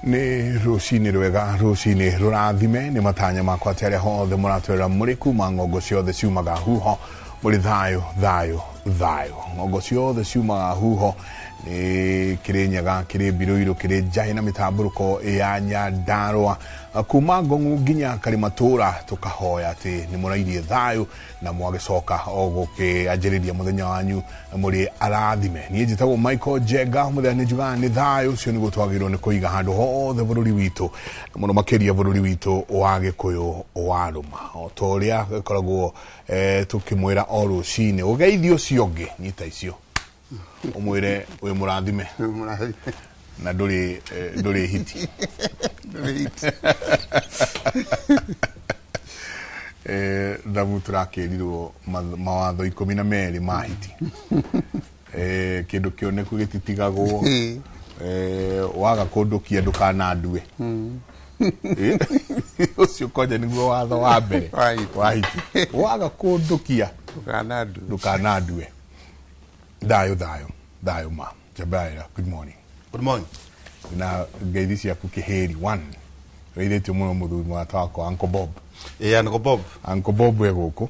Nĩ rũcinĩ rwega, rũcinĩ rũrathime. Nĩ matanya makwa atĩ arĩa hothe mũratwĩra mũrĩ kuma ng'ongo ciothe ciumaga huho mũrĩ thayũ, thayũ, thayũ. Ng'ongo ciothe ciumaga huho nĩ Kĩrĩnyaga, kĩrĩ Mbirũirũ, kĩrĩ Njahĩ na mĩtambũrũko ya Nyandarũa, kuma Ngong'u nginya Karimatũra. Tũkahoya atĩ nĩ mũrairie thayũ na mwagĩcoka o gũkĩanjĩrĩria mũthenya wanyu mũrĩ arathime. Niĩ njĩtagwo Michael Njenga. Mũthenya nĩ njugaga nĩ thayũ ũcio nĩguo twagĩrĩirwo nĩ kũiga handũ hothe bũrũri witũ, na mũno makĩria bũrũri witũ wa Gĩkũyũ wa Rũma. O ta ũrĩa gĩkoragwo tũkĩmwĩra o rũcinĩ, ũgeithio ũcio ũngĩ nyita icio ũmwĩre wĩ mũrathime na ndũrĩ ndũrĩ hiti. Thamu tũrakĩrirwo mawatho 12 ma hiti. Kĩndũ kĩoneku gĩtitigagwo. Waga kũndũkia ndũkanandue. Ũcio kwanja nĩguo watho wa mbere Wa hiti. Wa hiti, waga kũndũkia ndũkanandue. Ndũkanandue. Thayũ, thayũ, thayũ. Ma Jabaira, good morning. Good morning. Na ngeithi ciaku kĩhĩri one wĩithĩtio mũno mũthuri mũrata wakwa Uncle Bob. Ĩĩ, Uncle Bob. Uncle Bob e gũkũ.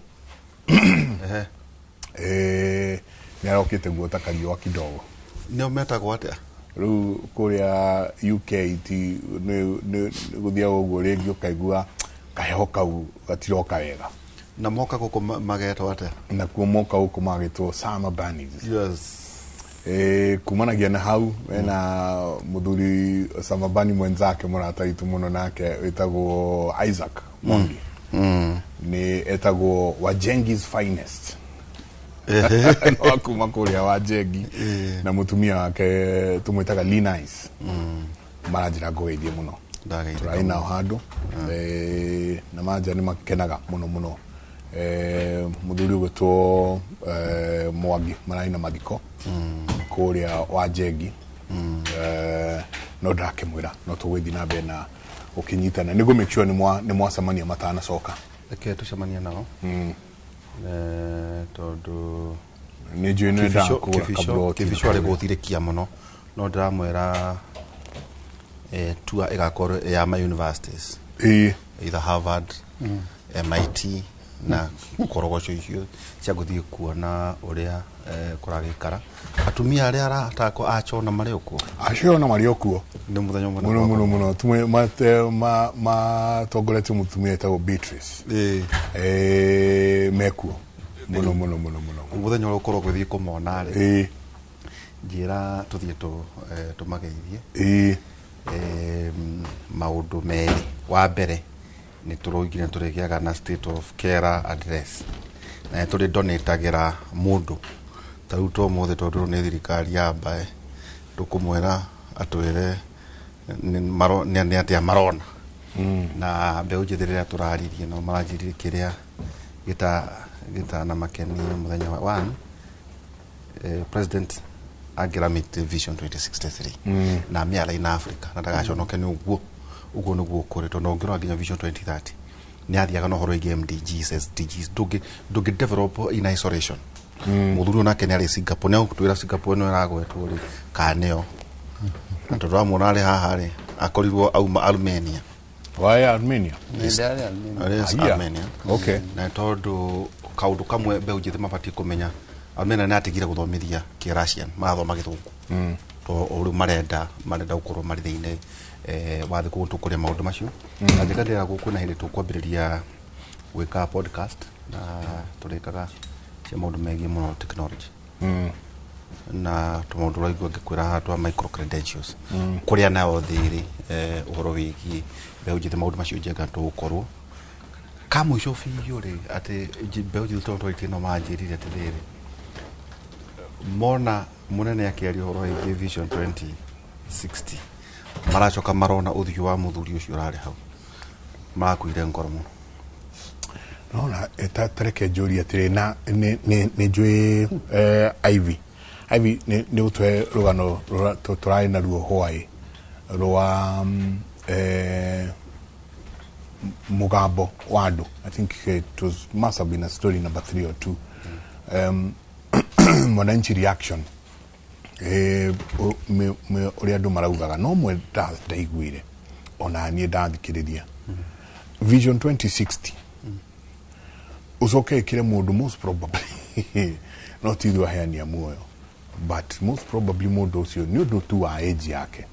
Nĩ arokĩte guota kariũa kidogo. Nĩo metagwo atĩa? Rĩu kũrĩa UK ti nĩ gũthiaga ũguo rĩngĩ ũkaigua kaheho kau gatiroka wega. Na moka gũkũ magetwo atĩa? Nakuo moka gũkũ magĩtwo summer bunnies. Kumanagia na hau ena mũthuri summer bunny mwenzake, mũrata witũ mũno nake wĩtagwo Isaac Mwangi. Nĩ etagwo Wajengi's finest no kuma kũrĩa Wajengi na mũtumia wake tũmwĩtaga Linice. Maranjĩra ngũgeithie mũno. Ndageithĩka. Tũrarĩ nao handũ na manja nĩ makenaga mũno mũno. Mũthuri ũgwĩtwo Mwangi mararĩ na mathiko kũrĩa Wajengi. No ndakĩmwĩra no tũgũgĩthiĩ na mbere na ũkĩnyitana nĩguo make sure nĩ mwacemania matanacoka. Reke tũcemanie nao. Tondũ Nĩ njũĩ nĩ wendaga kũgũra kaburoti. Kĩbico arĩ gũthirĩkia mũno, no ndĩramwĩra tour ĩgakorwo ya ma universities, either Harvard, MIT na korogoco icio cia gũthiĩ kuona ũrĩa kũragĩikara. Atumia arĩa aratakwo achona marĩ okuo. Acio ona marĩ o kuo. Nĩ mũthenya ũmwe. Mũno mũno mũno. Matongoretio mũtumia etagwo Beatrice. Mekuo mũno mũno mũno mũno. Mũthenya ũrĩa ũkorwo ũgĩthiĩ kũmona rĩ, njĩra tũthiĩ tũmageithie. Maũndũ merĩ. Wa mbere nĩ tũroigire nĩ tũrĩgĩaga na state of care address na nĩ tũrĩ donatagĩra mũndũ ta rĩu to ũmũthĩ, tondũ nĩ thirikari ya mbae tũkũmwĩra atwĩre nĩ atĩa marona na mbeũ njĩthĩ. Rĩrĩa tũraririe no maranjĩrire kĩrĩa gĩtanamakenia mũthenya wa one, president angĩramĩte Vision 2063 na mĩara na Africa na ndagaconoke nĩ ũguo ũguo nĩguo kũrĩ, tondũ ũngĩrora nginya Vision 2030 nĩ athiaga na ũhoro wĩgiĩ MDGs, SDGs. Ndũngĩ develop in isolation. Mũthuri ũyũ nake nĩ arĩ Singapore, nĩ agũtwĩra Singapore ĩno ĩragwetwo rĩ kana nĩyo, na tondũ wamwona arĩ haha rĩ, akorirwo auma Armenia. Why Armenia? Arĩ Aya. Armenia. Na tondũ kaũndũ kamwe mbeũ njĩthĩ mabatiĩ kũmenya, Armenia nĩ atigire gũthomithia kĩ-Russian, marathoma Gĩthũngũ to o rĩu marenda gũkorwo marĩ thĩinĩ wa thĩ. Koguo tũkũrĩa maũndũ macio na njĩka ndĩra gũkũ na hĩndĩ tũkwambĩrĩria gwĩka podcast na tũrĩkaga cia maũndũ megiĩ mũno technology na tũmaũndũ ũraigua ngĩkwĩra haha twa micro credentials kũrĩa nayo thĩrĩ ũhoro wĩgiĩ mbeũ njĩthĩ, maũndũ macio njenga tũgũkorwo ka mũico biũ rĩ atĩ mbeũ njĩthĩ tondũ twarĩtie no manjĩrire atĩrĩrĩ, mona mũnene akĩaria ũhoro wĩgiĩ Vision 2060, maracoka marona ũthiũ wa mũthuri ũcio ũrarĩ hau, marakuire ngoro mũno. Nona tareke njũrie atĩrĩ, na nĩ njũĩ Ivy nĩ ũtwe rũgano tũrarĩ naruo hwaĩ rwa mũgambo wa andũ. I think it was must have been a story number three or two, Mwananchi reaction. Ũrĩa andũ maraugaga no mwe ndaiguire ona niĩ ndathikĩrĩria Vision 2060 ucoke ĩkĩre mũndũ most probably no ti ithuĩ aheani a muoyo, but most probably mũndũ ũcio nĩ ũndũ tu wa age yake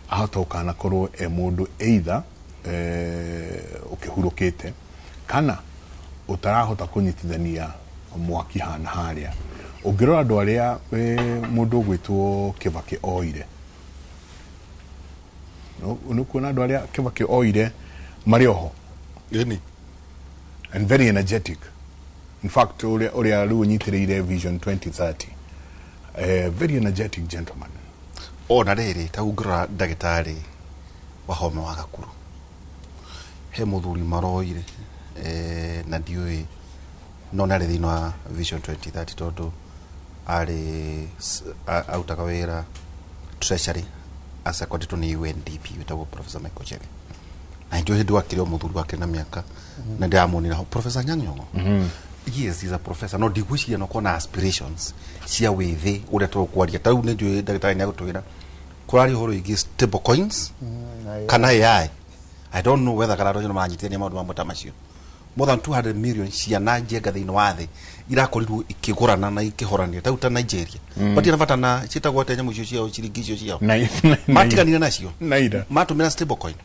ahota gũkanakorwo e mũndũ either ũkĩhurũkĩte kana ũtarahota kũnyitithania mwaki hana harĩa. Ũngĩrora andũ arĩa mũndũ ũgwĩtwo Kibaki oire, nĩ kuona andũ arĩa Kibaki oire marĩ oho Ĩni. And very energetic. In fact, ũrĩa rĩu ũnyitĩrĩire Vision 2030, very energetic gentleman. Ona rĩrĩ, ta ũngĩrora ndagĩtarĩ Wahome wa Gakuru, he mũthuri maroire, na ndiũĩ no nĩ arĩ thĩinĩ wa Vision 2030 tondũ arĩ arutaga wĩra Treasury acekondetwo nĩ UNDP, wĩtagwo Professor Michael Chege, na njũĩ hĩndĩ wakĩrĩ o mũthuri wakĩrĩ na mĩaka na ndĩramuonire ho Professor Anyang' Nyong'o. Yes, he's a professor, no ndigwĩciria no kona aspirations cia wĩthĩ ũrĩa tũkwaria. Ta rĩu nĩ njũĩ ndagĩtarĩ nĩ agũtwĩra kũraria ũhoro wĩgiĩ stable coins kana AI. I don't know whether kana andũ acio nĩ maranyitithania maũndũ mamwe ta macio. More than 200 million ciana njenga thĩinĩ wa thĩ irakorirwo ikĩgũrana na ikĩhorania ta rĩu ta Nigeria matirĩ bata na ciĩtagwo atĩa nyamũ icio ciao, ciringi icio ciao? Matiganire nacio. Naira. Matũmĩra stable coin.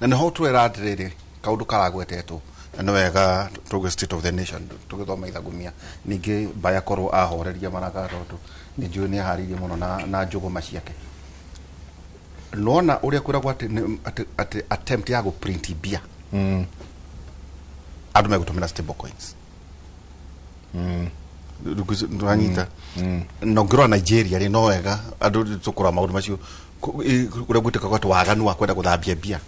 Na nĩho twĩra atĩrĩrĩ, kaũndũ karagwetetwo na nĩ wega tũge State of the Nation tũgĩthoma ithagumia ningĩ mbaya korwo ahoreria maraka tondũ nĩ njũĩ nĩ aharĩirie mũno na njũgũma ciake. Nona ũrĩa kwĩragwo atĩ atĩ attempt ya gũprint mbia, andũ megũtũmĩra stable coins. Ndũranyita na ũngĩrora Nigeria rĩ, no wega andũ tũkũrora maũndũ macio ũrĩa gwĩtĩkaga atĩ waganu wa kwenda gũthambia mbia,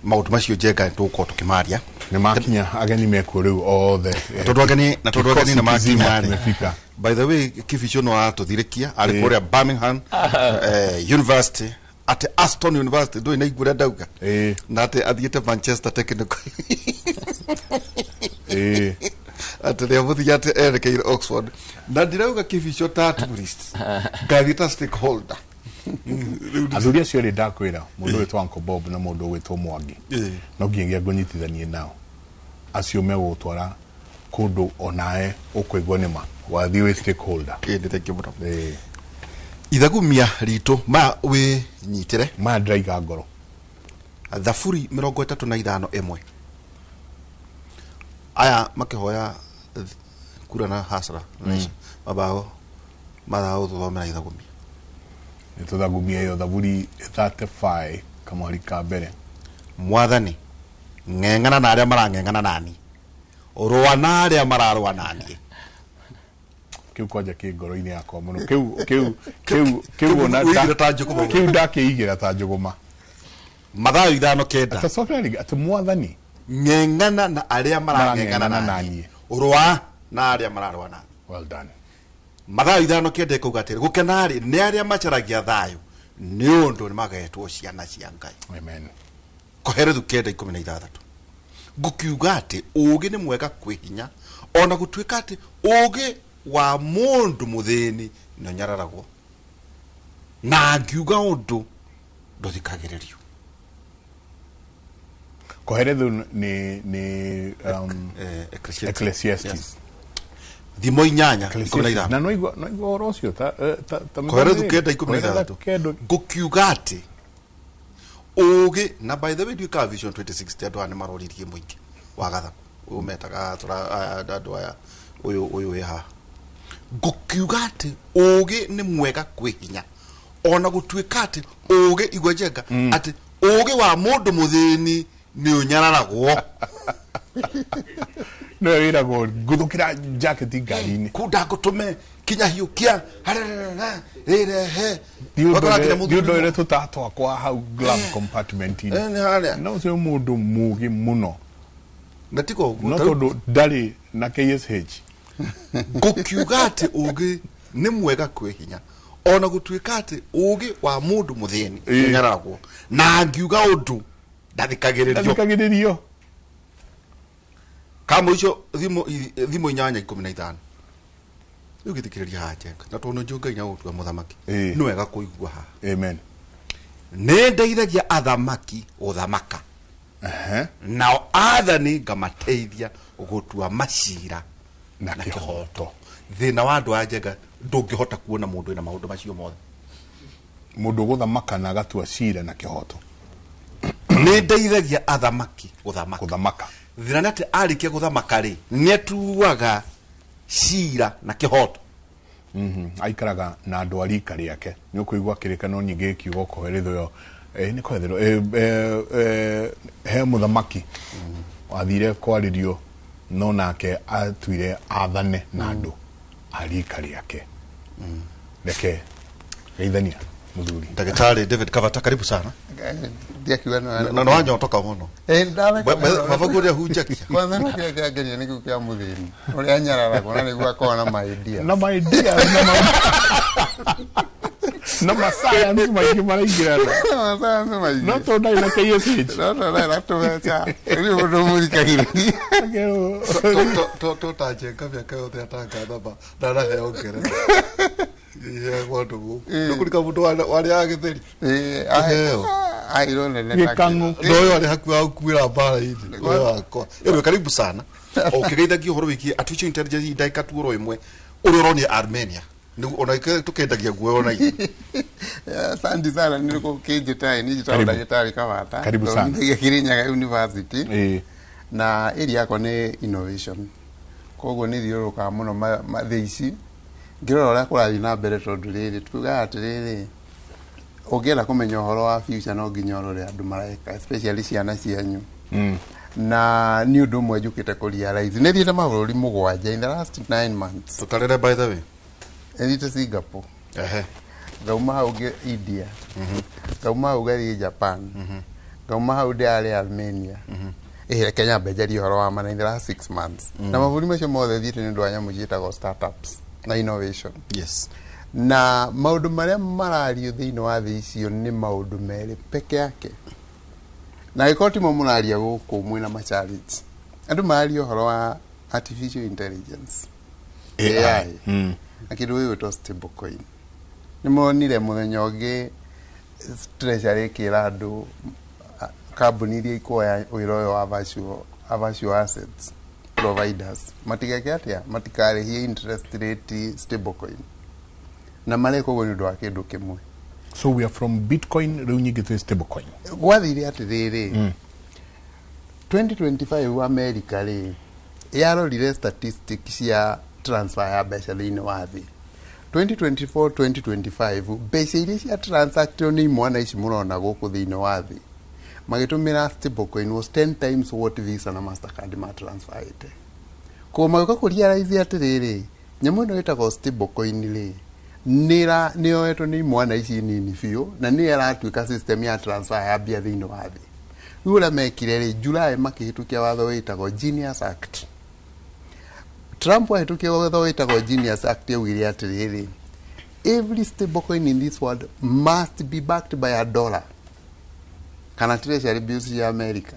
maũndũ macio njenga tũgũkorwo tũkĩmaria. Nĩ makinya, ageni mekuo rĩu othe. Tondũ ageni nĩ Kikosi makinya kizima rĩ. Kimefika. By the way, Kibicho no aratũthirĩkia arĩ kũrĩa Birmingham University, atĩ Aston University ndũĩ na igũrĩa ndauga na atĩ athiĩte Manchester Technical, atĩ rĩa mũthia atĩ erekeire Oxford, na ndirauga Kibicho ta tourist, ngathiĩ ta stakeholder. Athuri acio erĩ ndakwĩra, mũndũ wĩtwo Uncle Bob na mũndũ wĩtwo Mwangi, no nginyagia ngũnyitithanie nao. Acio megũgũtwara kũndũ onawe ũkũigua nĩma wathiĩ wĩ stakeholder. Ĩĩ, nĩ thank you mũno. Ithagumia ritũ maya wĩnyitĩre. Maya ndĩraiga ngoro. Thaburi 35:1, aya makĩhoya kura na hasra mabao mathaa gũthomera ithagumia. Nĩ tũthagumia ĩyo thaburi 35 kamweri ka mbere. Mwathani, ng'eng'ana na arĩa marang'eng'ana nani, rũa na arĩa mararũa naniĩ. Kĩu kwanja kĩ ngoro-inĩ yakwa mũno kĩu ona Wĩigĩre ta njũgũma. Kĩu ndakĩigĩra ta njũgũma. Mathayo 5:9. Atacokera rĩngĩ atĩ Mwathani ng'eng'ana na arĩa marang'eng'ana marang'eng'ana naniĩ, naniĩ. Rũa na arĩa mararũa naniĩ. Well done. Mathayo 5:9 ĩkauga atĩrĩ, gũkena-rĩ nĩ arĩa macaragia thayũ, nĩ ũndũ nĩ magetwo ciana cia Ngai. Amen. Koherethu 9:16, ngũkiuga atĩ ũũgĩ nĩ mwega kwĩ hinya, ona gũtuĩka atĩ ũũgĩ wa mũndũ mũthĩni nĩ ũnyararagwo, na angiuga ũndũ ndũthikagĩrĩrio. Koherethu nĩ Ecclesiastes. Ecclesiastes. Yes. Thimo 8:15. Na noigua ũhoro ũcio ta Koherethu 9:16. Kendo. Ngũkiuga atĩ ũũgĩ, na by the way nduĩkaga Vision 2060, andũ aya nĩ maroririe mũingĩ wa gathaku ũyũ metaga andũ aya ũyũ wĩ haha. Ngũkiuga atĩ ũũgĩ nĩ mwega kwĩ hinya, ona gũtuĩka atĩ ũũgĩ, igua njenga, atĩ ũũgĩ wa mũndũ mũthĩni nĩ ũnyararagwo. Nĩwe wĩragwo nguthũkĩra jaketi ngari-inĩ. Kunda ngũtũme kinya hiũkia harerere rĩrehe. Ũgakora nginya Thiĩ mũthuri ũndorere tũtaa twakwa hau glove compartment-inĩ. Nĩ harĩa. Na ũcio nĩ mũndũ mũgĩ mũno. Na tiga ũguo no ta rĩu tondũ ndarĩ na KSH. Ngũkiuga atĩ ũũgĩ nĩ mwega kwĩ hinya, ona gũtuĩka atĩ ũũgĩ wa mũndũ mũthĩni ũnyararagwo, na angiuga ũndũ ndathikagĩrĩrio. Ndathikagĩrĩrio. Kama icio thimo 8:15. Rĩu gĩthikĩrĩria haha Njenga, na tondũ nĩnjũĩ Ngai nĩagũtua mũthamaki, Ĩĩ. nĩ wega kũigua haha. Amen. Nĩ ndeithagia athamaki gũthamaka, Ehe. nao athani ngamateithia gũtua macira Na na kĩhoto. kĩhoto. Thĩna wa andũ a Njenga, ndũngĩhota kuona mũndũ wĩna maũndũ macio mothe. Mũndũ ũgũthamaka na agatua cira na kĩhoto. Nĩ ndeithagia athamaki gũthamaka. Gũthamaka. Thĩna nĩ atĩ arĩkia gũthamaka rĩ, nĩ atuaga cira na kĩhoto. Aikaraga na andũ a rika rĩake. Nĩ ũkũigua kĩrĩkanĩro nyingĩ gĩkiuga kũherithio, nĩ kũherithio, he mũthamaki wathire kwarĩrio, no nake atuire athane na andũ a rika rĩake. Reke geithania mũthuri. Ndagĩtarĩ David Kavata, karibu sana. Ndiakiuga nĩ Na nĩwanyotoka mũno. Mabagu ũrĩa hunjagia. Kwanza no kĩrĩa kĩangeria nĩ kĩu kĩa mũthĩni ũrĩa anyararagwo na nĩguo akorwo na ma ideas. Na ma ideas na ma science maingĩ maraingĩrana. Ma science maingĩ. No tondũ ndarĩ na KSH. No tondũ ndarĩ na tũbeca. Rĩu mũndũ mũthikagĩrĩria. Tota Njenga mĩaka yothe atangathama ndanaheo ngerenwa. Iheagwo andũ gũkũ. Ndũkũrika mũndũ warĩaga gĩtheri. Kĩheo. Aheirwo nene. Gĩkang'ũ. Na ũyũ arĩ hakuhĩ gũkuĩra mbara-inĩ. Ũyũ wakwa. Anyway, karibu sana. Ũkĩgeithagia ũhoro wĩgiĩ artificial intelligence ndagĩka tu oro ĩmwe ũrĩa ũronia Armenia. Nĩguo ona tũkendagia guoya ona ithuĩ. Asante sana nĩ gũkĩnjĩta. Niĩ njĩtagwo Karibu. ndagĩtarĩ Kabata. Karibu sana. Thomithagia Kirinyaga University. Ĩĩ. Na area yakwa nĩ innovation, koguo nĩ thiũrũrũkaga mũno thĩ ici ngĩrora ũrĩa kũrathiĩ na mbere, tondũ rĩrĩ tugaga atĩrĩrĩ, ũngĩenda kũmenya ũhoro wa future no nginya ũrore andũ mareka, especially ciana cianyu. Na nĩ ũndũ ũmwe njũkĩte kũ realize, nĩ thiĩte mabũrũri 7 in the last 9 months. Tũtarĩre, by the way. Nĩ thiĩte Singapore, Ehe. ngauma hau ngĩ India, ngauma hau ngathiĩ Japan, ngauma hau ndĩrarĩ Armenia. Ĩhĩ, Kenya mbenjaria ũhoro wa mana in the last 6 months. Na mabũrũri macio mothe thiĩte nĩ ũndũ wa nyamũ ciĩtagwo startups na innovation. Na maũndũ marĩa marario thĩinĩ wa thĩ icio nĩ maũndũ merĩ peke yake, na angĩkorwo timo mũraria gũkũ mwĩna ma challenge. Andũ mararia ũhoro wa artificial intelligence, AI, na kĩndũ gĩgwĩtwo stable coin. Nĩ monire mũthenya ũngĩ Treasury ĩkĩra andũ kambuni iria ikuoya wĩra ũyũ wa virtual assets providers matigeke atĩa, matikarĩhie interest rate stable coin, na mareka ũguo nĩ ũndũ wa kĩndũ kĩmwe. So we are from Bitcoin, rĩu nyingĩ twĩ stable coin. Gwathire atĩrĩrĩ, 2025 America rĩ yarorire statistic cia transfer ya mbeca thĩinĩ wa thĩ. 2024 2025, mbeca iria cia transactio nĩ imwana ici mũrona gũkũ thĩinĩ wa thĩ magĩtũmĩra stablecoin was 10 times what Visa na Mastercard ma transferĩte. Koguo magĩũka kũ realize atĩrĩrĩ, nyamũ ĩno ĩtagwo stablecoin rĩ nĩ yoetwo nĩ imwana ici nini biũ, na nĩ ĩratuĩka system ya transfer ya mbia thĩinĩ wa thĩ. Rĩu ũrĩa mekire rĩ, July makĩhĩtũkia watho wĩtagwo Genius Act. Trump ahĩtũkia watho wĩtagwo Genius Act, augire atĩrĩrĩ, every stablecoin in this world must be backed by a dollar kana treasury bills cia America.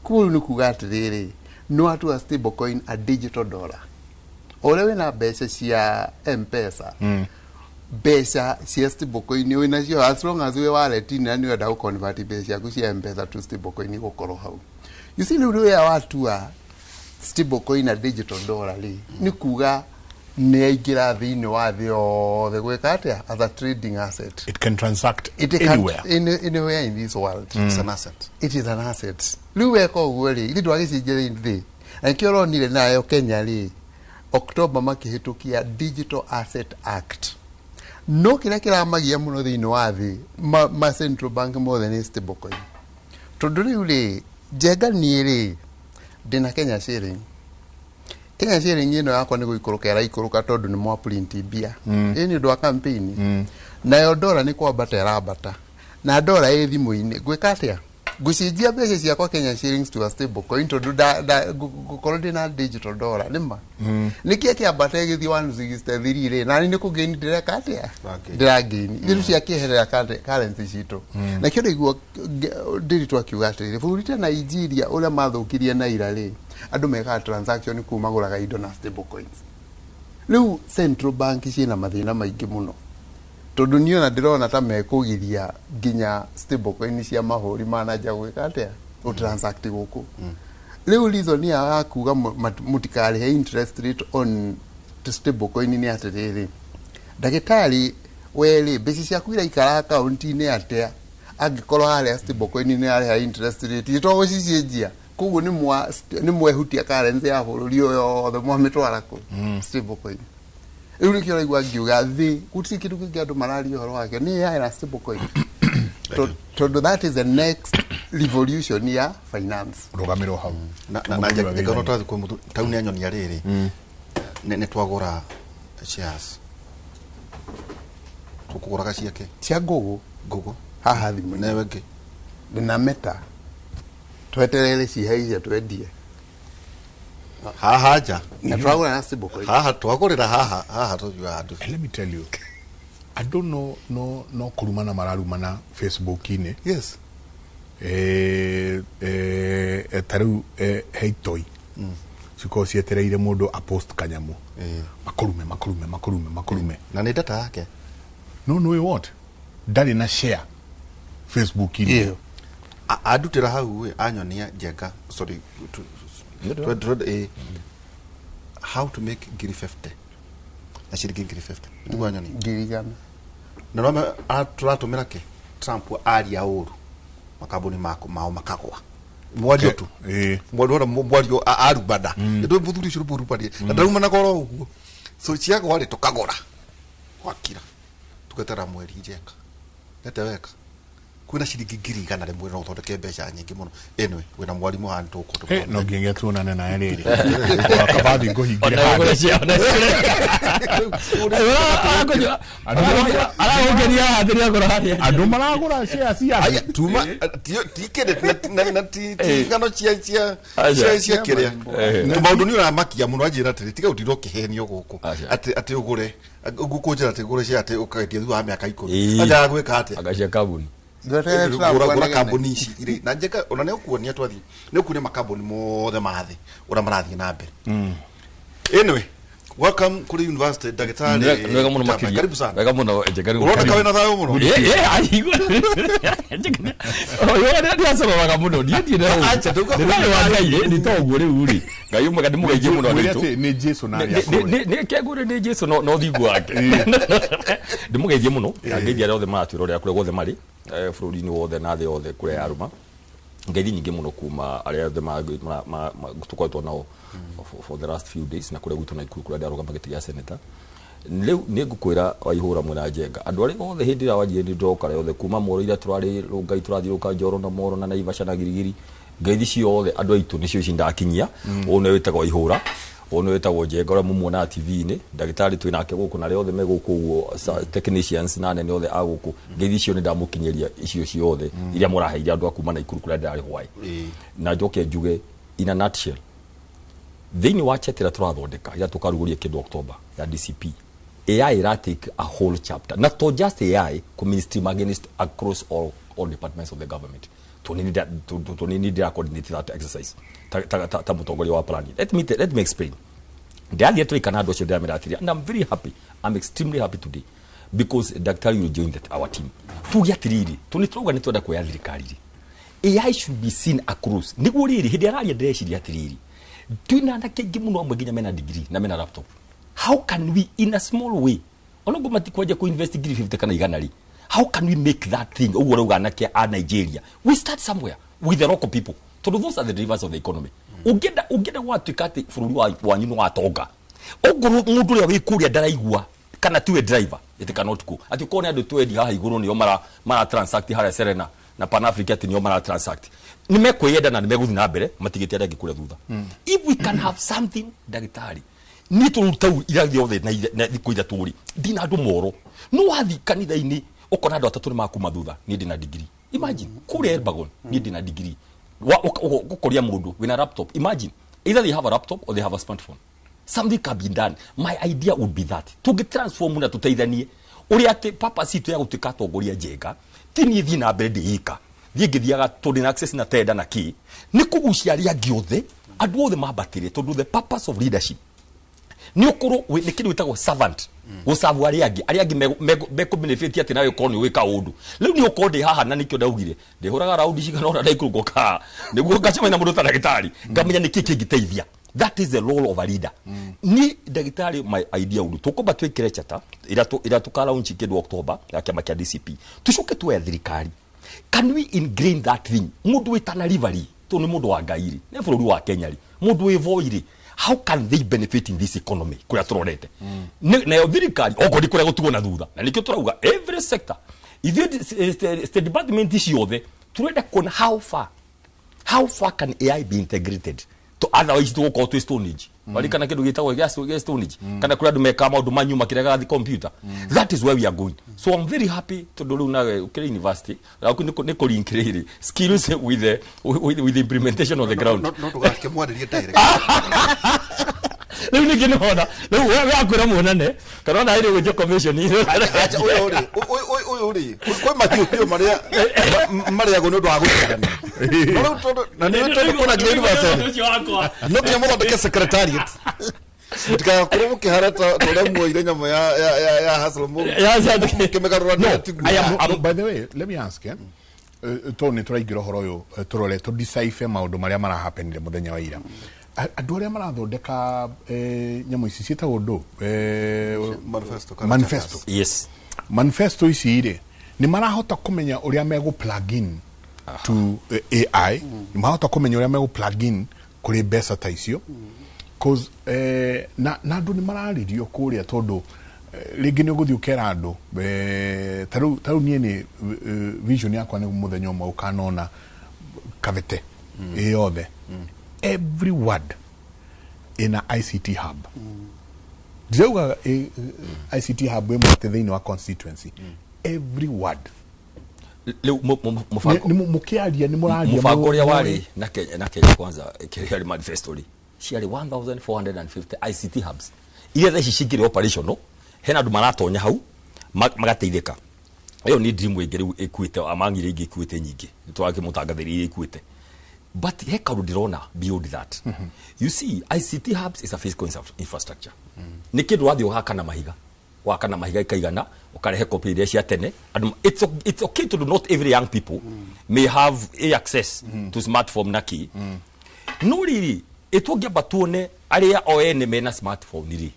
Koguo rĩu nĩ kuga atĩrĩrĩ, no watua stablecoin a digital dollar. O ũrĩa wĩna mbeca cia M-Pesa, mbeca cia stablecoin wĩ nacio, as long as wĩ wallet-inĩ na nĩ ũrenda gũ convert mbeca ciaku cia M-Pesa to stablecoin, igũkorwo hau. You see, rĩu rĩrĩa watua stablecoin na digital dollar rĩ, nĩ kuga nĩ aingĩra thĩinĩ wa thĩ yothe gwĩka atĩa, as a trading asset. It can transact It can anywhere. Anywhere in this world. It's an asset. It is an asset. Rĩu weka ũguo rĩ, ithuĩ ndwagĩcenjia thĩ, na nĩkĩo ũronire nayo Kenya rĩ, October makĩhĩtũkia Digital Asset Act. No kĩrĩa kĩramagia mũno thĩinĩ wa thĩ ma central bank mothe nĩ stablecoin, tondũ rĩu rĩ, Njenga, niĩ rĩ ndĩna Kenya shilling. Kenya shilling ĩno yakwa nĩ gũikũrũka ĩraikũrũka tondũ nĩ mwa print mbia. Ĩ nĩ ũndũ wa campaign. Nayo dola nĩ kwambata ĩrambata, na dola ĩ thimũ-inĩ. Ngwĩka atĩa? Ngũcenjia mbeca ciakwa Kenya shillings to a stable coin, tondũ ngũkorwo ndĩna digital dollar. Nĩma nĩkĩĩ kĩambata ĩgĩthiĩ 163 rĩ, nani nĩ kũgain ndĩreka atĩa? Ndĩragain. Ndĩragain. Ithuĩ ciakĩeherera currency citũ. Nakĩo ndaigua ndĩritũ akiuga atĩrĩrĩ, bũrũri ta Nigeria ũrĩa mathũkirie naira rĩ, andũ mekaga transaction kuu, magũraga indo na stable coins. Rĩu central bank ciĩna mathĩna maingĩ mũno, tondũ niĩ ona ndĩrona ta mekũgiria nginya stablecoin cia mahũri ma nanja gwĩka atĩa, gũtransact gũkũ. Rĩu reason yao ya kuga mũtikarĩhe interest rate on stablecoin nĩ atĩrĩrĩ, ndagĩtarĩ, werĩ mbeca ciaku iraikara akaunti-inĩ atĩa angĩkorwo harĩa stablecoin nĩ yarĩha interest rate to gũcicenjia? Koguo nĩ mwehutia currency ya bũrũri ũyũ yothe, mwamĩtwara kũ stablecoin. Rĩu nĩkĩo ũraigua ngiuga thĩ gũtirĩ kĩndũ kĩngĩ andũ mararia ũhoro wakĩo, nĩ AI na stablecoin, tondũ that is the next revolution ya finance. Rũgamĩrwo hau. Na njenga no twathi kwĩ mũtu tau nĩ anyonia rĩrĩ, nĩ twagũra shares, tũkũgũraga ciake. Cia Google. Google. Haha thimũ-inĩ. Newe ngĩ Ndĩna Meta, tweterere cihaice twendie. Haha nja. Na twagũra na stablecoin. Haha twagũrĩra haha haha tũthiĩ handũ. And let me tell you, andũ no kũrumana mararumana Facebook-inĩ. Ta rĩu he itoi cikorwo cietereire mũndũ apost kanyamũ, makũrume, makũrume, makũrume, makũrume. Na nĩ data yake. No no what, ndarĩ na share Facebook-inĩ. Ĩyo. Andutĩra hau ĩ, anyonia njenga, sorry, how to make ngiri 50 na ciringi ngiri 50, nĩguo anyonia. 100,000. Na no tũratũmĩra kĩ Trump aria ũru makambuni mao makagwa mwario tu. Mwario mwario arubana ndio mũthuri ũcio mũrubanie na ndarumanaga oro ũguo, so ciagwa rĩ tũkagũra gwakira tugetera mweri njenga nete weka kwĩna ciringi 100,000 no ũthondeke mbeca nyingĩ mũno. Anyway, wĩna mwarimũ haha nĩtũkũ No nginya tuonane naye rĩrĩ kabathi ngũhingĩre handũ. Aragũkeria haha tĩrĩa harĩa. Andũ maragũra share cia Aya, tuma ti kĩndĩ na ti ng'ano cia Aca. cia kĩrĩa tũmaũndũ nĩ ũramakia mũno, anjĩra atĩrĩ tiga gũtinda ũkĩhenio gũkũ Aca. atĩ ũgũre gũkũnjĩra atĩ ũgũre cia atĩ ũkendia thutha wa mĩaka 10. Ĩĩ. Anjaga gwĩka atĩa? Agacia kambuni. Tweterere Trump Gũra anegene. kambuni ici irĩ na njeka ona nĩ ũkuonia twathiĩ nĩ ũkuonia makambuni mothe ma thĩ ũrĩa marathiĩ na mbere. Anyway, welcome kũrĩ university, ndagĩtarĩ. Nĩ wega mũno Chapa, makĩria. Karibu sana. Wega mũno Njenga, rĩu Ũrona karibu. ka wĩna thayũ mũno. Aigua ndiacororaga mũno niĩ ndiĩ Acha, ndauga nĩ thayũ wa Ngai nĩ ta ũguo rĩu rĩ Ngai ũmwe ndĩmũgeithie mũno andũ Mwĩre aitũ. atĩ nĩ Jesu na arĩa akũrũ. Nĩ kengũrĩ nĩ Jesu no thingu wake ndĩmũgeithie mũno na ngeithie arĩa othe maratwĩrorera kũrĩa guothe marĩ, bũrũri-inĩ wothe na thĩ yothe kũrĩa yarũma. Ngeithi nyingĩ mũno kuma arĩa othe tũkoretwo nao for the last few days na kũrĩa gwitũ Naikuru kũrĩa ndarũgama gĩtĩ gĩa senator. Rĩu nĩ ngũkwĩra Waihũra mwena Njenga, andũ arĩa othe hĩndĩ ĩrĩa wanjire nĩ ndoka arĩa othe kuma Moro iria tũrarĩ Rũngai tũrathiũrũka Njoro na Moro na Naivasha na Girigiri, ngeithi ciothe andũ aitũ nĩcio ici ndakinyia. Ũyũ nĩwe wĩtagwo Waihũra, ũyũ nĩwe wĩtagwo Njenga ũrĩa mũmuonaga TV-inĩ, ndagĩtarĩ twĩ nake gũkũ na arĩa othe me gũkũ ũguo, technicians na anene othe a gũkũ, ngeithi icio nĩ ndamũkinyĩria icio ciothe iria mũraheire andũ a kuma Naikuru kũrĩa ndĩrarĩ hwaĩ. Na njoke njuge in a nutshell, thĩinĩ wa chat ĩrĩa tũrathondeka ĩrĩa tũkarugũria kĩndũ October ya DCP, AI ĩra take a whole chapter, na to just AI ku mainstream against across all departments of the government. Tũ nĩ ndĩra coordinate that exercise ta mũtongoria wa planning. Let me explain. Ndĩrathiĩ tũrĩka na andũ acio ndĩramera atĩrĩ, and I'm very happy, I'm extremely happy today because daktari will join our team. Tuge atĩrĩrĩ, tũ nĩ tũrauga nĩ twenda kuoya thirikari rĩ, AI should be seen across nĩguo rĩrĩ hĩndĩ araria ndĩreciria atĩrĩrĩ, twĩna anake aingĩ mũno amwe nginya mena degree na mena laptop. How can we in a small way, ona matikwanjia ku invest 50,000 kana 100 rĩ, how can we make that thing ũguo ũrauga anake a Nigeria? We start somewhere with the local people, tondũ those are the drivers of the economy. Ũngĩenda gwatuĩka atĩ bũrũri wanyu nĩ watonga, ongorwo mũndũ ũrĩa wĩ kũrĩa ndaraigua kana tiwe driver, it cannot go. Atĩ ũkorwo nĩ andũ twendi haha igũrũ nĩo mara transact harĩa Serena na Pan Africa, atĩ nĩo mara transact, nĩ mekwĩyenda na nĩ megũthiĩ na mbere matigĩte arĩa angĩ kũrĩa thutha. If we can have something, ndagĩtarĩ, niĩ tũrĩu tau irathi othe na thikũ 3 rĩ ndina andũ moro no wathiĩ kanitha-inĩ ũkona andũ atatũ nĩ makuma thutha. Niĩ ndĩna degree, imagine, kũrĩa Elbagon niĩ ndĩna degree. Ũkoria mũndũ wĩna laptop, imagine, either they have a laptop or they have a smartphone. Something can be done. My idea would be that tũngĩ transform na tũteithanie ũrĩa atĩ purpose itũ ya gũtuĩka atongoria njega ti niĩ thiĩ na mbere ndĩĩka thiĩ ngĩthiaga tondũ ndĩna access na tenda na kĩ nĩ kũgucia arĩa angĩ othe, andũ othe mambatĩre, tondũ the purpose of leadership Nĩ ũkorwo nĩ kĩndũ gĩtagwo servant, gũcabu arĩa angĩ, arĩa angĩ mekũbenefit atĩ nawe ũkorwo nĩ ũĩ kaũndũ. Rĩu nĩ ũkorwo ndĩ haha, na nĩkĩo ndaugire ndĩhũraga raundi cigana ũna ndaikũrũka kaha nĩguo ngacemania na mũndũ ta ndagĩtarĩ, ngamenya nĩkĩ kĩngĩteithia. That is the role of a leader. Ni ndagĩtarĩ, my idea, ũndũ tũkwamba twĩkĩre chata ĩrĩa tũkalaunch kĩndũ October ya kĩama kĩa DCP, tũcoke tuoya thirikari. Can we ingrain that thing? Mũndũ wĩ Tana River rĩ, tondũ nĩ mũndũ wa Ngai rĩ, nĩ bũrũri wa Kenya rĩ, mũndũ wĩ Voi rĩ, how can they benefit in this economy kũrĩa tũrorete? Nayo thirikari okorwo nĩ kũrĩa gũtigwo na thutha, na nĩkĩo tũrauga every sector, ithuĩ state department ciothe turenda kuona how far can AI be integrated to, otherwise tũgũkorwo twĩ stone age. Warikana kĩndũ gĩtagwo gĩa stone age, kana kũrĩa andũ mekaga maũndũ manyu makĩregaga thi computer. That is where we are going. So I'm very happy tondũ rĩu nawe ũkĩrĩ university naku nĩ kũ link rĩrĩ skills with the implementation on the ground. No ndũgakĩmwarĩrie direct. Rĩu ningĩ nĩwona rĩu we wakwĩra muonane kana ona ĩrĩ gwĩtio commission. Acha, ũyũ rĩ, ũyũ rĩ, kwĩ mahiũ marĩa marĩagwo nĩ ũndũ wa gũtigana. No rĩu tondũ na nĩ tondũ kwĩna nginya university Ũcio wakwa. No nginya mũthondeke secretariat, mũtikagakorwo mũkĩhara ta ũrĩa muoire nyamũ ya hustle mũkĩmĩgarũra. No, tiguo. I am- No, by the way, let me ask, eh? Tondũ nĩ tũraingĩra ũhoro ũyũ, tũrore tũ decipher maũndũ marĩa marahapenire mũthenya wa ira. Andũ arĩa marathondeka nyamũ ici ciĩtagwo ndũ? Manifesto kana Manifesto. Yes. Manifesto ici rĩ, nĩ marahota kũmenya ũrĩa megũ plug in to AI? Nĩ marahota kũmenya ũrĩa megũ plug in kũrĩ mbeca ta icio? 'Cause na andũ nĩ mararirio kũrĩa tondũ rĩngĩ nĩ ũgũthiĩ ũkera andũ, ta rĩu niĩ nĩ vision yakwa nĩ mũthenya ũmwe ũkanona Kabete ĩ yothe, every ward ina ICT hub. Ndirauga ICT hub ĩmwe atĩ thĩinĩ wa constituency, every ward. Rĩu mũbango Nĩ mũkĩaria nĩ mũraria mũbango ũrĩa warĩ na Kenya Kwanza, kĩrĩa yarĩ manifesto rĩ, ciarĩ 1450 ICT hubs iria thaa ici cingĩrĩ operational. Hena andũ maratonya hau magateithĩka. Ĩyo nĩ dream ĩngĩ rĩu ĩkuĩte among iria ingĩ ikuĩte nyingĩ tũrakĩmũtangathĩria iria ikuĩte, but he kaũndũ ndĩrona beyond that. You see, ICT hubs is a physical infrastructure. Nĩ kĩndũ wathiĩ ũgaka na mahiga, waka na mahiga ikaigana, ũkarehe kopi iria cia tene andũ. It's okay to do. Not every young people may have a access to smartphone na kĩ. No rĩrĩ, ĩtũngĩamba tuone arĩa o ene mena smartphone rĩ,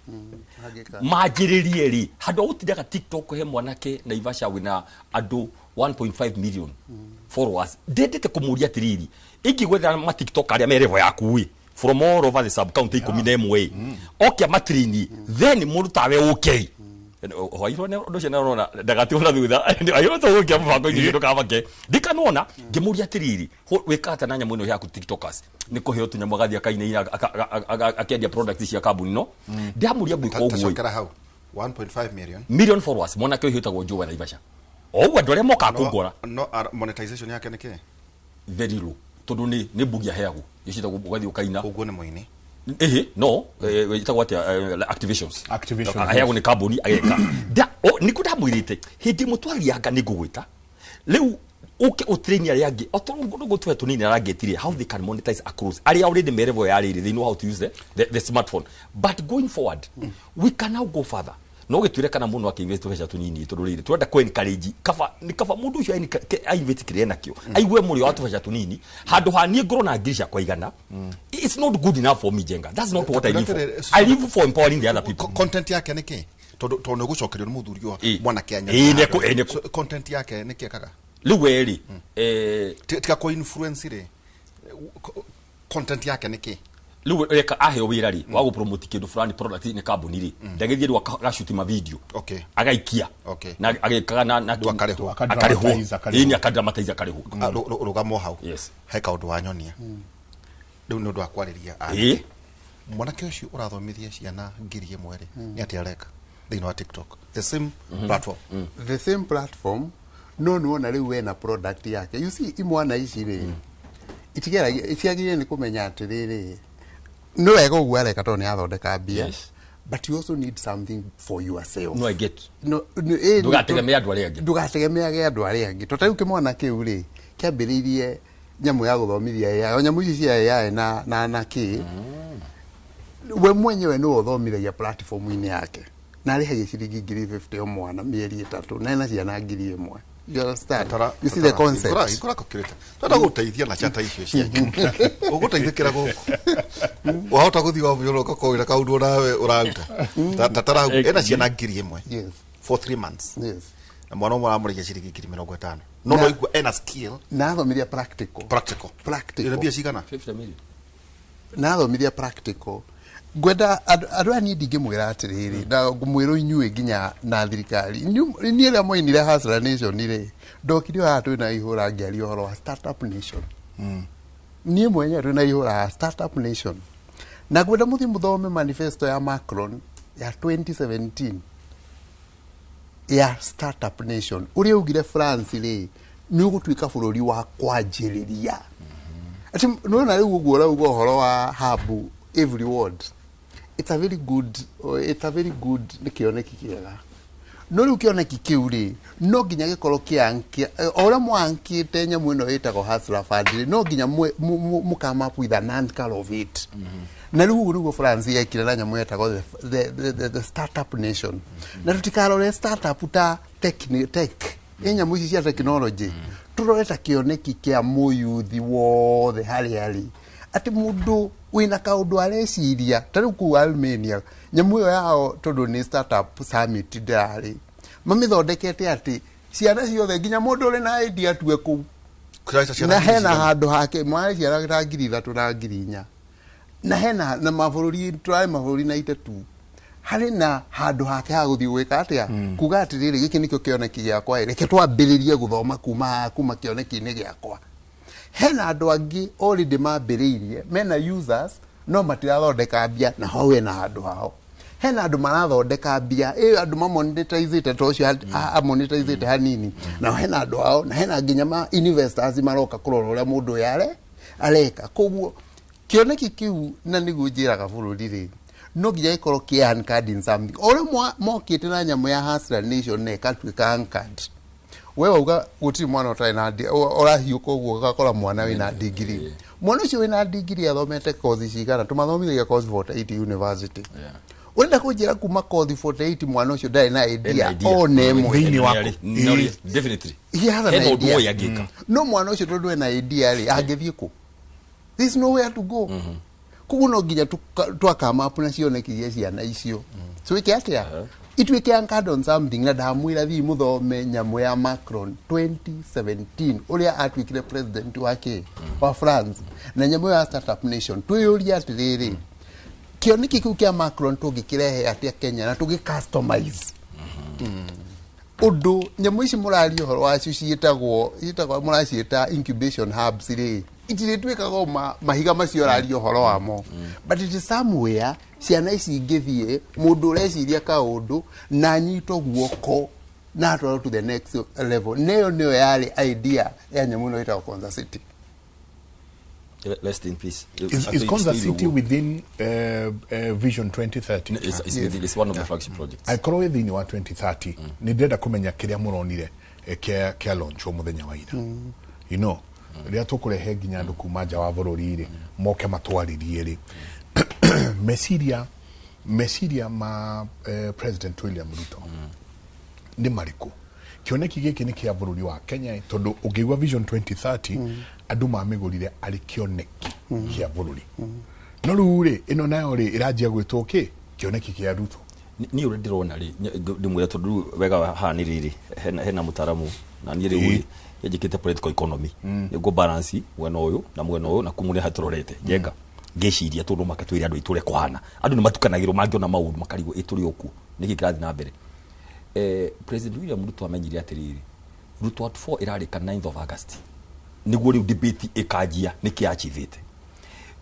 manjĩrĩrie rĩ, handũ ha gũtindaga TikTok. He mwanake Naivasha wĩna andũ 1.5 million followers. Ndendete kũmũria atĩrĩrĩ, ingĩgwethera ma TikTok arĩa me level yaku ĩ from all over the sub county 11 ĩ, oke amatraini, then mũndũ tawe ũke hwairwo nĩ ũndũ ũcio nĩarona ndagatigwo na thutha. Airwo tũgũkia mũbango-inĩ ũcio, ndũkamake. Ndikanona ngĩmũria atĩrĩrĩ, wĩkaga atĩa na nyamũ ĩno yaku TikTokers? Nĩ kũheo tũnyamũ agathiĩ akainaina akĩendia product cia kambuni. No ndamũria gwĩka ũguo ĩ, Tacokera hau 1.5 million. Million followers, mwanake ũyũ wĩtagwo Joe wa Naivasha. O ũguo andũ arĩa mokaga kũngora. No monetization yake nĩ kĩ? Very low, tondũ nĩ mbugi aheagwo icitagwo ũgathiĩ ũkaina. Ũguo nĩ mũini? Ĩhĩ, no ĩtagwo atĩa, activations. Activations. Aheagwo nĩ kambuni ageka. Nĩkuo ndamwĩrĩte hĩndĩ ĩmwe twathianga nĩ ngũgwĩta rĩu ũke ũtrain arĩa angĩ otorwo ngũtũhe tũnini arangĩtirie how they can monetize across arĩa already me level ya rĩrĩ. They know how to use the smartphone, but going forward we can now go further. No gĩtuĩre kana mũndũ akĩinvest tũbeca tũnini, tondũ rĩrĩ tũrenda kũ encourage kaba nĩ kaba mũndũ ũcio ainvest kĩrĩa enakĩo, aigue mũrĩo wa tũbeca tũnini handũ ha niĩ ngorwo na ngiri ciakwa 100. It's not good enough for me, Jenga. That's not what I live for. I live for empowering the other people. Content yake nĩ kĩ? Tondũ nĩ ũgũcokerio nĩ mũthuri ũyũ mwanake. Ĩ, So, content yake nĩ kĩ ekaga? Rĩu we rĩ, Tiga kũ influence rĩ, content yake nĩ kĩ? Rĩu reka aheo wĩra rĩ wa gũpromote kĩndũ fulani, product nĩ kambuni rĩ, ndagĩthiĩ rĩu agacuti ma video, agaikia na agĩkaga na Rĩu akarĩhwo. Akarĩhwo. Akadramatize, akarĩhwo. Ĩni, akadramatize, akarĩhwo. Ah, rũgamo hau. Yes. He kaũndũ wanyonia rĩu nĩ ũndũ wa kwarĩria anake. Mwanake ũcio ũrathomithia ciana 1,000 rĩ, nĩ atĩa areka thĩinĩ wa TikTok, the same platform? The same platform, no nĩwona rĩu wena product yake. You see, imwana ici rĩ, itigeragia, iciagĩrĩire nĩ kũmenya atĩrĩrĩ, nĩ wega ũguo areka tondũ nĩ athondeka mbia, but you also need something for yourself. No, I get. No, Ndũgategemee andũ arĩa angĩ. Ndũgategemeage andũ arĩa angĩ, tondũ ta rĩu kĩmwana kĩu rĩ, kĩambĩrĩirie nyamũ ya gũthomithia AI, o nyamũ ici cia AI na kĩ. We mwenyewe nĩwe ũthomithagia platform-inĩ yake na arĩhagia ciringi 50,000 o mwana mĩeri 3 na ena ciana 1,000. You understand? You see the concept? Ikora calculator. Twenda gũteithia na chata icio ciake. Ũgũteithĩkĩra gũkũ. Wahota gũthiĩ wamũyũrũka kawĩra kaũndũ nawe ũraruta. Tatara hau ena ciana 1,000. Yes. For 3 months. Yes. Na mwana ũmwe aramũrĩhia ciringi 50,000. No igua ena skill Na athomithia practical. Practical. Practical. Ina mbia cigana? 50 million. Na athomithia practical. Ngwenda andũ aya niĩ ndingĩmwĩra atĩrĩrĩ na ngũmwĩra inyuĩ nginya na thirikari niĩ rĩrĩa mwainire Hustler Nation rĩ ndokire haha twĩna ihũra ngĩaria ũhoro wa startup nation. Niĩ mwenyewe twĩna ihũra ya startup nation na ngwenda mũthiĩ mũthome manifesto ya Macron ya 2017 ya startup nation ũrĩa augire France rĩ nĩ ũgũtuĩka bũrũri wa kwanjĩrĩria. Ati nĩwona rĩu ũguo ũrauga ũhoro wa hub every ward. It's a very good, it's a very good nĩ kĩoneki kĩega. No rĩu kĩoneki kĩu rĩ no nginya gĩkorwo kĩankia o ũrĩa mwankĩte nyamũ ĩno ĩtagwo Hustler Fund rĩ no nginya mũ come up with an anchor of it. Na rĩu ũguo nĩguo France yekire na nyamũ ĩtagwo the startup nation. Na tũtikarore startup ta tech ĩ nyamũ ici cia technology. Tũrore ta kĩoneki kĩa mũyuthi wothe harĩa arĩ atĩ mũndũ wĩna kaũndũ areciria ta rĩu kũu Armenia nyamũ ĩyo yao tondũ nĩ startup summit ndĩrarĩ mamĩthondekete atĩ ciana ciothe nginya mũndũ ũrĩ na idea atue kũu na hena handũ hake mwarĩ ciana ta 3,000 na 4,000 na hena na mabũrũri tũrarĩ mabũrũri na 32 harĩ na handũ hake ha gũthiĩ gwĩka atĩa kuga atĩrĩrĩ gĩkĩ nĩkĩo kĩoneki gĩakwa reke twambĩrĩrie gũthoma kuma kĩoneki-inĩ gĩakwa. Hena andũ angĩ already mambĩrĩirie mena users no matirathondeka mbia na hau hena handũ hao. Hena andũ marathondeka mbia ĩ andũ mamonetizĩte to ũcio amonetizĩte hanini na hena andũ ao na hena nginya ma investors maroka kũrora ũrĩa mũndũ ũyũ areka. Koguo kĩoneki kĩu na nĩguo njĩraga bũrũri rĩ no nginya gĩkorwo kĩ anchored in something. O ũrĩa mokĩte na nyamũ ya Hustler Nation na ĩgatuĩka anchored. We wauga gũtirĩ mwana ũtarĩ na ũrahiũka ũguo ũgakora mwana wĩna degree. Mwana ũcio wĩna degree athomete kothi cigana tũmathomithagia course 48 university. Ũrenda kũnjĩra kuma kothi 48 mwana ũcio ndarĩ na idea ona ĩmwe Thĩinĩ waku. Definitely. He has an idea. Hena ũndũ ũyũ angĩka. No mwana ũcio tondũ ena idea rĩ angĩthiĩ kũ? There's nowhere to go. Koguo no nginya twakama up na cioneki cia ciana icio. Twĩke atĩa? Ituĩke anchored on something na ndamwĩra thiĩ mũthome nyamũ ya Macron 2017 ũrĩa atuĩkire president wake wa France na nyamũ ya startup nation. Twĩyũrie atĩrĩrĩ kĩoneki kĩu kĩa Macron tũngĩkĩrehe atĩa Kenya na tũgĩ customize ũndũ nyamũ ici mũraria ũhoro wacio ciĩtagwo mũraciĩta incubation hubs rĩ itirĩtuĩkaga mahiga macio ũraria ũhoro wamo but it is somewhere ciana ici ingĩthiĩ mũndũ ũreciria kaũndũ na anyitwo guoko na atwarwo to the next level. Neyo nĩyo yarĩ idea ya nyamũ ĩno ĩtagwo Konza City. Rest in peace. Is Konza City within Vision 2030? It's one of the flagship projects. Angĩkorwo wĩ thĩinĩ wa 2030 nĩ ndĩrenda kũmenya kĩrĩa mũronire kĩa launch o mũthenya wa ira. You know, rĩrĩa tũkũrehe nginya andũ kuma nja wa bũrũri rĩ moke matwarĩrie rĩ meciria ma President William Ruto nĩ marĩkũ? Kĩoneki gĩkĩ nĩ kĩa bũrũri wa Kenya tondũ ũngĩigua Vision 2030 andũ mamĩgũrire arĩ kĩoneki kĩa bũrũri. No rĩu rĩ ĩno nayo rĩ ĩranjia gwĩtwo kĩ kĩoneki kĩa Ruto. Niĩ ũrĩa ndĩrona rĩ ndĩmwĩre tondũ rĩu wega haha nĩ rĩrĩ hena mũtaaramu na niĩ rĩu njĩkĩte political economy nĩguo balance mwena ũyũ na mwena ũyũ na kumũrĩa hatũrorete njenga ngĩciria tondũ makatwĩre andũ aitũ ũrĩa kũhana andũ nĩ matukanagĩrwo mangĩona maũndũ makarigwo ĩ tũrĩ okuo nĩkĩ kĩrathiĩ na mbere. President William Ruto amenyire atĩrĩrĩ Ruto at 4 ĩrarĩka 9th of August nĩguo rĩu debate ĩkanjia nĩkĩ achivĩte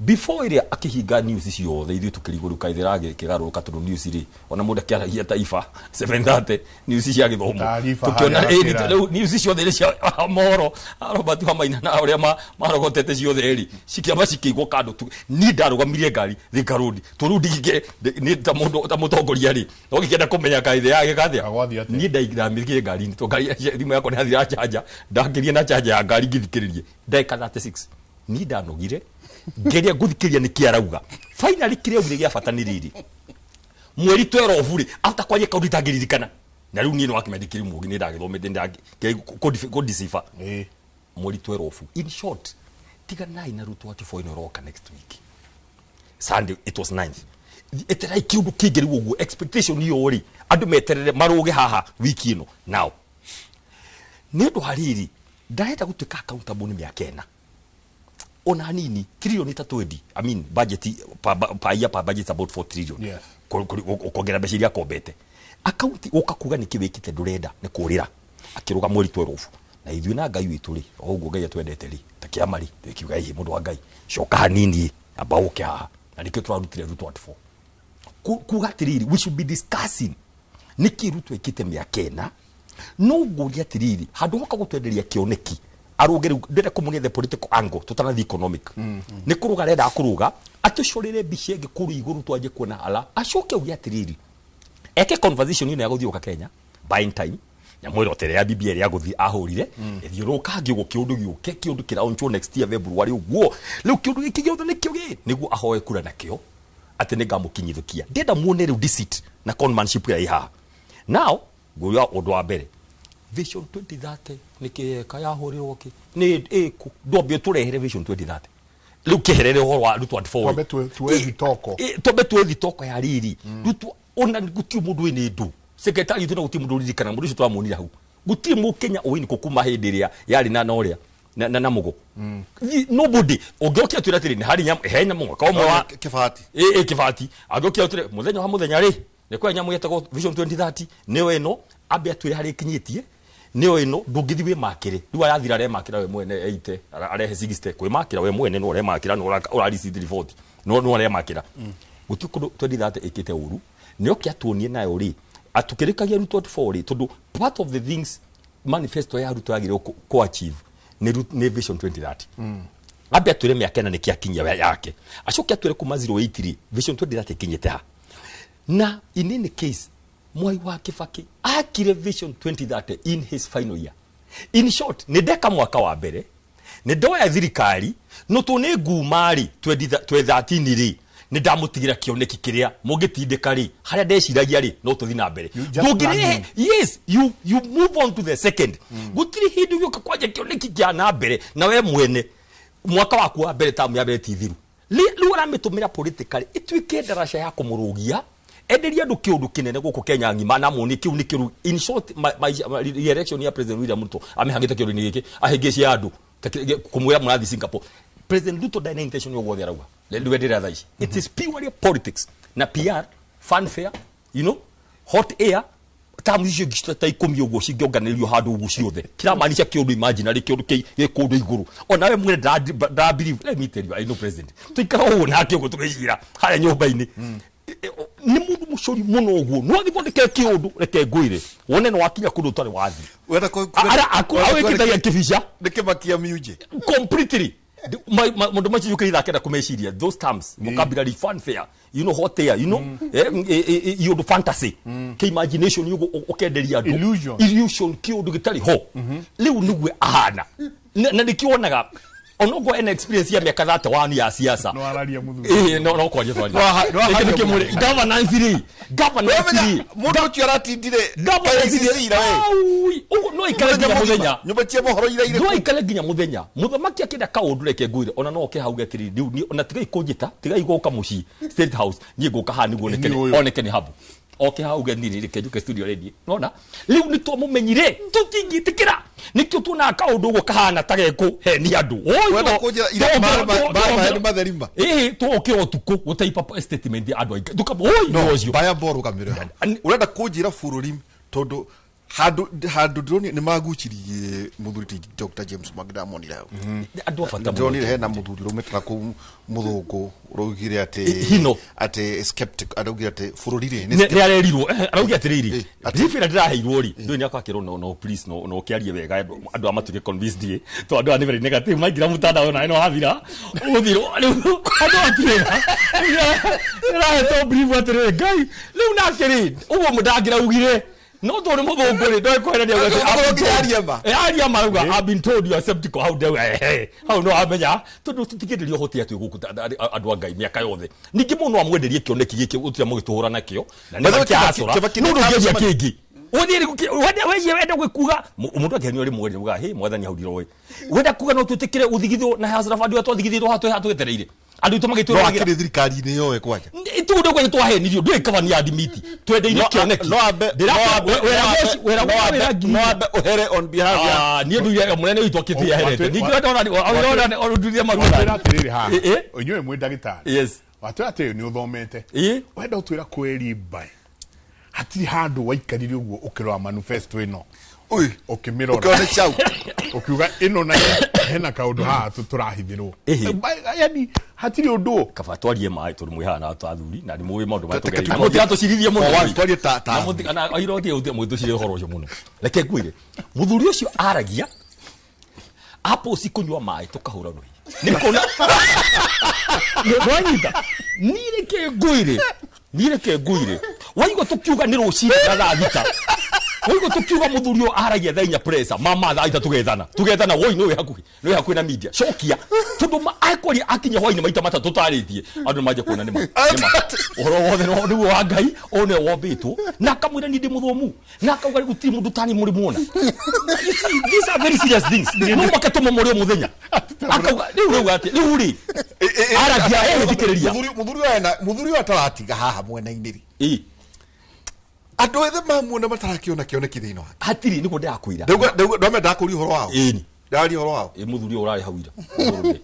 before ĩrĩa akĩhinga news ciothe ithuĩ tũkĩrigwo rĩu kaithĩra kĩgarũrũka tondũ news rĩ ona mũndũ akĩaragia Taifa 7:30 news cia gĩthomo tũkĩona rĩu news ciothe rĩ cia mohoro Robert Wamaina na ũrĩa marogotete ciothe rĩ cikĩamba cikĩigwo kando niĩ ndarũgamirie ngari Thika Road tondũ rĩu nĩ ta mũndũ ta mũtongoria rĩ no gĩkĩenda kũmenya kaithĩra gĩkathĩa niĩ ndaingĩramirie ngari-inĩ tondũ ngari thimũ yakwa nĩ yathira chanja ndakĩrie na chanja ya ngari ngĩthikĩrĩrie ndagĩka 36 niĩ ndanogire Ngeria ngũthikĩria nĩkĩ arauga. Finally kĩrĩa augire gĩa bata nĩ rĩrĩ, mweri 12 rĩ, after kwaria kaũndũ itangĩririkana, na rĩu niĩ nĩ wakĩmenya ndikĩrĩ mũũgĩ, nĩ ndagĩthomete, ndakũdecipher. Mweri 12, in short, tiganai na Ruto at 4 ĩno ĩroka next week Sunday, it was 9th. Eterai kĩũndũ kĩngĩ rĩu ũguo, expectation iyo rĩ, andũ meterere marũge haha wiki ĩno. Now nĩ ũndũ wa rĩrĩ, ndarenda gũtuĩka accountable nĩ mĩaka 4 ona hanini, trilioni ta 20, I mean, budget per year, per budget is about 4 trillion. Kuongerera mbeca iria akombete akaunti ũka kuga nĩkĩ wĩkĩte, ndũrenda nĩ kũrĩra akĩrũga mweri 12. Na ithuĩ na Ngai witũ rĩ, o ũguo Ngai atwendete rĩ, ta kĩama rĩ, tũkiuga ĩhĩ, mũndũ wa Ngai, coka hanini, amba ũke haha. Na nĩkĩo tũrarutire Ruto at 4. Kuga atĩrĩrĩ, we should be discussing nĩkĩ Ruto ĩkĩte mĩaka 4. No ngũria atĩrĩrĩ, handũ hoka gũtwenderia kĩoneki, arũge rĩu, ndĩrenda kũmuonia the political angle tũtanathiĩ economic. Nĩ kũrũga arenda kũrũga, atũcorere mbica ĩngĩ kũrĩa igũrũ, twanjie kuona ala acoke auge atĩrĩrĩ, eke conversation ĩno ya gũthiũka Kenya, buying time, nyamũ ĩro tere ya BBI ya gũthiĩ ahũrire ĩthiũrũrũkangie ũguo, kĩũndũ gĩũke, kĩũndũ kĩraunchwo next year February ũguo. Rĩu kĩũndũ gĩkĩ gĩothe nĩkĩo gĩ nĩguo ahoe kura nakĩo atĩ nĩngamũkinyithũkia. Ndĩrenda muone rĩu deceit na conmanship ĩrĩa ĩ haha. Now ngũria ũndũ wa mbere, Vision 2030 nĩkĩ yeka yahũrĩrwo kĩ nĩ ĩkũ? Ndwambe ũtũrehere Vision 2030 rĩu, kĩherere ũhoro wa Ruto at 4. Twambe tuwe thitoko. Twambe tuwe thitoko ya rĩrĩ Ruto. Ona gũtirĩ mũndũ wĩna ndũ secretary witũ, na gũtirĩ mũndũ ũririkana mũndũ ũcio tũramuonire hau. Gũtirĩ mũkenya ũĩ nĩkũ kuma hĩndĩ ĩrĩa yarĩ na ũrĩa na mũgo. Nobody ũngĩokire twĩra atĩrĩ nĩ harĩ nyamũ he nyamũ mwaka ũmwe wa Kĩbati. Ĩ kĩbati angĩokire atĩrĩ mũthenya wa mũthenya rĩ, nĩ kwa nyamũ yetagwo Vision 2030, nĩyo ĩno, ambe atwĩre harĩa ĩkinyĩtie, nĩyo ĩno. Ndũngĩthiĩ wĩmakĩre rĩu, arathira aremakĩra we mwene 80, arehe 60 kwĩmakĩra we mwene, no ũremakĩra, no ũra receipt report, no aremakĩra. Gũtirĩ kũndũ 2030 ĩkĩte ũru. Nĩ oke atuonie nayo rĩ, atukĩrĩkagia Ruto at 4 rĩ, tondũ part of the things manifesto ya Ruto yagĩrĩirwo kũ achieve nĩ Vision 2030. Ambe atwĩre mĩaka 4 nĩkĩ akinyia yake, acoke atwĩre kuma 08 rĩ, Vision 2030 ĩkinyĩte ha. Na in any case, Mwai wa Kibaki akire Vision 2030 in his final year. In short, nĩ ndeka mwaka wa mbere, nĩ ndoya thirikari, no tũ nĩ nguma rĩ, 2013 rĩ, nĩ ndamũtigĩra kĩoneki kĩrĩa mũngĩtindĩka rĩ, harĩa ndeciragia rĩ, no tũthi na mbere. You just Ndũngĩrehe, yes, you move on to the second. Gũtirĩ hĩndĩ ũgĩũka kwanja kĩoneki kĩa na mbere na we mwene mwaka waku wa mbere, tamu ya mbere ti thiru. Rĩu aramĩtũmĩra politically ĩtuĩke ndaraca ya kũmũrũgia, enderia andũ kĩũndũ kĩnene gũkũ Kenya ng'ima, na muone kĩu nĩ kĩru. In short, re-election ya President William Ruto amĩhangĩte kĩũndũ-inĩ gĩkĩ, ahĩngĩcie andũ kũmwĩra mũrathiĩ Singapore. President Ruto ndarĩ na intention yo guothe arauga rĩu ndĩra thaa ici. It is purely politics na PR, fanfare, hot air. Tamu icio ingĩ ta 10 ũguo cingĩonganĩrĩrio handũ ũguo ciothe, kĩramaanisha kĩũndũ imaginary, kĩũndũ gĩ kũndũ igũrũ. Ona we mwene ndara believe. Let me tell you, I know president, tũikara ũguo nake ũguo, tũgĩcira harĩa nyũmba-inĩ, nĩ mũndũ mũcori mũno ũguo, no agĩthondeke kĩũndũ. Reke ngwĩre, wone no wakinya kũndũ ũtarĩ wathiĩ. Wenda awĩkĩtagia kĩbica. Nĩ kĩmakia miunje. Completely. Mũndũ macio yũkĩire akenda kũmeciria those terms, vocabulary, fanfare, hot air, iũndũ fantasy, kĩ imagination ũguo ũkenderia andũ. Illusion. Illusion, kĩũndũ gĩtarĩ ho. Rĩu nĩguo ahana. Na nĩkĩo wonaga onokorwo ena experience ya mĩaka 31 ya siasa. No araria mũthuri. Ĩĩ, no kwaria twaria. No aharia Gĩkĩ nĩkĩo mũthuri. Governance rĩ, governance rĩ, Mũndũ ũcio aratindire governance rĩ, KICC ira we. Aui, ũguo no ikare nginya mũthenya. Nyũmba cia mohoro ira irĩ No ikare nginya muthenya muthamaki akĩenda kaũndũ. Reke ngwĩre, ona no oke hau atĩrĩrĩ, rĩu niĩ ona tigai kũnjĩta, tigai gũka mũciĩ State House, niĩ ngũka haha nĩguo Nĩ ũyũ. oneke nĩ habu oke hau uge niĩ reke njũke studio ready. Nona rĩu nĩ twamũmenyire, tũtingĩtĩkĩra. Nĩkĩo tuonaga kaũndũ ũguo kahana ta gekũ heni andũ. Oi, Wenda kũnjĩra ira maĩ nĩ matherima. Ĩĩ, twokĩra ũtukũ gũtaipa statement ya andũ aingĩ tukamba oi no ũcio. Baya mboro kamĩro. Ũrenda kũnjĩra bũrũri, tondũ handũ ndĩronire nĩ magucirie mũthuri ti Dr. James Mwangi, ndamonire hau. Andũ a bata mũno. Ndĩronire hena mũthuri ũraumĩte na kũu, mũthũngũ ũraugire atĩ Hino. Atĩ skeptic, araugire atĩ bũrũri rĩ nĩ arerirwo, araugire atĩrĩrĩ, brief ĩrĩa ndĩraheirwo rĩ, ndũĩ nĩ akakĩrwo, no no please, no ũkĩarie wega andũ a matuĩke convinced ĩ, tondũ andũ aya nĩ very negative, maingĩra mũtandao nawe no wathira ũthirwo. Rĩu andũ atirĩra ndĩrahetwo brief atĩrĩrĩ, Ngai rĩu nake rĩ, ũguo ndangĩraugire. No tondũ mũthũngũ rĩ ndoĩ kwehereria Aria ma. Aria ma rauga I've been told you are skeptical how dare hau no amenya tondũ tũtingĩenderio ũhoti atĩ gũkũ andũ a Ngai mĩaka yothe. Ningĩ mũndũ no amwenderie kĩoneki gĩkĩ gũtirĩ mũgĩtũhũra nakĩo na By the way, nĩ kĩacũra. Kibaki No nĩ ndũngĩendia kamũcemanio. kĩngĩ. Wethiĩ wenda gwĩkuga mũndũ angĩhenio rĩmwe rĩ ugaga hĩ mwathani hau ndiroĩ. Wenda kuga no twĩtĩkĩre gũthigithwo na Hustler Fund ũrĩa twathigithirwo haha twĩ haha twetereire. Andũ aitũ No magĩtwĩroragĩra. akĩrĩ thirikari-inĩ yoe kwanja. Itu ndå twahenirio ndå kaba ya admit twendeire kĩoneki No ambe Ndĩra- wĩra ũcio- wĩra no ambe wĩra ngiri. no ambe ũhere on behalf ya Ah, niĩ nduire mũnene witũ akĩtie aherete ningĩ wenda ona Watwĩra maruo atĩrĩrĩ haha Eh, eh. inyuĩ mwĩ ndagĩtarĩ Yes. watwĩra atĩrĩrĩ nĩ ũthomete Ĩ. wenda ũtwĩra kweri mbaĩ hatirĩ handũ waikarire ũguo ũkĩrora manifesto ĩno Ui. ũkĩmĩrora Ũkĩona chau. ũkiuga ĩno na hena kaũndũ haha tũrahithĩrwo Ĩhĩ. Yani hatirĩ ũndũ kaba twarie maĩ tondũ mwĩ haha na athuri na nĩ mũĩ maũndũ marĩa Teke tũgereire. tu- Na mũtiratũcirithie mũno. O, twarie ta- Na na aira ũtige mũgĩtũcirithia ũhoro ũcio mũno. Reke ngwĩre mũthuri ũcio aragia apoci kũnyua maĩ tũkahũra rũhi nĩ kuona nwanyita niĩ reke ngwĩre niĩ reke ngwĩre waigua tũkiuga nĩ rũcinĩ na thaa thita waigua tũkiuga mũthuri ũyũ aragia thaa inya presa mama thaa ita tũgethana tũgethana woi nĩ wĩ hakuhĩ nĩ wĩ hakuhĩ na media cokia tondũ akwaria akinya hwainĩ maita matatũ tarĩtie andũ nĩ manjia kuona nĩma nĩma ũhoro wothe nĩguo wa Ngai ũyũ nĩwe wombĩtwo na akamwĩra niĩ ndĩ mũthomu na akauga gũtirĩ mũndũ tani mũrĩ muona. You see, these are very serious things. No mũhaka tũmomore o mũthenya akauga rĩu rĩu atĩ rĩu rĩ aragia ĩthikĩrĩria Mũthuri ũyũ ena mũthuri ũyũ ataratiga haha mwena-inĩ rĩ. Ĩ, Andũ ethĩ mamuona matarakĩona kĩoneki thĩinĩ wake. hatirĩ nĩguo ndĩrakwĩra Ndauga ndauga ndakũria ũhoro wao. Ĩni. Ndaria ũhoro wao. Ĩ, mũthuri ũyũ ũrarĩ hau ira Mũthuri.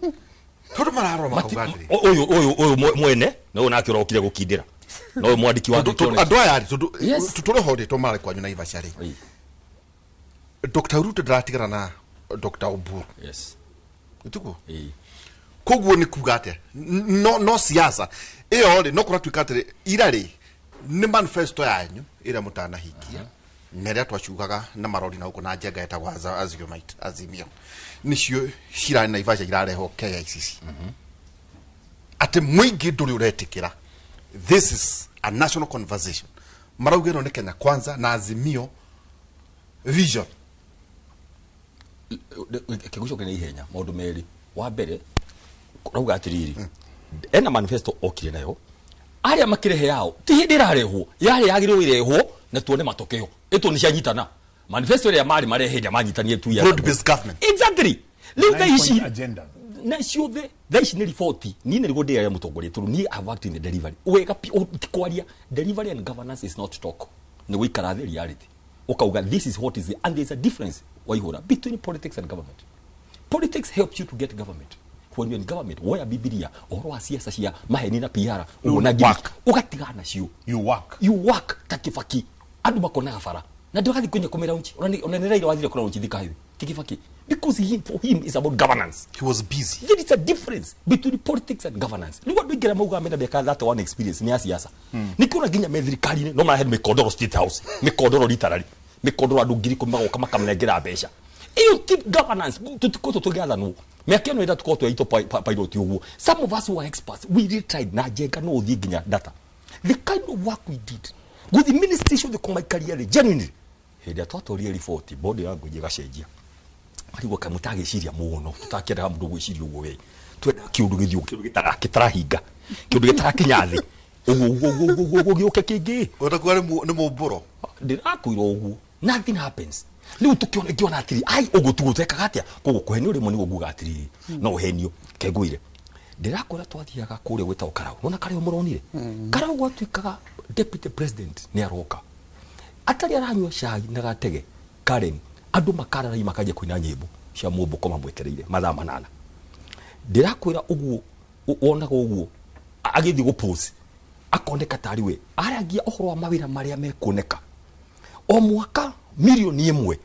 Tondũ mararora makauga atĩrĩ. Ũyũ mwene na ũyũ nake ũrokire gũkindĩra na ũyũ mwandĩki wa Tondũ kĩoneki. andũ aya rĩ tondũ Yes. tũrĩ ho rĩ tondũ marĩ kwanyu Naivasha rĩ. Ĩ, Dr. Ruto ndaratigana na Dr. Oburu. yes Nĩtiguo? Ĩ. Koguo nĩ kuga atĩa no no siasa ĩyo rĩ no kũratuĩka atĩrĩ ira rĩ nĩ manifesto yanyu ĩrĩa mũtanahingia na ĩrĩa twacugaga na marori na gũkũ na njenga ĩtagwo Aziomite Azimio nĩcio cirarĩ Naivasha irarehwo KICC atĩ mũingĩ ndũrĩ ũretĩkĩra this is a national conversation marauga ĩno nĩ Kenya Kwanza na Azimio vision. Kĩgucoke na ihenya maũndũ merĩ wa mbere rauga atĩrĩrĩ ena manifesto okire nayo arĩa makĩrehe yao ti hĩndĩ ĩrarehwo yarĩ yagĩrĩirwo ĩrehwo na tuone matokeo ĩtwo nĩ cianyitana manifesto ĩrĩa marĩ marehe ĩrĩa manyitanie tu ya Broad based government. Exactly. Rĩu thaa ici Nine point agenda. Na ciothe thaa ici nĩ riboti niĩ nĩrĩguo ndĩraria mũtongoria tondũ niĩ I have worked in the delivery wega ti kwaria. Delivery and governance is not talk, nĩ gũikara thĩ reality ũkauga this is what is it. And there is a difference waihũra between politics and government. Politics helps you to get government. When you're in government woya bibilia ũhoro wa siasa cia maheni na PR ũguo na ngiri Work. ũgatigana nacio. You work. You work ta Kibaki andu makonaga bara na ndũgathiĩ kwenye kũmĩraunchi ona nĩ Raila wathire kũraunchi Thika Highway ti Kibaki because he, for him is about governance. He was busy. There is a difference between politics and governance. Rĩu andũ aingĩ arĩa maugaga mena mĩaka 31 experience nĩ a siasa nĩkĩona nginya me thirikari-inĩ no marahe mĩkondoro State House mĩkondoro literally mĩkondoro andũ 10,000 magoka makamũnengera mbeca ĩyo ti governance. Tũtikoretwo tũgĩathanwo mĩaka ĩno ĩrĩa tũkorwo tweitwo pilot ũguo. Some of us who are experts, we really tried na njenga no ũthiĩ nginya data the kind of work we did gũthiĩ ministry ciothe kũmaikaria thĩ genuinely hĩndĩ ĩrĩa twatwarire riboti body language ĩgacenjia arigwo kaĩ mũtagĩciria mũno tũtakĩendaga mũndũ gwĩciria ũguo we twendaga kĩũndũ gĩthiũ kĩũndũ gĩtarahinga kĩũndũ gĩtarakinya thĩ ũguo ũguo ũguo ũguo ũguo gĩũke kĩngĩ. Wenda kuga nĩ mũmbũro. Ndĩrakwĩra ũguo nothing happens. Rĩu tũkĩona ngĩona atĩrĩ ai ũguo tiguo twekaga atĩa koguo kũhenio rĩmwe nĩguo nguga atĩrĩrĩ no ũhenio kengwĩre ndĩrakwĩra twathiaga kũrĩa gwĩtagwo Karau nona Karau mũronire Karau gwatuĩkaga deputy president nĩ aroka atarĩ aranyua cai na gatege Karen andũ makararai makanjia kũina nyĩmbo cia mũmbũko mamwetereire mathaa 8 ndĩrakwĩra ũguo wonaga ũguo agĩthiĩ gũpose akoneka tarĩ we aragia ũhoro wa mawĩra marĩa mekuoneka o mwaka 1 million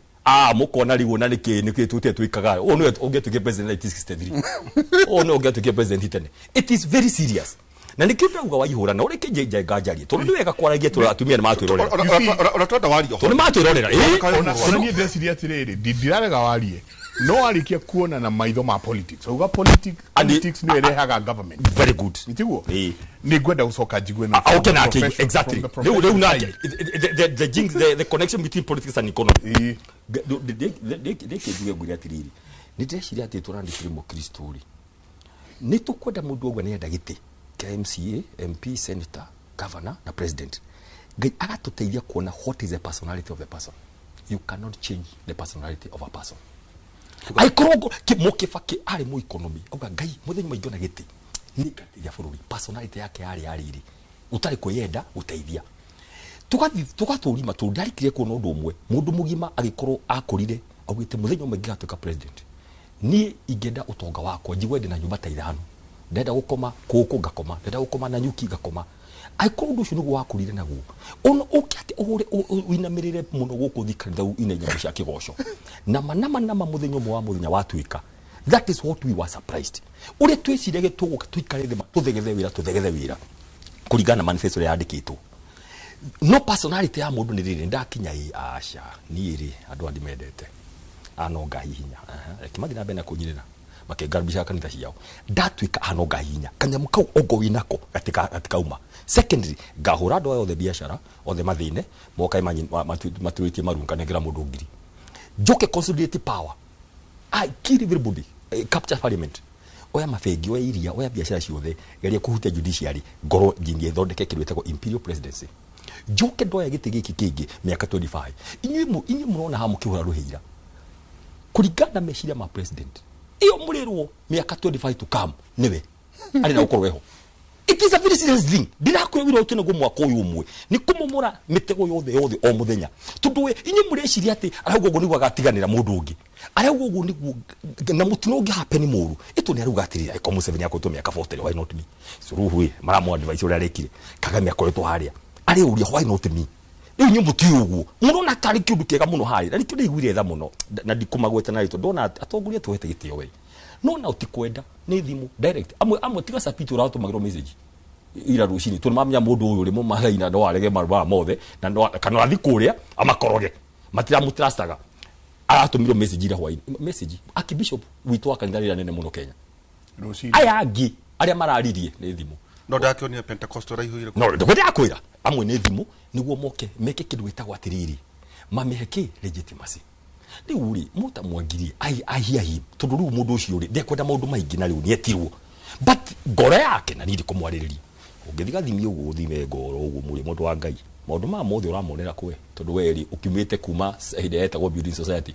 mũkona rĩu ona nĩkĩ nĩkĩ tũte twĩkaga ũyũ nĩwe ũngĩatuĩkire president 1963 ũyũ nĩwe ũngĩatuĩkire president tene. It is very serious na nĩkĩo ndauga waihũra na ũreke njenga njarie tondũ nĩ wega kwaragia tondũ atumia nĩ matwĩrorera Ona twenda wario tondũ nĩ matwĩrorera Ona niĩ ndĩreciria atĩrĩrĩ ndirarega warie No arĩkia kuona na maitho ma politics, auga politics nĩ ĩrehaga government. Very good. Nĩtiguo? Ĩĩ. Nĩ ngwenda gũcoka njigue na Okay, nake exactly from the rĩu nake profession the jinx, the connection between politics and economy. Ĩĩ. Ndĩke njuge ngwĩre atĩrĩrĩ, nĩ ndĩreciria atĩ tũrandĩkire mũkristo rĩ, nĩ tũkwenda mũndũ auga nĩ enda gĩtĩ kĩa MCA, MP, senator, governor na president. Ngai agatũteithia kuona what is the personality of the person. You cannot change the personality of a person. Aikorwo Mũkĩbakĩ arĩ mũ economy, auga Ngai mũthenya ũmwe ingĩona gĩtĩ nĩ ngateithia bũrũri, personality yake yarĩ ya rĩrĩ ũtarĩ kwĩyenda gũteithia. Tugathi tugatũrima tondũ ndarikire kuona ũndũ ũmwe, mũndũ mũgima agĩkorwo akũrire augĩte mũthenya ũmwe ingĩgatuĩka president, niĩ ingĩenda ũtonga wakwa njigue ndĩ na nyũmba ta ithano, ndenda gũkoma kũkũ ngakoma, ndenda gũkoma na nyuki ngakoma. Angĩkorwo ũndũ ũcio nĩguo wakũrire naguo, ona ũke atĩ ũhũre ũinamĩrĩre mũno gũkũ thi kanitha ine nyamũ cia kĩgoco nama nama nama, mũthenya ũmwe wa mũthenya watuĩka. That is what we were surprised, ũrĩa twĩciragia tũgũka tũikare thĩ tũthegethe wĩra, tũthegethe wĩra kũringana na manifesto ĩrĩa yandĩkĩtwo. No personality ya mũndũ nĩ rĩrĩ, ndakinya ĩ aca niĩ rĩ, andũ aya ndimendete ano ngahihinya. Reke mathiĩ na mbere na kũnyirĩra makĩngaribisha kanitha ciao, ndatuĩka ano ngahihinya kanyamũ kau ongo wĩnako gatikauma. Secondly, ngahũra andũ aya othe biacara othe mathĩne mokae maturĩtie maru, nganengera mũndũ ngiri, njoke consolidate power. I kill everybody, capture parliament, oya mabengi, oya iria, oya biacara ciothe, geria kũhutia judiciary, ngorwo nginya thondeke kĩndũ gĩtagwo imperial presidency, njoke ndoya gĩtĩ gĩkĩ kĩngĩ mĩaka 25. Inyuĩ mũrona haha mũkĩhũra rũhĩira kũringana na meciria ma president iyo mũrĩrwo mĩaka 25 to come nĩwe arĩ na gũkorwo eho. It is a very serious thing. Ndirakwĩra wĩra ũyũ naguo mwaka ũyũ ũmwe nĩ kũmomora mĩtego yothe yothe o mũthenya, tondũ we inyuĩ mũreciria atĩ arauga ũguo nĩguo agatiganĩra mũndũ ũngĩ, arauga ũguo nĩguo na mũtino ũngĩ happen mũru ĩtũ nĩ arauga atĩrĩrĩ, angĩkorwo Museveni akoretwo mĩaka 40, why not me? Suluhu ĩ maramũ advice ũrĩa arekire, Kagame akoretwo harĩa arĩũria, why not me? Rĩu inyuĩ mũtiũĩ ũguo, mũrona tarĩ kĩũndũ kĩega mũno harĩa, na nĩkĩo ndaiguire tha mũno na ndikũmagweta na rĩtwa, ndona atongoria tuohete gĩtĩo we, no na ũtikwenda nĩ thimũ direct, amwe amwe tiga sapito ũratũmagĩrwo message ira rũcinĩ tondũ mamenya mũndũ ũyũ rĩ mũmathaina no arege marũa mothe na no kana athi kũrĩa amakoroge, matiramũtrustaga, aratũmirwo message ira hwainĩ, message archbishop witũ wa kanitha rĩrĩa nene mũno Kenya. Rũcinĩ. Aya angĩ arĩa mararirie nĩ thimũ. No ndakĩonire Pentecostal raihũire. No ndĩkwenda kwĩra amwe nĩ thimũ nĩguo moke meke kĩndũ gĩtagwo atĩrĩrĩ, mamĩhe kĩ legitimacy. Rĩu rĩ mũta mwangirie I hear him, tondũ rĩu mũndũ ũcio rĩ ndekwenda maũndũ maingĩ na rĩu nĩetirwo, but ngoro yake na niĩ ndikũmwarĩrĩria, ũngĩthiĩ gathimi ũguo ũthime ngoro ũguo mũrĩ mũndũ wa Ngai, maũndũ maya mothe ũramonera kwe, tondũ we rĩ ũkiumĩte kuma hĩndĩ ĩrĩa yetagwo building society.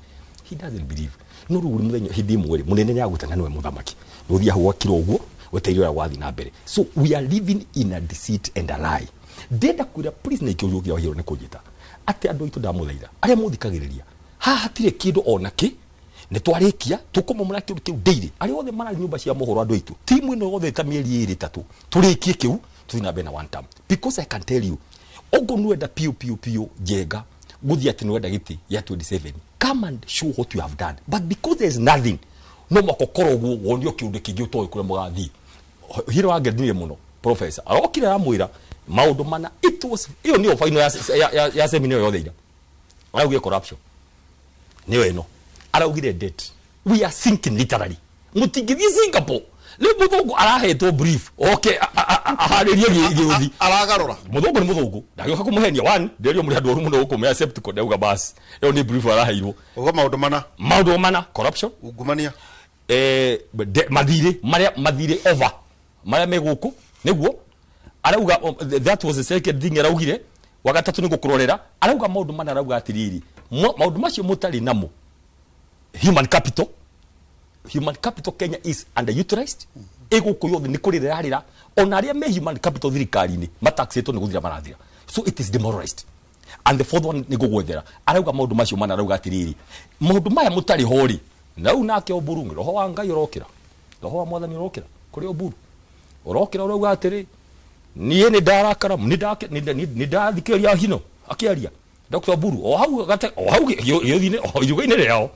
He doesn't believe. No rĩu mũthenya hĩndĩ ĩmwe rĩ mũnene nĩagwĩta na nĩwe mũthamaki, nĩũthiĩ hau gwakira ũguo wetereire ũrĩa gwathiĩ na mbere. So we are living in a deceit and a lie. Ndĩrenda kwĩra please, na ikĩũrio kĩa wahirwo nĩ kũnjĩta atĩ andũ aitũ, ndamũthaitha arĩa mũthikagĩrĩria haha, hatirĩ kĩndũ ona kĩ nĩ twarĩkia tũkũmomora kĩndũ kĩu daily, arĩa othe mararĩ nyũmba cia mohoro, andũ aitũ, timu ĩno yothe ta mĩeri ĩrĩ ĩtatũ tũrĩkie kĩu tũthiĩ na mbere na one term, because I can tell you ũguo nĩwenda piũ piũ piũ njenga gũthiĩ atĩ nĩwenda gĩtĩ gĩa 27, come and show what you have done. But because there is nothing, no mwaka ũkorwo ũguo wonio kĩũndũ kĩngĩ ũtoĩ kũrĩa mũgathiĩ. Hiro wangendire mũno professor arokire aramwĩra maũndũ mana. It was ĩyo nĩyo final ya seminar yothe ira. Araugire corruption nĩyo ĩno, araugire debt, we are sinking literally, mũtingĩthiĩ Singapore. Rĩu mũthũngũ arahetwo brief oke aharĩrie gĩũthi. Aragarũra. Mũthũngũ nĩ mũthũngũ, ndagĩũka kũmũhenia one nderio mũrĩ andũ oru mũno gũkũ me skeptical, ndauga bas ĩyo nĩ brief araheirwo. Uga maũndũ mana. Maũndũ mana: corruption, ungumania, mathirĩ marĩa mathirĩ over marĩa me gũkũ nĩguo arauga. That was the second thing araugire. Wa gatatũ nĩ gũkũrorera, arauga maũndũ mana, arauga atĩrĩrĩ, maũndũ macio mũtarĩ namo, human capital. Human capital Kenya is underutilized, ĩgũkũ yothe nĩ kũrĩra ĩrarĩra, ona arĩa me human capital thirikari-inĩ mataxĩtwo nĩ gũthira marathira, so it is demoralized. And the fourth one nĩ gũgwethera, arauga maũndũ macio mana, arauga atĩrĩrĩ, maũndũ maya mũtarĩ ho rĩ, na rĩu nake Oburu, roho wa Ngai ũrokĩra, roho wa mwathani ũrokĩra kũrĩ Oburu, ũrokĩra ũrauga atĩrĩ, niĩ nĩ ndarakara, nĩ ndathikĩrĩria hino akĩaria Dr. Oburu o hau gate o hau gĩũthi-inĩ o iruga-inĩ rĩao,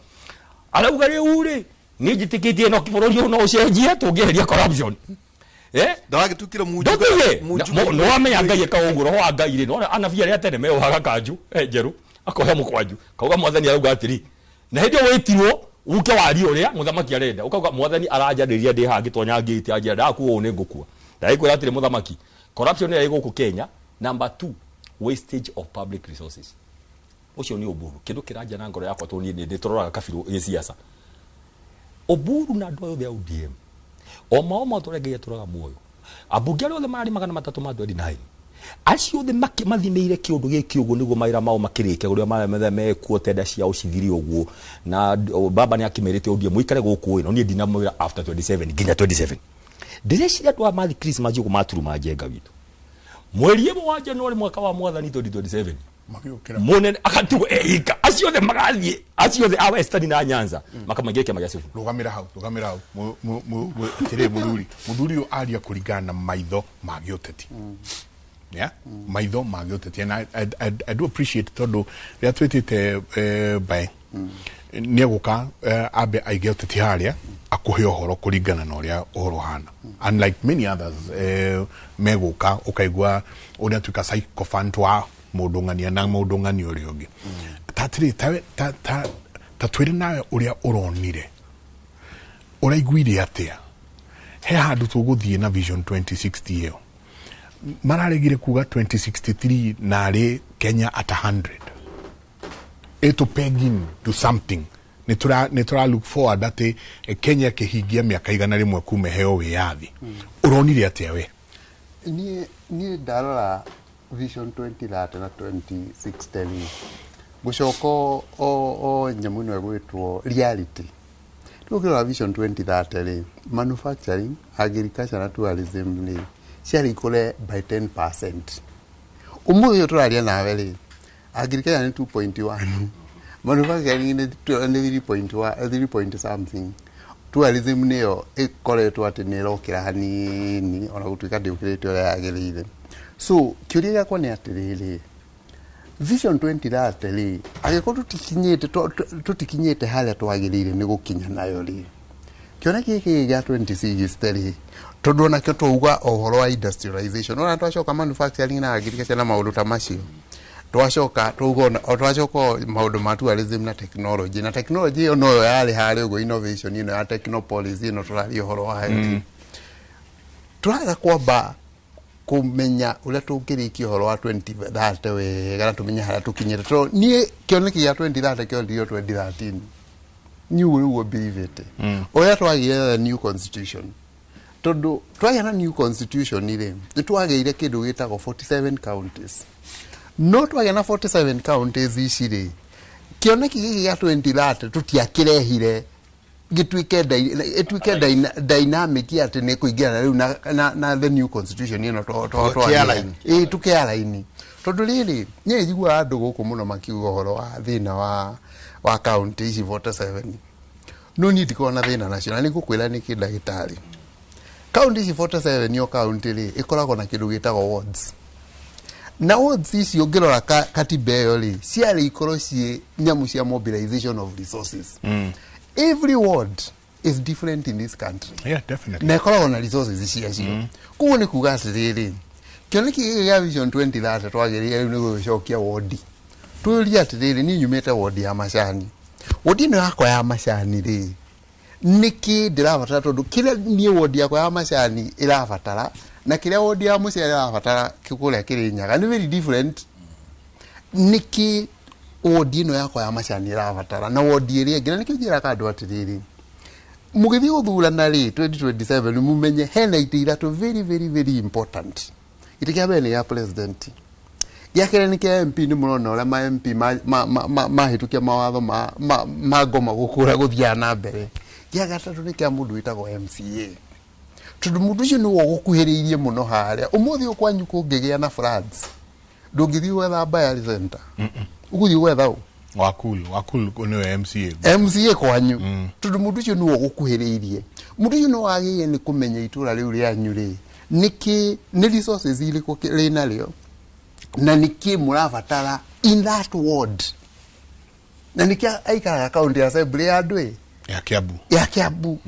arauga rĩu rĩ niĩ njĩtĩkĩtie no bũrũri ũyũ no ũcenjie tũngĩeheria corruption. Ndagagĩtuĩkire. Ndũtige nĩwamenya Ngai eka ũguo, roho wa Ngai rĩ nĩwona anabii arĩa tene meohaga kanju njerũ, akoya mũkwanju kauga mwathani arauga atĩrĩ, na hĩndĩ ĩyo wĩtirwo Uke warie ũrĩa mũthamaki arenda. Ũkauga mwathani aranjarĩria ndĩ haha ngĩtonya ngĩte anjĩra ndakua ũũ nĩ ngũkua. Ndagĩkwĩra atĩrĩ mũthamaki, corruption ĩrĩa ĩ gũkũ Kenya, number 2, wastage of public resources. Ũcio nĩ Oburu. Kĩndũ kĩranja na ngoro yakwa tondũ niĩ nĩ tũroraga kabirũ gĩciaca. Oburu na andũ othe a ODM o mao matũrĩa Ngai atũraga muoyo. Ambunge arĩa othe mararĩ 329 acio othe mathimĩire kĩũndũ gĩkĩ ũguo nĩguo mawĩra mao makĩrĩke ũrĩa maretha mekuo tenda ciao cithire ũguo na baba nĩ akĩmerĩte ODM mũikare gũkũ ĩ no niĩ ndinamwĩra after 27 nginya 27. Ndĩreciria andũ aya mathi Christmas ũguo maturuma njenga witũ. Mweri ĩmwe wa January mwaka wa mwathani 2027 Magĩũkĩra. Munene akatigwo eika acio othe magathiĩ acio othe a Western na Nyanza makamaingĩra kĩama gĩa Sifuna. Rũgamĩra hau, rũgamĩra hau. Atĩrĩ mũthuri, mũthuri ũyũ aria kũringana na maitho ma gĩũteti. Yeah? Maitho ma gĩũteti. And I do appreciate tondũ rĩrĩa twĩtĩte Mbae nĩ egũka ambe aige ũteti harĩa akũhe ũhoro kũringana na ũrĩa ũhoro ũhana. Unlike many others megũka ũkaigua ũrĩa tuĩka sycophant wa mũndũ ng'ania na mũndũ ng'ania ũrĩa ũngĩ. Ta atĩrĩ, ta twĩre nawe ũrĩa ũronire, ũraiguire atĩa? He handũ tũgũthiĩ na Vision 2060 ĩyo. Mararegire kuga 2063 narĩ Kenya at 100. Ĩtũ pegging to something. Nĩ tũra look forward atĩ Kenya ĩkĩhingia mĩaka 100 kuma ĩheo wĩyathi. Ũronire atĩa we? Niĩ ndarora Vision 2030 na 2060 gũcoka o nyamũ ĩno ĩgwĩtwo reality. Rĩu ũkĩrora Vision 2030 rĩ, manufacturing, agriculture na tourism rĩ, ciarĩ ikũre by 10%. Ũmũthĩ ũyũ tũraria nawe rĩ, agriculture nĩ 2.1, manufacturing nĩ 3.1, 3 point something. Tourism nĩyo ĩkoretwo atĩ nĩ ĩrokĩra hanini ona gũtuĩka ndĩũkĩrĩte ũrĩa yagĩrĩire. So kĩũria gĩakwa nĩ atĩrĩrĩ, Vision 2030 rĩ, angĩkorwo tũtikinyĩte harĩa twagĩrĩire nĩ gũkinya nayo rĩ, kĩoneki gĩkĩ gĩa 2060 rĩ, tondũ onakĩo twauga ũhoro wa industrialization, ona twacoka manufacturing na agriculture na maũndũ ta macio, twacoka twauga twacoka maũndũ ma tourism na technology, na technology ĩyo noyo yarĩ harĩa ũguo innovation ĩno ya technopolis ĩno tũraria ũhoro wayo rĩ, tũraga kwamba kũmenya ũrĩa tũngĩrĩkia ũhoro wa 2030 wega na tũmenye harĩa tũkinyĩte. Tondũ niĩ kĩoneki gĩa 2030 kĩondirio 2013. Niĩ ũguo nĩguo believe-ĩte. Ũrĩa twagĩire na new constitution. Tondũ twagĩa na new constitution rĩ, nĩ twagĩire kĩndũ gĩtagwo 47 counties. No twagĩa na 47 counties ici rĩ, kĩoneki gĩkĩ gĩa 2030 tũtiakĩrehire gĩtuĩke ĩtuĩke dynamic atĩ nĩ kũingĩrana rĩu na the new constitution ĩno Tũkĩalign. Ĩĩ, tũkĩalign. Tondũ rĩrĩ, niĩ njiguaga andũ gũkũ mũno makiuga ũhoro wa thĩna wa county ici 47. No niĩ ndikoragwo na thĩna nacio, na nĩngũkwĩra nĩkĩ ndagĩtarĩ. County ici 47 o county rĩ, ĩkoragwo na kĩndũ gĩtagwo wards. Na wards ici ũngĩrora katiba ĩyo rĩ, ciarĩ ikorwo ciĩ nyamũ cia mobilization of resources. Every ward is different in this country. Yeah, definitely. Na ĩkoragwo na resources ciacio. Koguo nĩ kuga atĩrĩrĩ, kĩoneki gĩkĩ gĩa Vision 2030 twagĩrĩire rĩu nĩ gũgĩcokia wondi. Twĩũrie atĩrĩrĩ, niĩ nyumĩte wondi ya Macani. Wondi ĩno yakwa ya Macani rĩ, nĩkĩ ndĩrabatara? Tondũ kĩrĩa niĩ wondi yakwa ya Macani ĩrabatara na kĩrĩa wondi ya Mũcere ĩrabatara kũrĩa Kĩrĩnyaga nĩ very different. Nĩkĩ wondi ĩno yakwa ya Macani ĩrabatara na wondi ĩrĩa ĩngĩ? Na nĩkĩo njĩraga andũ atĩrĩrĩ, mũgĩthiĩ gũthurana rĩ 2027 mumenye hena itĩ ithatũ very very very important. Gĩtĩ kĩa mbere nĩ gĩa president, gĩa kerĩ nĩ kĩa MP. Nĩ mũrona ũrĩa ma MP mahĩtũkia mawatho ma ngoma gũkũ ũrĩa gũthiaga na mbere. Gĩa gatatũ nĩ kĩa mũndũ wĩtagwo MCA, tondũ mũndũ ũcio nĩwe ũgũkuhĩrĩirie mũno harĩa. Ũmũthĩ ũyũ kwanyu kũngĩgĩa na floods, ndũngĩthiĩ gwetha Bayari Center, ũgũthiĩ gwetha ũ? Wakul, Wakul nĩwe MCA. MCA kwanyu, tondũ mũndũ ũcio nĩwe ũgũkuhĩrĩirie. Mũndũ ũcio nĩwe wagĩrĩire nĩ kũmenya itũra rĩu rĩanyu rĩ, nĩkĩ nĩ resources irĩkũ rĩnarĩo na nĩkĩ mũrabatara in that ward, na nĩkĩ aikaraga county assembly ya andũ ĩ ya Kiambu. Ya Kiambu.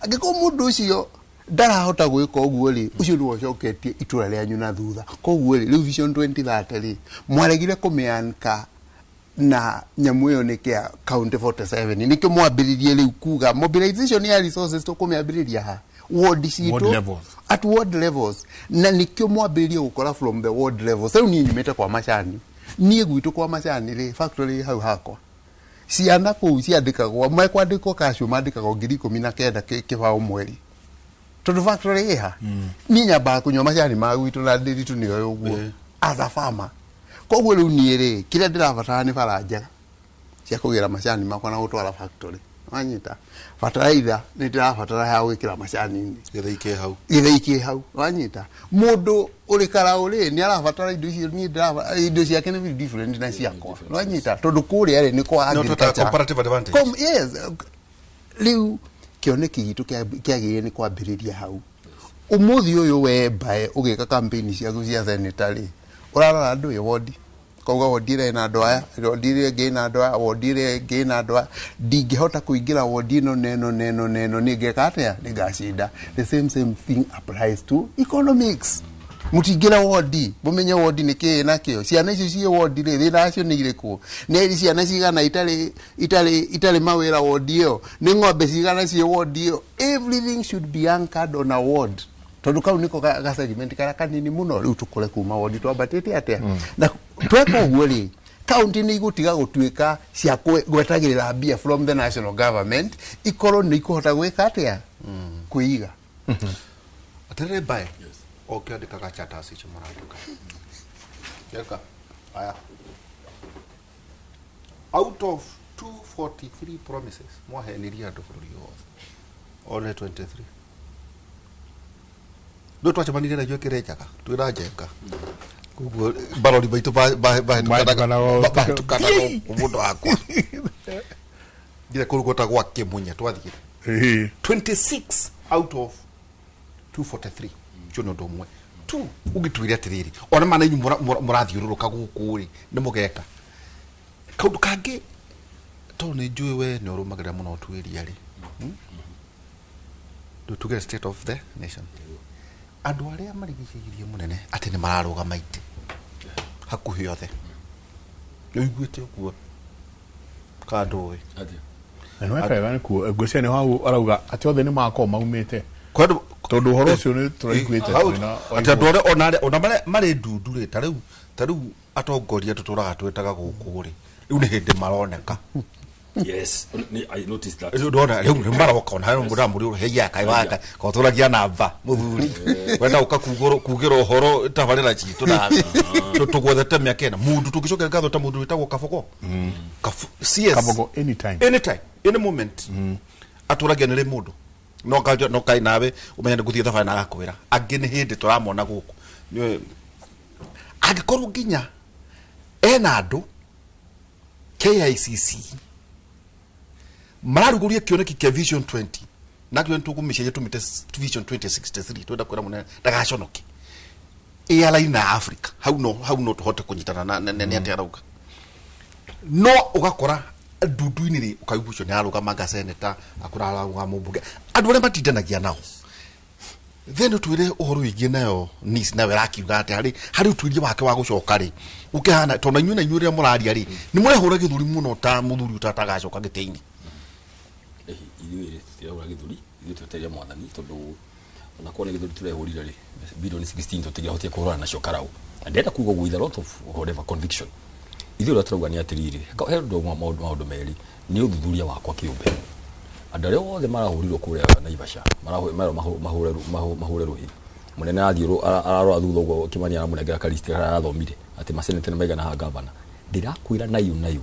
Angĩkorwo mũndũ ũcio ndarahota gwĩka ũguo rĩ, ũcio nĩwe ũcoketie itũra rĩanyu na thutha. Koguo rĩ, rĩu Vision 2030 rĩ, mwaregire kũmĩanka Na nyamũ ĩyo nĩ kĩa county 47 nĩkĩo mwambĩrĩrie rĩu kuga mobilization ya resources tũkũmĩambĩrĩria ha ward citũ. Ward levels. At ward levels, na nĩkĩo mwambĩrĩrie gũkora from the ward levels. Rĩu niĩ nyumĩte kwa macani, niĩ gwitũ kwa macani rĩ, factory hau hakwa, ciana kũu ciandĩkagwo, mekwandĩkwo kacio mandĩkagwo 19,000 kĩbaũ mweri, tondũ factory ĩha. Niĩ nyambaga kũnyua macani ma gwitũ na ndĩritũ nĩyo ũguo as a farmer. Koguo rĩu niĩ rĩ, kĩrĩa ndĩrabatara nĩ bara njega cia kũgĩra macani makwa na gũtwara factory, wanyita? Bataraitha nĩ ndĩrabatara ya gwĩkĩra macani-inĩ. Gĩthĩi kĩ hau. Gĩthĩi kĩ hau, wanyita? Mũndũ ũrĩ karaũ rĩ, nĩ arabatara indo icio, niĩ ndĩrabatara indo ciake nĩ very different na ciakwa, wanyita? Tondũ kũrĩa rĩ, nĩ kwa No, twĩtaga agriculture. comparative advantage. Yes, rĩu kĩoneki gitũ kĩagĩrĩire nĩ kwambĩrĩria hau. Ũmũthĩ ũyũ we mbae ũgĩka campaign ciaku cia senator rĩ, ũrarora andũ ĩ wondi, kauga wondi ĩrĩa ĩna andũ aya, wondi ĩrĩa ĩngĩ ĩna andũ aya, wondi ĩrĩa ĩngĩ ĩna andũ aya, ndingĩhota kũingĩra wondi ĩno na ĩno na ĩno na ĩno, nĩ ngeka atĩa? Nĩ ngacinda? The same thing applies to economics. Mutingĩra wondi mũmenye wondi nĩ kĩĩ nakĩo, ciana icio ciĩ wondi rĩ, thĩna wacio nĩ irĩkũ, nĩ ciana cigana itarĩ mawĩra wondi ĩyo, nĩ ng'ombe cigana ciĩ wondi ĩyo. Everything should be anchored on a ward, tondũ kau nĩko ga segment karĩa kanini mũno. Rĩu tũkũre kuma wondi twambatĩte atĩa, na tweka ũguo rĩ, kaunti nĩ igũtiga gũtuĩka cia gwetagĩrĩra mbia from the national government, ikorwo nĩ ikũhota gwĩka atĩa? Kwĩiga. Atĩrĩrĩ mbae, o kĩandĩkaga charters icio marandĩka Jeka aya, out of 243 promises mwahenirie andũ bũrũri wothe, only 23 ndå twacemanirie na ithuĩ kĩrĩnjaga twĩna njenga, koguo barori maitũ Mahĩtũkanaga mahĩtũkanaga mũndũ wakwa nginya kũu gwĩtagwo Kĩmunye twathire. 26 out of 243, ũcio nĩ ũndũ ũmwe tu ũngĩtwĩre atĩrĩrĩ, ona mana inyuĩ mũrathiũrũrũka gũkũ rĩ, nĩ mũgeka kaũndũ kangĩ, tondũ nĩ njũĩ we nĩ ũrũmagĩrĩra mũno ũtuĩria rĩ, Rĩu tuge state of the nation, andũ arĩa marigicĩirie mũnene atĩ nĩ mararũgama itĩ hakuhĩ othe, nĩ ũiguĩte ũguo kandũĩ? Atĩa? Na nĩ wega nĩ kuo ngwĩciria nĩ hau arauga atĩ othe nĩ makorwo maumĩte, Kwa andũ tondũ ũhoro ũcio nĩ tũraiguĩte. Hau- twĩna- atĩ andũ arĩa ona ona marĩa marĩ ndundu rĩ, ta rĩu atongoria tũtũraga twĩtaga gũkũ rĩ, rĩu nĩ hĩndĩ maroneka. Yes, I noticed that. Rĩu ndona rĩu nĩ maroka, ona harĩ mũndũ amũrĩ heia kaĩ waka kotũragia namba mũthuri wenda ũka kugĩra ũhoro tabarĩra citũ na tũgwethete mĩaka ĩna, mũndũ tũngĩcokeria ngatho ta mũndũ wĩtagwo Kabogo. CS. Kabogo anytime. Anytime, any moment atũragia nĩ rĩ mũndũ no kanjo no kai nawe ũmenye nĩ ngũthiĩ thabarĩ na agakwĩra angĩ nĩ hĩndĩ tũramona gũkũ. Angĩkorwo nginya ena andũ KICC mararugũria kĩoneki kĩa Vision 20 na kĩo tũkũmĩcenjia tũmĩte Vision 2063, twenda kwĩra mũnene ndagaconoke airline na Africa hau no tũhote kũnyitana na nĩ atĩ arauga no ũgakora ndundu-inĩ rĩ, ũkaigua ũcio nĩ ararũgama seneta, akũra ararũgama mũmbunge, andũ arĩa matindanagia nao. Then ũtwĩre ũhoro wĩgiĩ nayo nis nayo ĩrakiuga atĩ harĩ ũtuĩria wake wa gũcoka rĩ, ũkĩhana tondũ na inyuĩ rĩrĩa mũraria rĩ, nĩ mũrehũra gĩthũri mũno ta mũthuri ũtatagacoka gĩtĩ-inĩ. Ithuĩ rĩ, tũtirahũra gĩthũri, ithuĩ twetereire mwathani, tondũ onakorwo nĩ gĩthũri tũrehũrire rĩ, bilioni 16 tũtingĩahotire kũhũrana nacio karau, na ndĩrenda kuga ũguo with a lot of whatever conviction. Ithuĩ ũrĩa tũrauga nĩ atĩrĩrĩ, he ũndũ ũmwe, maũndũ merĩ nĩ ũthuthuria wakwa kĩũmbe. Andũ arĩa othe marahũrirwo kũrĩa Naivasha merwo mahũre rũhĩ mũnene, arathiĩ ararora thutha ũguo, Kimani aramũnengera kalisti karĩa arathomire atĩ maseneta nĩ maigana ha gavana. Ndĩrakwĩra nayo nayo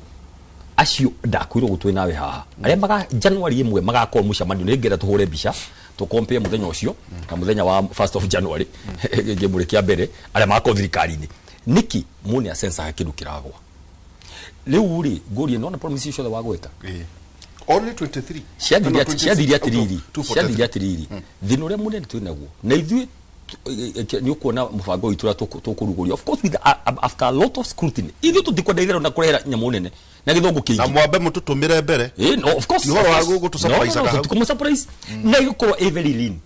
acio ndakwĩrwo gũtwĩ nawe haha, arĩa maga January 1 magakorwo mũcemanio, nĩ ngenda tũhũre mbica tũkompare mũthenya ũcio na mũthenya wa 1st of January kĩmũrĩ kĩa mbere, arĩa magakorwo thirikari-inĩ nĩkĩ muone asensa kĩndũ kĩragwa. Rĩu rĩ, ngũrie, nona promise ciothe wagweta Only 23. Ciathire No, 26 ciathire out of atiriri 243. Ciathire atiriri, thĩna ũrĩa mũnene twĩ naguo na ithuĩ nĩ ũkuona mũbango witũ ũrĩa tũkũrugũria, of course with after a lot of scrutiny. Ithuĩ tũtikwenda itherũ na kũrehera nyamũ nene na gĩthũngũ Na kĩingĩ. mwambe mũtũtũmĩre mbere. No, of course. Ti ũhoro Of wa course. gũgũtũ-surprise No, no, no, hau. tũtikũmũ-surprise. Na ĩgũkorwo ĩ very lean,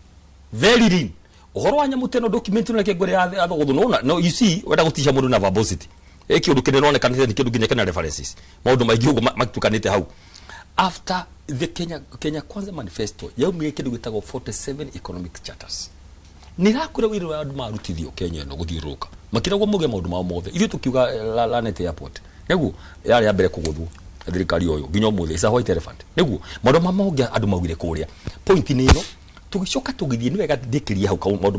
very lean. Ũhoro wa nyamũ teno document ĩno, reke ngwĩre ya thogotho, nona no you see, wenda gũtisha mũndũ na verbosity. Ä kä å ndå kä nä roneka nä kä ndå nginya kena references maå ndå maingä å guo matukanä hau. After the Kenya Kwanza manifesto yaumire kä ndå gä tagwo 47 economic charters, nä rakwä wä ra andå marutithio Kenya ä no gå thiå rå ka makiragwo muge maå ndå mao mothe. Ithuä tå kiuga Lanet Airport nĩguo yarĩ ya mbere kũgũthwo thirikari ũyũ nginya ũmũthĩ is a white elephant, nĩguo maũndũ ma mongĩ andũ maugire kũrĩa point nĩ ĩno. Tũgĩcoka tũgĩthiĩ nĩ wega ndĩkĩrie hau maũndũ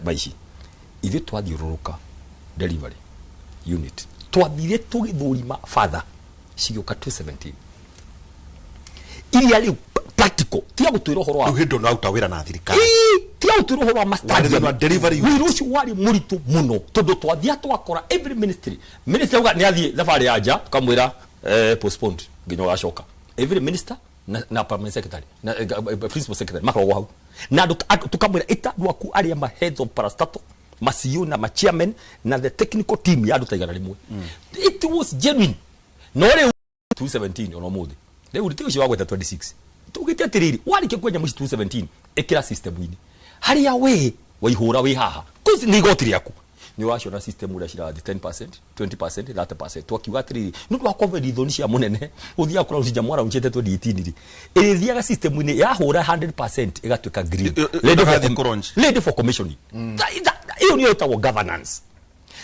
ma ici. Ithuĩ twathiũrũrũka delivery unit, twathire tũgĩthũrima father cigĩũka 217 iria rĩu practical tiga gũtwĩra ũhoro wa Rĩu hĩndĩ ĩno aruta wĩra na thirikari. Ĩĩ, tiga gũtwĩra ũhoro wa ma Warĩ thĩinĩ wa delivery unit. Wĩra ũcio warĩ mũritũ mũno tondũ twathia twakora every ministry, minister auga nĩ athiĩ thabarĩ ya nja, tukamwĩra postponed nginya ũgacoka. Every minister na permanent secretary na principal secretary makoragwo hau na andũ tukamwĩra ĩta andũ aku arĩa ma heads of parastatal, ma CEO na ma chairman na the technical team ya andũ ta 100. It was genuine. No rĩu 217 ona ũmũthĩ rĩu ti ũcio wa gweta 26 tugĩte atĩrĩrĩ, warĩkia kwenya mũciĩ 217 ĩkĩra system-inĩ harĩa we waihũra wĩ haha kũci nĩ igoti rĩaku nĩ ũraciona system ũrĩa cirathiĩ 10%, 20%, 30%. Twakiuga atĩrĩrĩ, nĩ ũndũ wa covid thoni cia mũnene ũthiaga kũra rũcinja mwaraunchĩte 2018 rĩ, ĩrĩthiaga system-inĩ yahũra 100% ĩgatuĩka green. Ready for ĩgathiĩ kũlaunch. Ready for commissioning. Ĩyo nĩyo ĩtagwo governance.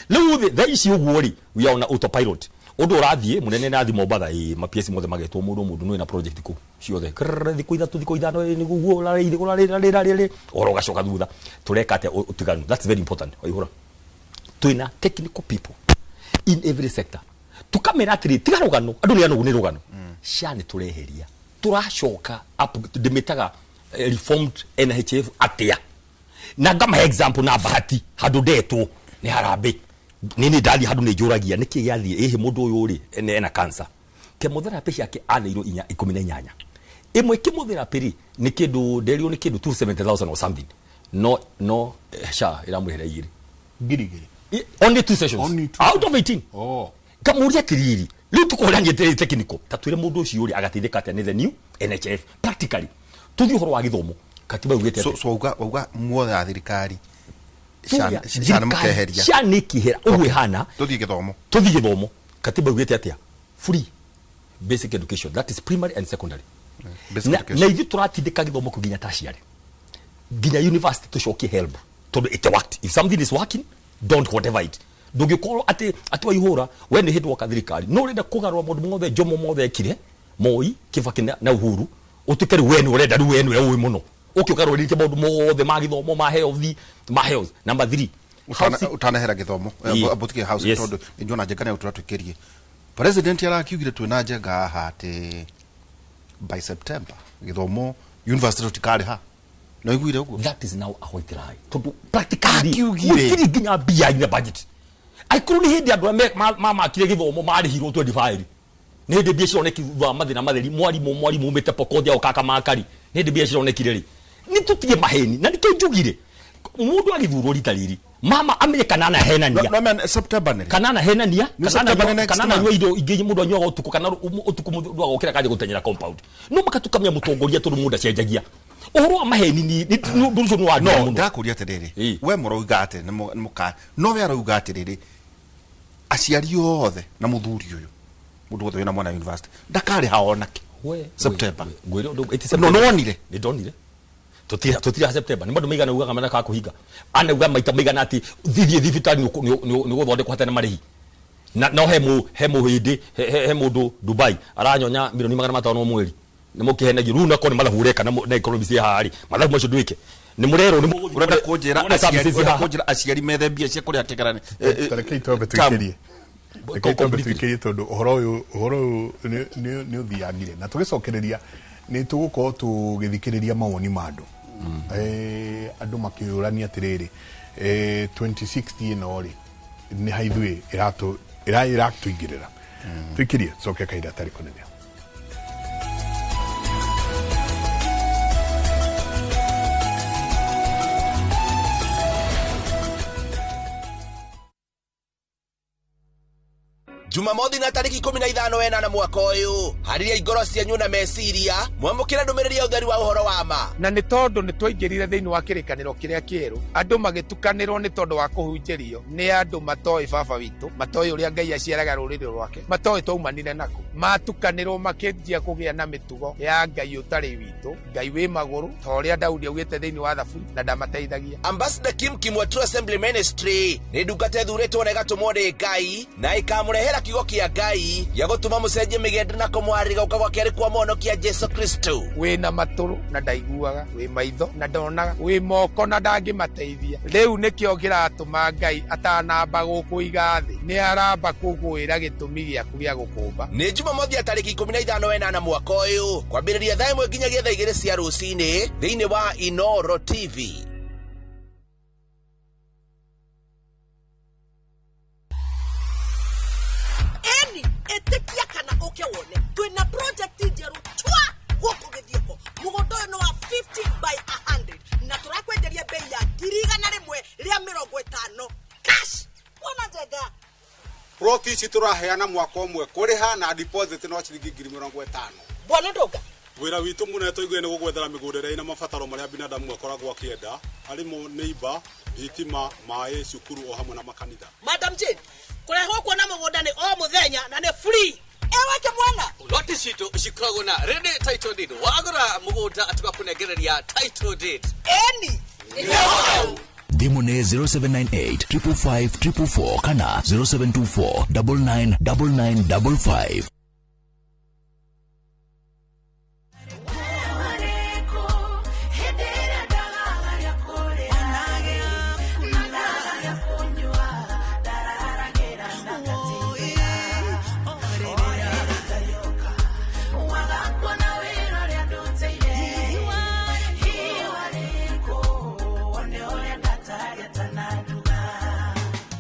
Rĩu thĩ thaa ici ũguo rĩ, we are on autopilot. Ũndũ ũrathiĩ mũnene na Mombatha ĩ ma PS mothe magetwo mũndũ mũndũ nĩ na project kũ ciothe. Krrr, thikũ 3, thikũ 5 nĩ guo ũrarĩ ũrarĩ ũrarĩ ũhoro ũgacoka thutha. Tũreka atĩa ũtiganu? That's very important. Waihũra twĩna technical people in every sector, tukamera atĩrĩ tiga rũgano, andũ nĩ anogu nĩ rũgano. SHA nĩ tũreheria, tũracoka up ndĩmĩtaga reformed NHIF atĩa? Na ngamahe example na bahati handũ ndetwo nĩ harambĩ nini ndathiĩ handũ nĩ njũragia nĩkĩ gĩathiĩ ĩhĩ mũndũ ũyũ rĩ ena cancer, chemotherapy ciake aneirwo inya 18 ĩmwe. Chemotherapy rĩ nĩ kĩndũ nderirwo nĩ kĩndũ 270,000 or something. No SHA ĩramũrĩhĩra igĩrĩ. Ngiri igĩrĩ. Only two sessions. Only two. Out of 18. Oh. Kamũria atĩrĩrĩ, rĩu tũkũrania atĩrĩrĩ technical ta twĩre mũndũ ũcio ũrĩa agateithĩka atĩa nĩ the new NHIF practically. Tũthiĩ ũhoro wa gĩthomo, katiba yugĩte So atĩ so wauga muothe ya thirikari Tuya, SHA nĩ mũkeheria. SHA nĩ kĩhera ũguo ĩhana. Tũthiĩ gĩthomo. Tũthiĩ gĩthomo, katiba yugĩte atĩa? Free basic education, that is primary and secondary. Basic Na education. na ithuĩ tũratindĩka gĩthomo kĩu nginya tertiary, nginya university, tũcokie HELB tondũ it worked. If something is working, don't whatever it. Ndũngĩkorwo atĩ waihũra we nĩ hĩndĩ woka thirikari no ũrenda kũgarũra maũndũ mothe Jomo mothe ekire Moi, Kibaki na Uhuru, ũtuĩke rĩu we nĩ ũrenda, rĩu we nĩwe ũĩ mũno ũke ũgarũrĩte maũndũ mothe ma gĩthomo, ma health, ma health. Number 3. Utanahera gĩthomo. Ĩĩ. Mbũtige housing. Yes. Tondũ nĩnjona Njenga nĩ tũratwĩkĩrie president arakiugire twĩna Njenga haha atĩ by September gĩthomo university tũtikarĩha. No iguire ũguo? That is now a white lie tondu practically Akiugire. gũtirĩ nginya mbia in the budget. Aikorwo nĩ hĩndĩ andũ arĩa mamakire gĩthomo marĩhirwo 25 nĩ hĩndĩ mbia cironekire thutha wa mathĩna matheri, mwarimũ umĩte Pokot agoka kamakari nĩ hĩndĩ mbia cironekire rĩ, nĩ tũtige maheni. Na nĩkĩo njugire mũndũ agĩthurwo rita rĩrĩ mama amenye kana anahenania. No man, September nĩ rĩ? Kana anahenania. Nĩ Kana September ananyua next kana month. ananyua indo ingĩ mũndũ anyuaga ũtukũ, kana ũtukũ mũndũ agokĩra kanjia gũtenyera compound no makatukamia mũtongoria tondũ mũndũ acenjagia ũhoro wa maheni nĩ ũndũ ũcio nĩ wa No mũno. ndakũria atĩrĩrĩ, Ĩĩ. we mũrauga atĩ nĩ mũka no we arauga atĩrĩrĩ, aciari othe na mũthuri ũyũ mũndũ wothe wĩna mwana university ndakarĩha onake September. Ngwĩre ũndũ ĩti No nĩwonire? Nĩ ndonire. Tutira September nĩ maũndũ maigana ugaga manaka kũhinga anauga maita maigana atĩ thithiĩ thibitarĩ nĩ gũthondekwo hatarĩ na marĩhi na no he mũhĩndĩ he mũndũ Dubai aranyonya milioni 500 o mweri. Nĩ mũkĩhenagio rĩu nako nĩ mathabu ũreka na economy ciĩ haha rĩ, mathabu macio ndwĩke nĩ mũrerwo nĩ mũgũthiĩ Ũrenda kũnjĩra muone aciari services ũrenda haha. kũnjĩra aciari methe mbia cia kũrĩha kĩgeranio? Tareke twambe tũikĩrie, reke twambe tũikĩrie tondũ ũhoro ũyũ nĩ ũthiangire na tũgĩcokereria nĩ tũgũkorwo tũgĩthikĩrĩria mawoni ma andũ. Andũ makĩũrania atĩrĩrĩ, 2060 ĩno rĩ nĩ ha ithuĩ ĩratũingĩrĩra. Tũikĩrie tũcoke kahinda tarĩ kũnene. Jumamothi na tarĩki 15 wenana mwaka ũyũ. Harĩria ngoro cianyu na meciria, mwamũkĩre ndũmĩrĩri ya ũtheri wa ũhoro wa ma. Na nĩ tondũ nĩ twaingĩrire thĩinĩ wa kĩrĩkanĩro kĩrĩa kĩerũ, andũ magĩtukanĩrwo nĩ tondũ wa kũhunjĩrio nĩ andũ matoĩ baba witũ, matoĩ ũrĩa Ngai aciaraga rũrĩrĩ rwake, matoĩ twaumanire nako. Matukanĩrwo makĩnjia kũgĩa na mĩtugo ya Ngai ũtarĩ witũ, Ngai wĩ magũrũ, ta ũrĩa Daudi augĩte thĩinĩ wa Thaburi, na ndamateithagia. Ambassador Kim Kimwa True Assembly Ministry nĩ ndungata ĩthurĩtwo na ĩgatũmwo nĩ Ngai na ĩkamũrehera kiugo kĩa Ngai gĩa gũtũma mũcenjie mĩgendo na kũmwarĩria gũka gwake arĩ kwa mũhonokia Jesu Kristo. Wĩna matũrũ na ndaiguaga, wĩ maitho na ndonaga, wĩ moko na ndangĩmateithia. Rĩu nĩkĩo kĩratũma Ngai atanamba gũkũiga thĩ, nĩ aramba kũgwĩra gĩtũmi gĩaku gĩa gũkũmba. Nĩ Jumamothi ya tarĩki 15 wenana mwaka ũyũ, kwambĩrĩria thaa 1 nginyagia thaa 2 cia rũcinĩ thĩinĩ wa Inoro TV. Eni ĩtĩkia kana ũke wone twĩna project njerũ twa gũkũ Gĩthioko. Mũgũnda ũyũ nĩ wa 50 by 100 na tũrakwenderia bei ya 150,000 cash. Wona njega. Ploti ici tũraheana mwaka ũmwe kũrĩha na deposit no ciringi 50,000. Bwana Ndonga, wĩra witũ mũnene tũiguire nĩ gũgwethera mĩgũnda ĩrĩa ĩna mabataro marĩa binadamu akoragwo akĩenda, arĩmo nĩ imba, thitima, maĩ, cukuru o hamwe na makanitha. Madam Jane, kũrehwo kuona mũgũnda nĩ o mũthenya na nĩ free. Ewe kĩmwana, Loti citũ cikoragwo na ready title deed. Wagũra mũgũnda tũgakũnengereria title deed. Eni Thimũ nĩ 0798 555 444 kana 0724 999955.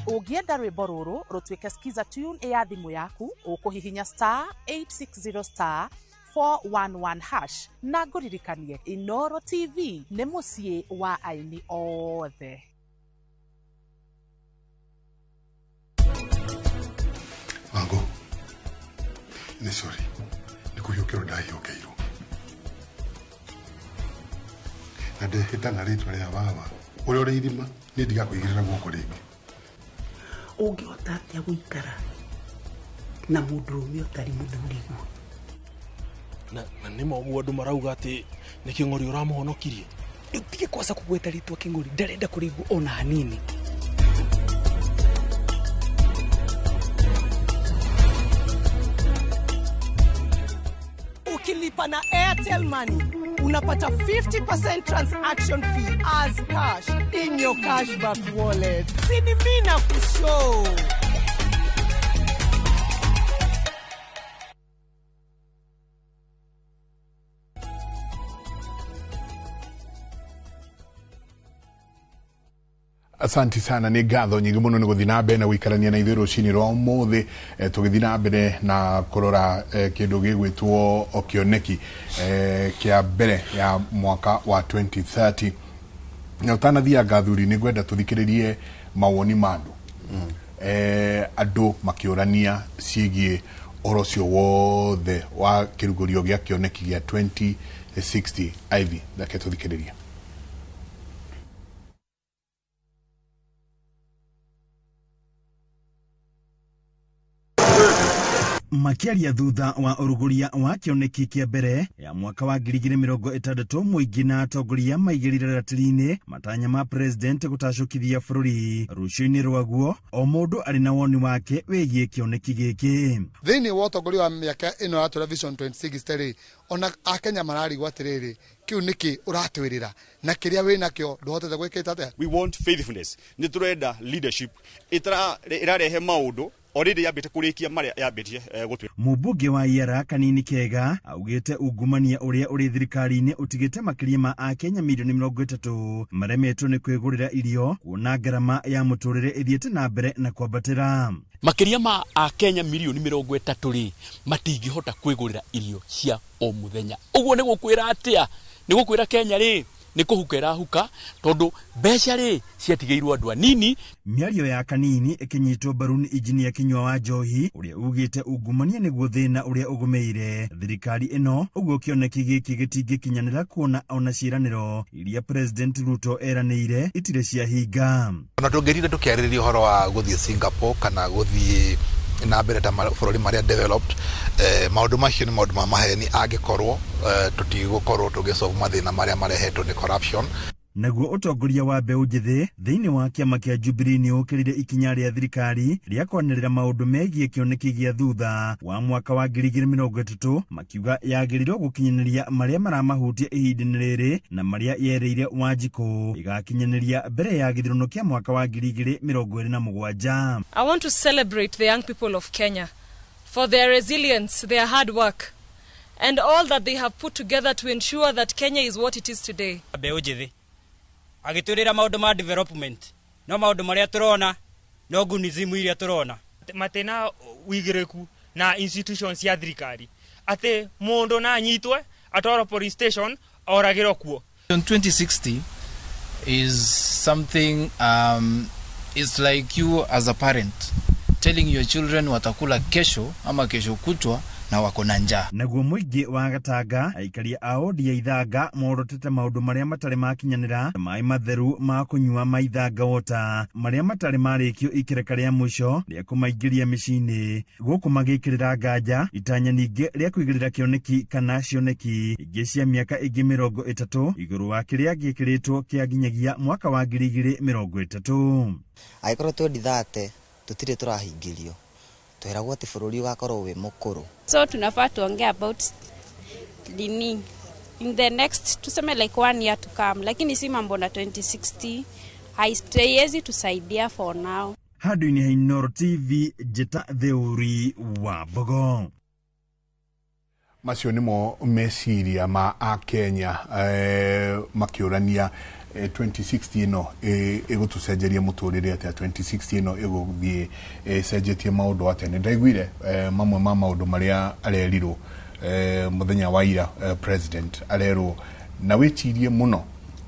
Ũngĩenda rwĩmbo rũrũ rũtuĩke skiza tune ya thimũ yaku, ũkũhihinya star 860 star 411 hash na ngũririkanie Inoro TV nĩ mũciĩ wa aini othe. Wangu, nĩ sorry, nĩ kũhiũkĩrwo ndahiũkĩirwo na ndehĩta na rĩtwa rĩa baba ũrĩa ũrĩ irima, niĩ ndigakũigĩrĩra guoko rĩngĩ. Ũngĩhota atĩa gũikara na mũndũrũme ũtarĩ mũthuriguo? Na nĩ ma ũguo andũ marauga atĩ nĩ Kĩng'ori ũramũhonokirie. Rĩu tige kwaca kũgweta rĩtwa Kĩng'ori, ndarenda kũrĩigua ona hanini. Ukilipa na Airtel Money unapata 50% transaction fee as cash in your cashback wallet. Sini mina kushow. Asanti sana, nĩ ngatho nyingĩ mũno nĩ gũthiĩ na mbere na gũikarania na ithuĩ rũcinĩ rwa ũmũthĩ. Tũgĩthiĩ na mbere na kũrora kĩndũ gĩgwĩtwo kĩoneki kĩa mbere ya mwaka wa 2030. Na ũtanathianga thuri, nĩ ngwenda tũthikĩrĩrie mawoni ma andũ, andũ makĩũrania ciĩgiĩ ũhoro ũcio wothe wa kĩrugũrio gĩa kĩoneki gĩa 2060. Ivy, reke tũthikĩrĩrie. Makiaria thutha wa ũrugũria wa kĩoneki kĩa mbere ya mwaka wa 2060, mũingĩ na atongoria maigĩrĩre ratiri-inĩ matanya ma president gũtacũkithia bũrũri rũciũ-inĩ rwaguo, o mũndũ arĩ na woni wake wĩgiĩ kĩoneki gĩkĩ. Thĩinĩ wa ũtongoria wa mĩaka ĩno ya Tura Vision 2060 rĩ, ona akenya mararigwo atĩrĩrĩ, kĩu nĩkĩ ũratwĩrĩra na kĩrĩa wĩnakĩo ndũhotete gwĩkĩte atĩa? We want faithfulness. Nĩ tũrenda leadership ĩrarehe maũndũ already yambĩte kũrĩkia marĩa yambĩtie gũtwĩra. Mũmbunge wa Iara Kanini Kega augĩte ungumania ũrĩa ũrĩ thirikari-inĩ ũtigĩte makĩria ma akenya milioni 30 maremetwo nĩ kwĩgũrĩra irio, kuona ngarama ya mũtũrĩre ĩthiĩte na mbere na kwambatĩra. Makĩria ma akenya milioni 30 rĩ matingĩhota kwĩgũrĩra irio cia o mũthenya. Ũguo nĩ gũkwĩra atĩa? Nĩ gũkwĩra Kenya rĩ Nĩ kũhuka ĩrahuka tondũ mbeca rĩ ciatigĩirwo andũ anini. Mĩario ya Kanini ĩkĩnyitwo mbaru nĩ injinia Kinyua wa Njohi ũrĩa ugĩte ungumania nĩguo thĩna ũrĩa ũgũmĩire thirikari ĩno, ũguo kĩoneki gĩkĩ gĩtingĩkinyanĩra kuona ona ciĩranĩro iria President Ruto eranĩire itirĩ ciahinga. Ona tũngĩtinda tũkĩarĩrĩria ũhoro wa gũthiĩ Singapore kana gũthiĩ na mbere ta mabũrũri marĩa developed, maũndũ macio nĩ maũndũ ma maheni angĩkorwo tũtigũkorwo tũgĩsolve mathĩna marĩa marehetwo nĩ corruption. Naguo ũtongoria wa mbeũ njĩthĩ thĩinĩ wa kĩama kĩa Jubilee nĩ ũkĩrire ikinya rĩa thirikari rĩa kwanĩrĩra maũndũ megiĩ kĩoneki gĩa thutha wa mwaka wa 2030, makiuga yagĩrĩirwo gũkinyanĩria marĩa maramahutia ihinda-inĩ rĩrĩ na marĩa yerĩire Wanjikũ ĩgakinyanĩria mbere ya gĩthurano kĩa mwaka wa 2027. I want to celebrate the young people of Kenya for their resilience, their hard work, and all that they have put together to ensure that Kenya is what it is today. Mbeũ njĩthĩ agĩtwĩrĩra maũndũ ma development, no maũndũ marĩa tũrona no gunizimu iria tũrona. Matena wigĩrĩku na institutions cia thirikari atĩ mũndũ na anyitwe atwarwo police station oragĩrwo kuo. 2060 is something, it's like you as a parent telling your children watakula kesho ama kesho kutwa na wako na njaa. Naguo mũingĩ wa Gatanga, aikaria a wodi ya Ithanga morotete maũndũ marĩa matarĩ makinyanĩra, maĩ matheru ma kũnyua ma Ithanga Water marĩa matarĩ marĩkio ikereka rĩa mũico rĩa kũmaingĩria mĩciĩ-inĩ, gũkũ magĩkĩrĩra nganja itanya ningĩ rĩa kũigĩrĩra kĩoneki kana cioneki ingĩ cia mĩaka ĩngĩ 30 igũrũ wa kĩrĩa gĩkĩrĩtwo kĩa nginyagia mwaka wa 2030. Angĩkorwo 2030 tũtirĩ tũrahingĩrio, twĩragwo atĩ bũrũri ũgakorwo wĩ mũkũrũ. So tunafaa tuongee about nini in the next, tuseme like 1 year to come, lakini si mambo na 2060 haiwezi tusaidia for now. Handũ-inĩ ha Inooro TV, njĩta Theuri wa Mbogo. Macio nĩmo meciria ma Akenya makĩũrania 2060 ĩno ĩgũtũcenjeria mũtũrĩre atĩa, 2060 ĩno ĩgũthiĩ ĩcenjetie maũndũ atĩa. Nĩ ndaiguire mamwe ma maũndũ marĩa arerirwo mũthenya wa ira, president arerwo na wĩcirie mũno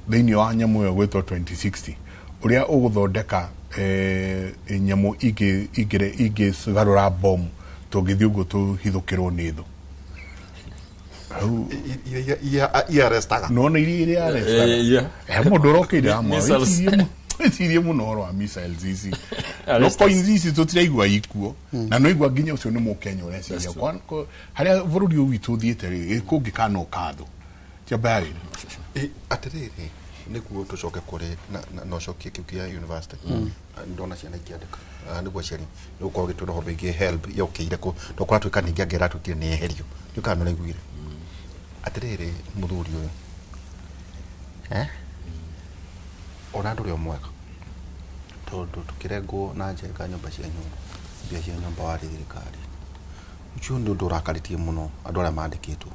thĩinĩ wa nyamũ ĩyo gwĩtwo 2060 ũrĩa ũgũthondeka nyamũ ingĩgarũra bomu tũngĩthiĩ ũguo tũhithũkĩrwo nĩ thũ. Nona iria iria arestaga he mũndũ ũrokĩire hamwe wĩcirie mũno ũhoro wa missiles ici, no coins ici tũtiraigua ikuo na no igua nginya ũcio nĩ mũkenya ũreciria harĩa bũrũri ũyũ witũ ũthiĩte rĩ kũngĩkana ũkathũ tiambarĩ. Atĩrĩrĩ, nĩguo tũcoke kũrĩ na ũcokie kĩu kĩa university, ndona ciana ikĩandĩka nĩguo aciari nĩ gũkorwo gĩtwĩra ũhoro wĩgiĩ HELB yokĩire kũ to kũratuĩka ningĩ angĩ ĩratuĩkire nĩ yeherio, nĩ kana nĩ ũraiguire. Atĩrĩrĩ, mũthuri ũyũ ona ndũrĩ o mwega tondũ tũkĩrengwo na njenga nyũmba cia nyũmba mbia cia nyũmba warĩ thirikari, ũcio nĩ ũndũ ũrakarĩtie mũno andũ arĩa mandĩkĩtwo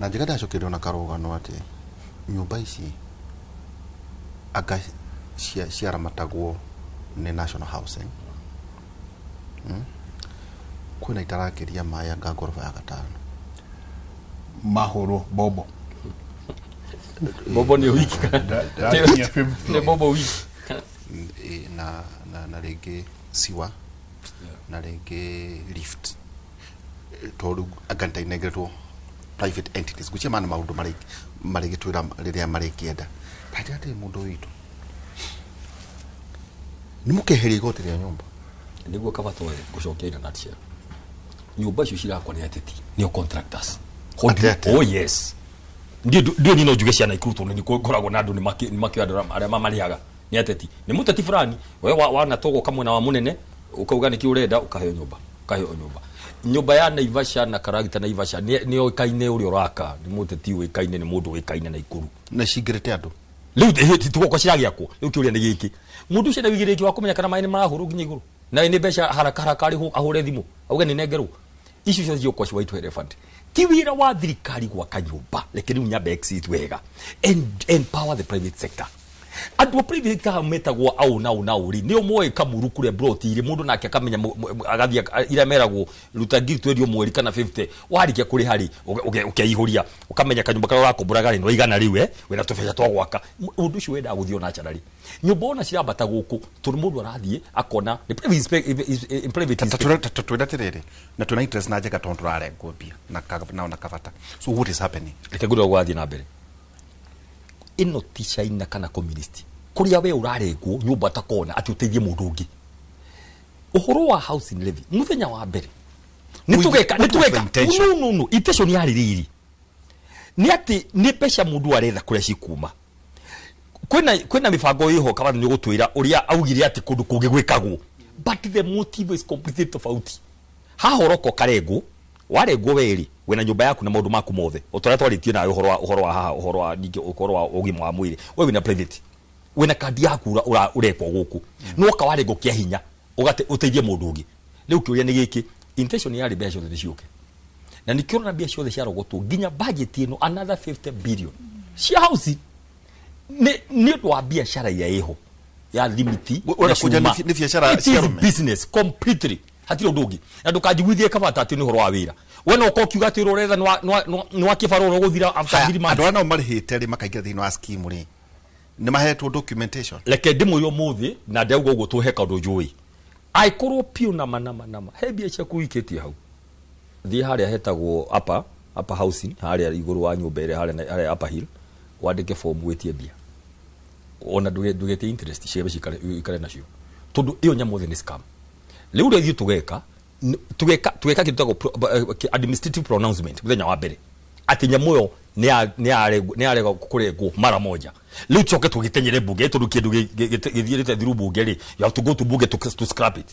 na njega. Ndacokerio na karũgano atĩ nyũmba ici anga ciaramatagwo nĩ National Housing, kwĩna itarakĩria maĩ anga ngoroba ya gatano mahũrwo bobo bobo nĩ wiki nĩ bobo wiki na rĩngĩ siwa na rĩngĩ lift tondũ anga nĩtainengeretwo private entities gucia mana maũndũ marĩgĩtwĩra rĩrĩa marĩkĩenda. Atĩ atĩ mũndũ witũ nĩ mũkeheria igoti rĩa nyũmba nĩguo kaba twoe gũcokia in a nutshell. Nyũmba icio cirakwo nĩ ateti nĩo contractors. Oh yes, ndio ni no njuge ciana ikurutwo nĩ ngoragwo na andũ nĩ makĩoya andũ arĩa mamarĩhaga nĩ ateti, nĩ mũteti fulani we wanatogwo mwena wa mũnene ukauga nĩkĩ ũrenda ũkaheo nyũmba, ũkaheo nyũmba. Nyũmba ya Naivasha na Karagita Naivasha nĩ oĩkaine ũrĩa ũraka nĩ mũteti ũĩkaine, nĩ mũndũ ũĩkaine Naikuru na cingĩrĩte andũ rĩu tiguoko ciragĩakwo. Rĩu kĩũria nĩ gĩkĩ, mũndũ ũcio nĩ wĩigĩrĩrĩki wa kũmenya kana maĩ nĩ marahũrwo nginya igũrũ na nĩ mbeca haraka haraka arĩhwo ahũre thimũ auge nĩ nengerwo. Icio ciothe ciokwo ci white elephant. Ti wĩra wa thirikari gwaka nyũmba, reke rĩu nyambe exit wega and empower the private sector. Andũ a private sector metagwo au na au na au rĩ, nĩo moĩ kamuru kũrĩa broti irĩ mũndũ nake akamenya agathiĩ iria meragwo ruta ngiri 20 mweri kana 50 warĩkia kũrĩha rĩ, ũkeihũria ũkamenya kanyũmba karĩa ũrakombora rĩ no igana rĩu wĩna tũbeca twa gwaka. Ũndũ ũcio wendaga gũthiĩ naturally. Nyũmba ona cirambata gũkũ tondũ mũndũ arathiĩ akona nĩ private inspector. Twĩna atĩrĩrĩ na twĩna interest na njega tondũ tũrarengwo mbia na kabata. So what is happening? Reke ngwĩre ũguo wathiĩ na mbere. Ĩno ti China kana communist kũrĩa we ũrarengwo nyũmba ta kona atĩ ũteithie mũndũ ũngĩ. Ũhoro wa housing levy mũthenya wa mbere nĩ tũgeka no intention yarĩ rĩrĩ nĩ atĩ nĩ mbeca mũndũ aretha kũrĩa cikuma. Kwĩna mĩbango ĩho Kabatha nĩ ũgũtwĩra ũrĩa augire atĩ kũndũ kũngĩ gwĩkagwo, but the motive is completely tofauti. Haha ũroka ũkarengwo, warengwo werĩ wĩna nyũmba yaku na maũndũ maku mothe o ta ũrĩa twarĩtie nawe ũhoro wa haha, ũhoro wa ningĩ ũhoro wa ũgima wa mwĩrĩ, we wĩna private, wĩna kandi yaku ũrekwo gũkũ no ũka warengwo kĩa hinya ũteithie mũndũ ũngĩ. Rĩu kĩũria nĩ gĩkĩ, intention yarĩ mbeca ciothe nĩciũke, na nĩkĩo ũrona mbia ciothe ciarogotwo nginya budget ĩno another 50 billion cia housing nĩ ũndũ wa biacara iria ĩho ya thimiti na cuma. Nĩ biacara It is business completely, hatirĩ ũndũ ũngĩ. Na ndũkanjiguithie Kabata atĩ nĩ ũhoro wa wĩra. We no ũkorwo ũkiuga atĩ wĩra ũretha nĩ wa kĩbarũa ũgũthira after 3 months. Andũ arĩa nao marĩhĩte rĩ makaingĩra thĩinĩ wa scheme rĩ nĩ mahetwo documentation. Reke ndĩmwĩre ũmũthĩ na ndauga ũguo tũhe kaũndũ njũĩ. Angĩkorwo piũ nama nama nama he mbia ciaku ũikĩtie hau, thiĩ harĩa hetagwo upper housing harĩa igũrũ wa nyũmba ĩrĩa harĩa upper hill, wandĩke form wĩtie mbia. Ona ndũgetie interest ciabe cikare nacio tondũ ĩyo nyamũ othe nĩ scam. Rĩu rĩu ithuĩ tũgeka kĩndũ gĩtagwo administrative pronouncement mũthenya wa mbere atĩ nyamũ ĩyo nĩ yarega kũrengwo mara moja. Rĩu tũcoke tũgĩtenyere bunge tondũ kĩndũ gĩthiĩte through bunge rĩ, you have to go to bunge to scrap it.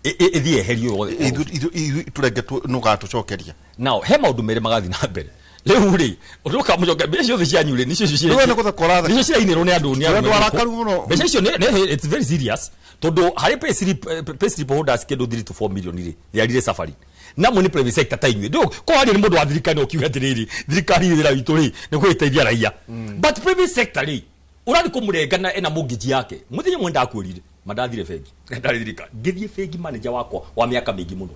Ĩthiĩ yeherio yothe. Ithuĩ tũrenge nũgatũcokeria. Now he maũndũ merĩ magathiĩ na mbere. Rĩu rĩ ũndũ mbeca ciothe cianyu rĩ nĩcio nĩcio cirainĩrwo nĩ andũ nĩ andũ arakaru mũno. Mbeca icio nĩ it's very serious tondũ harĩ pay slip holders kĩndũ 3 to 4 million rĩ they are really suffering. Namwe nĩ private sector ta inyuĩ ndũ ko harĩ nĩ mũndũ wa thirikari ũkiuga atĩrĩrĩ thirikari wĩra witũ rĩ nĩ gũgĩteithia raia, but private sector rĩ ũrathiĩ kũmũrenga na ena mortgage yake. Mũthenya ũmwe ndakwĩrire mandathire bengi ndarĩ thirikari ngĩthiĩ bengi manager wakwa wa mĩaka mĩingĩ mũno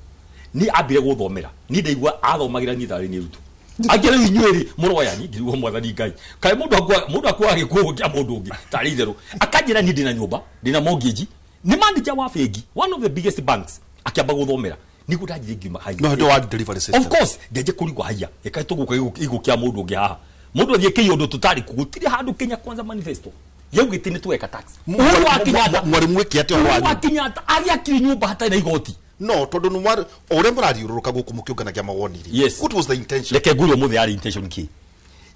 ni ambire gũthomera ni ndaigua athomagĩra niĩ tharĩ nĩ Ruto. Angĩ rĩu inyuĩ rĩ mũroyani ngirigwo mwathani Ngai kaĩ mũndũ akua gĩkuũ kĩa mũndũ ũngĩ tarĩ itherũ akanjĩra niĩ ndĩna nyũmba ndĩna mortgage nĩ manager wa bengi one of the biggest banks akĩamba gũthomera nĩguo ndanjire ngiuma haya. No hĩndĩ wa delivery system of course ngenje kũrigwo haya ĩkaĩ tũgũka gĩkuũ kĩa mũndũ ũngĩ haha mũndũ athiĩ kĩiywo ũndũ tũtarĩ kuo gũtirĩ handũ Kenya Kwanza manifesto yaugĩte nĩ tũgeka tax. Uhuru wa Kenyatta mwarimu wĩke atĩa Uhuru wa Kenyatta agĩakire nyũmba hatarĩ na igoti. No tondũ nĩ ũrĩa mũrathiũrũrũka gũkũ mũkĩũnganagia mawoni rĩ. Yes. What was the intention? Reke ngwĩre ũmũthĩ yarĩ intention kĩ?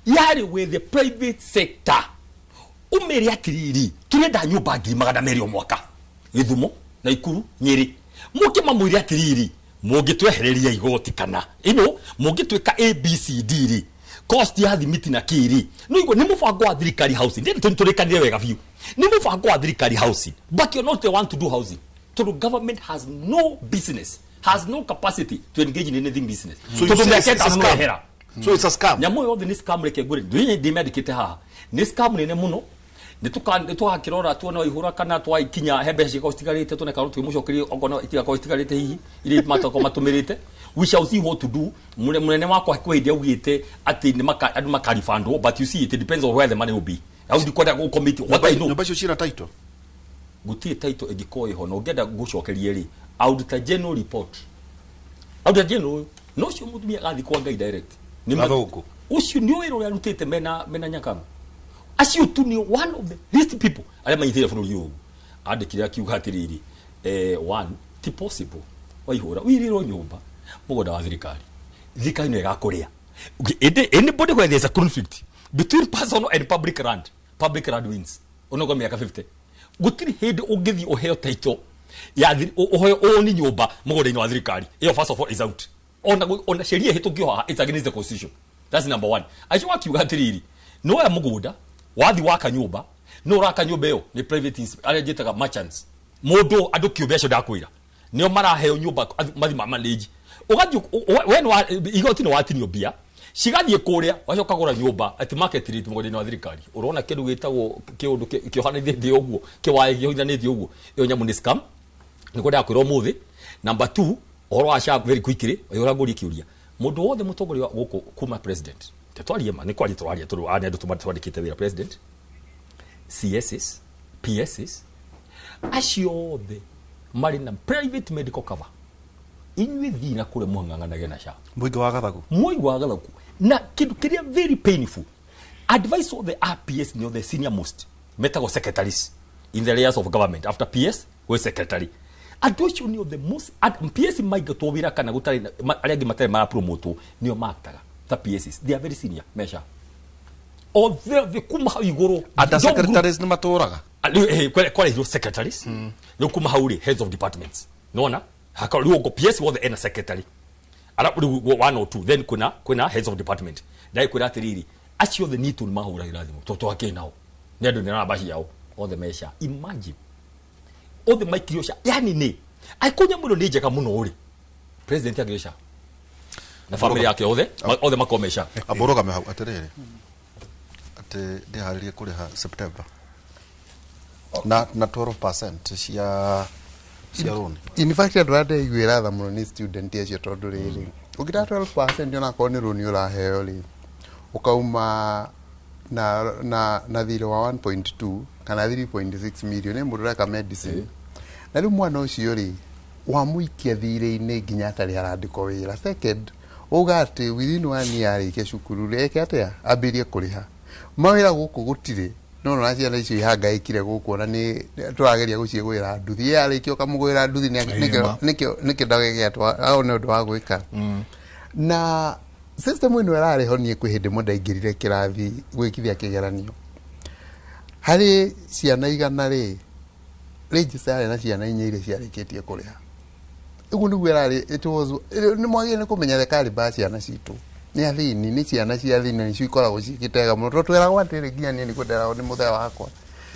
Yarĩ with the private sector ũmere atĩrĩrĩ tũrenda nyũmba 200,000 o mwaka Gĩthumo, Naikuru, Nyĩrĩ. Mũke mamwĩre atĩrĩrĩ mũngĩtwehereria igoti kana ĩno mũngĩtwĩka ABCD rĩ cost ya thimiti na kĩrĩ no igua nĩ mũbango wa thirikari housing ndĩ tũrĩkanire wega biũ nĩ mũbango wa thirikari housing, but you're not the one to do housing tondũ government has no business, has no capacity to engage in anything business. So tondũ mĩaka ĩtano no ehera. So it's a scam. Nyamũ yothe nĩ scam. Reke ngwĩre ndĩmĩandĩkĩte haha nĩ scam nene mũno. Nĩ tũgakĩrora tuona ihũra kana twaikinya he mbeca cigakorwo citigarĩte tuone kana twĩmũcokerie okorwo itigakorwo citigarĩte hihi iria matakorwo matũmĩrĩte. We shall see what to do. Mũnene wakwa kwĩ hĩndĩ augĩte atĩ andũ makaribandwo, but you see it depends on where the money will be. Au ndikwenda gũcommit what I know. Nyũmba icio ciĩna title? Gũtirĩ title ĩngĩkorwo ĩho na ũngĩenda gũcokerie rĩ Auditor General report. Auditor General no ũcio mũtumia agathiĩ kwa Ngai direct. Nĩ Mathũngũ. Ũcio nĩ wĩra ũrĩa arutĩte mena Nyakang'o. Acio tu nĩ one of the least people arĩa manyitĩrĩire bũrũri ũyũ. Andĩkire akiuga atĩrĩrĩ one ti possible waihũra ũirĩrwo nyũmba mũgũnda wa thirikari thirikari nĩ ĩgakũrĩa. Anybody where there's a conflict between personal and public land, public land wins. Onokorwo mĩaka 50 gũtirĩ hĩndĩ ũngĩthiĩ ũheo title ya ũheo ũni nyũmba mũgũnda-inĩ wa thirikari ĩyo first of all is out. Ona sheria ĩhĩtũkio haha it's against the constitution. That's number one. Acio akiuga atĩrĩrĩ no oya mũgũnda wathi waka nyũmba no ũraka nyũmba ĩyo nĩ private arĩa njĩtaga merchants mũndũ andũ kĩũmbe acio ndakwĩra nĩo maraheo nyũmba mathi ma manage Ũgathiĩ we nĩ igoti nĩ watinio mbia cigathiĩ kũrĩa wacoka gũra nyũmba atĩ market rate mũgũnda-inĩ wa thirikari. Ũrona kĩndũ gĩtagwo kĩũndũ kĩohanĩtie ũguo, kĩwaĩ kĩohanĩtie ũguo, ĩyo nyamũ nĩ scam. Nĩ kwendaga kwĩrwo ũmũthĩ. Number 2, ũhoro wa SHA very quickly, ũrĩa ngũria kĩũria, mũndũ wothe mũtongoria gũkũ kuma president, twarie ma nĩ kwaria tũraria tondũ aya nĩ andũ twandĩkĩte wĩra, president, CSs, PSs, acio othe marĩ na private medical cover. Inyuĩ thiĩ na kũrĩa mũhang'ang'anage na SHA. Mũingĩ wa gathagu. Mũingĩ wa gathagu. Na kĩndũ kĩrĩa very painful, advice of the RPS nĩo the senior most, metagwo secretaries in the layers of government. After PS, gwĩ secretary. Andũ acio nĩo the most, PS maingatwo wĩra kana gũtarĩ, arĩa angĩ matarĩ marapromotwo, nĩo maaktaga ta PSs. They are very senior, mesha. Othe kuma hau igũrũ. Under secretaries nĩ matũraga? Kwarehirwo secretaries. Rĩu kuma hau rĩ, heads of departments. Nĩwona? Haka rĩu ũguo PS wothe ena secretary. Ara rĩu 1 or 2, then kwĩna heads of department. Ndagĩkwĩra atĩrĩrĩ, acio othe nitũ nĩmahũragĩra thimũ, tondũ twakĩrĩ nao. Nĩ andũ nĩ namba ciao, othe mesha. Imagine. Othe maikirio SHA. Yani nĩ, angĩkorwo nyamũ ĩno nĩ njega mũno rĩ, president agĩrio SHA. Na family yake othe, othe makorwo me SHA. Ambũrũgame hau atĩrĩrĩ, atĩ ndĩharĩrie kũrĩha September. Na 12% cia loan. In fact, andũ arĩa ndeiguĩra tha mũno nĩ student acio tondũ rĩrĩ, ũngĩta 12% onakorwo nĩ loan ũraheo rĩ, ũkauma na thirĩ wa 1.2 kana 3.6 million, nĩ mũndũ ũreka medicine. Na rĩu mwana ũcio rĩ, wamũikia thirĩ-inĩ nginya atarĩ arandĩkwo wĩra. Second, uga atĩ within 1 year arĩkie cukuru rĩ, eke atĩa? Ambĩrĩrie kũrĩha. Mawĩra gũkũ gũtirĩ. No no ciana icio ihangaĩkire gũkũ ona nĩ tũrageria gũciĩgũĩra nduthi. Ye arĩkia ũkamũgũĩra nduthi nĩkĩo ndagegĩa au nĩ ũndũ wa gwĩka. Na system ĩno ĩrarĩ ho niĩ kwĩ hĩndĩ ĩmwe ndaingĩrire kĩrathi gwĩkithia kĩgeranio. Harĩ ciana 100 rĩ, register yarĩ na ciana 4 iria ciarĩkĩtie kũrĩha. Ũguo nĩguo ĩrarĩ, it was, nĩ mwagĩrĩire nĩ kũmenya the caliber ya ciana citũ. Nĩ athĩni, nĩ ciana cia athĩni na nĩcio ikoragwo ciĩkĩte wega mũno. Tondũ tweragwo atĩrĩ, nginya niĩ nĩkuo nderagwo nĩ mũthee wakwa.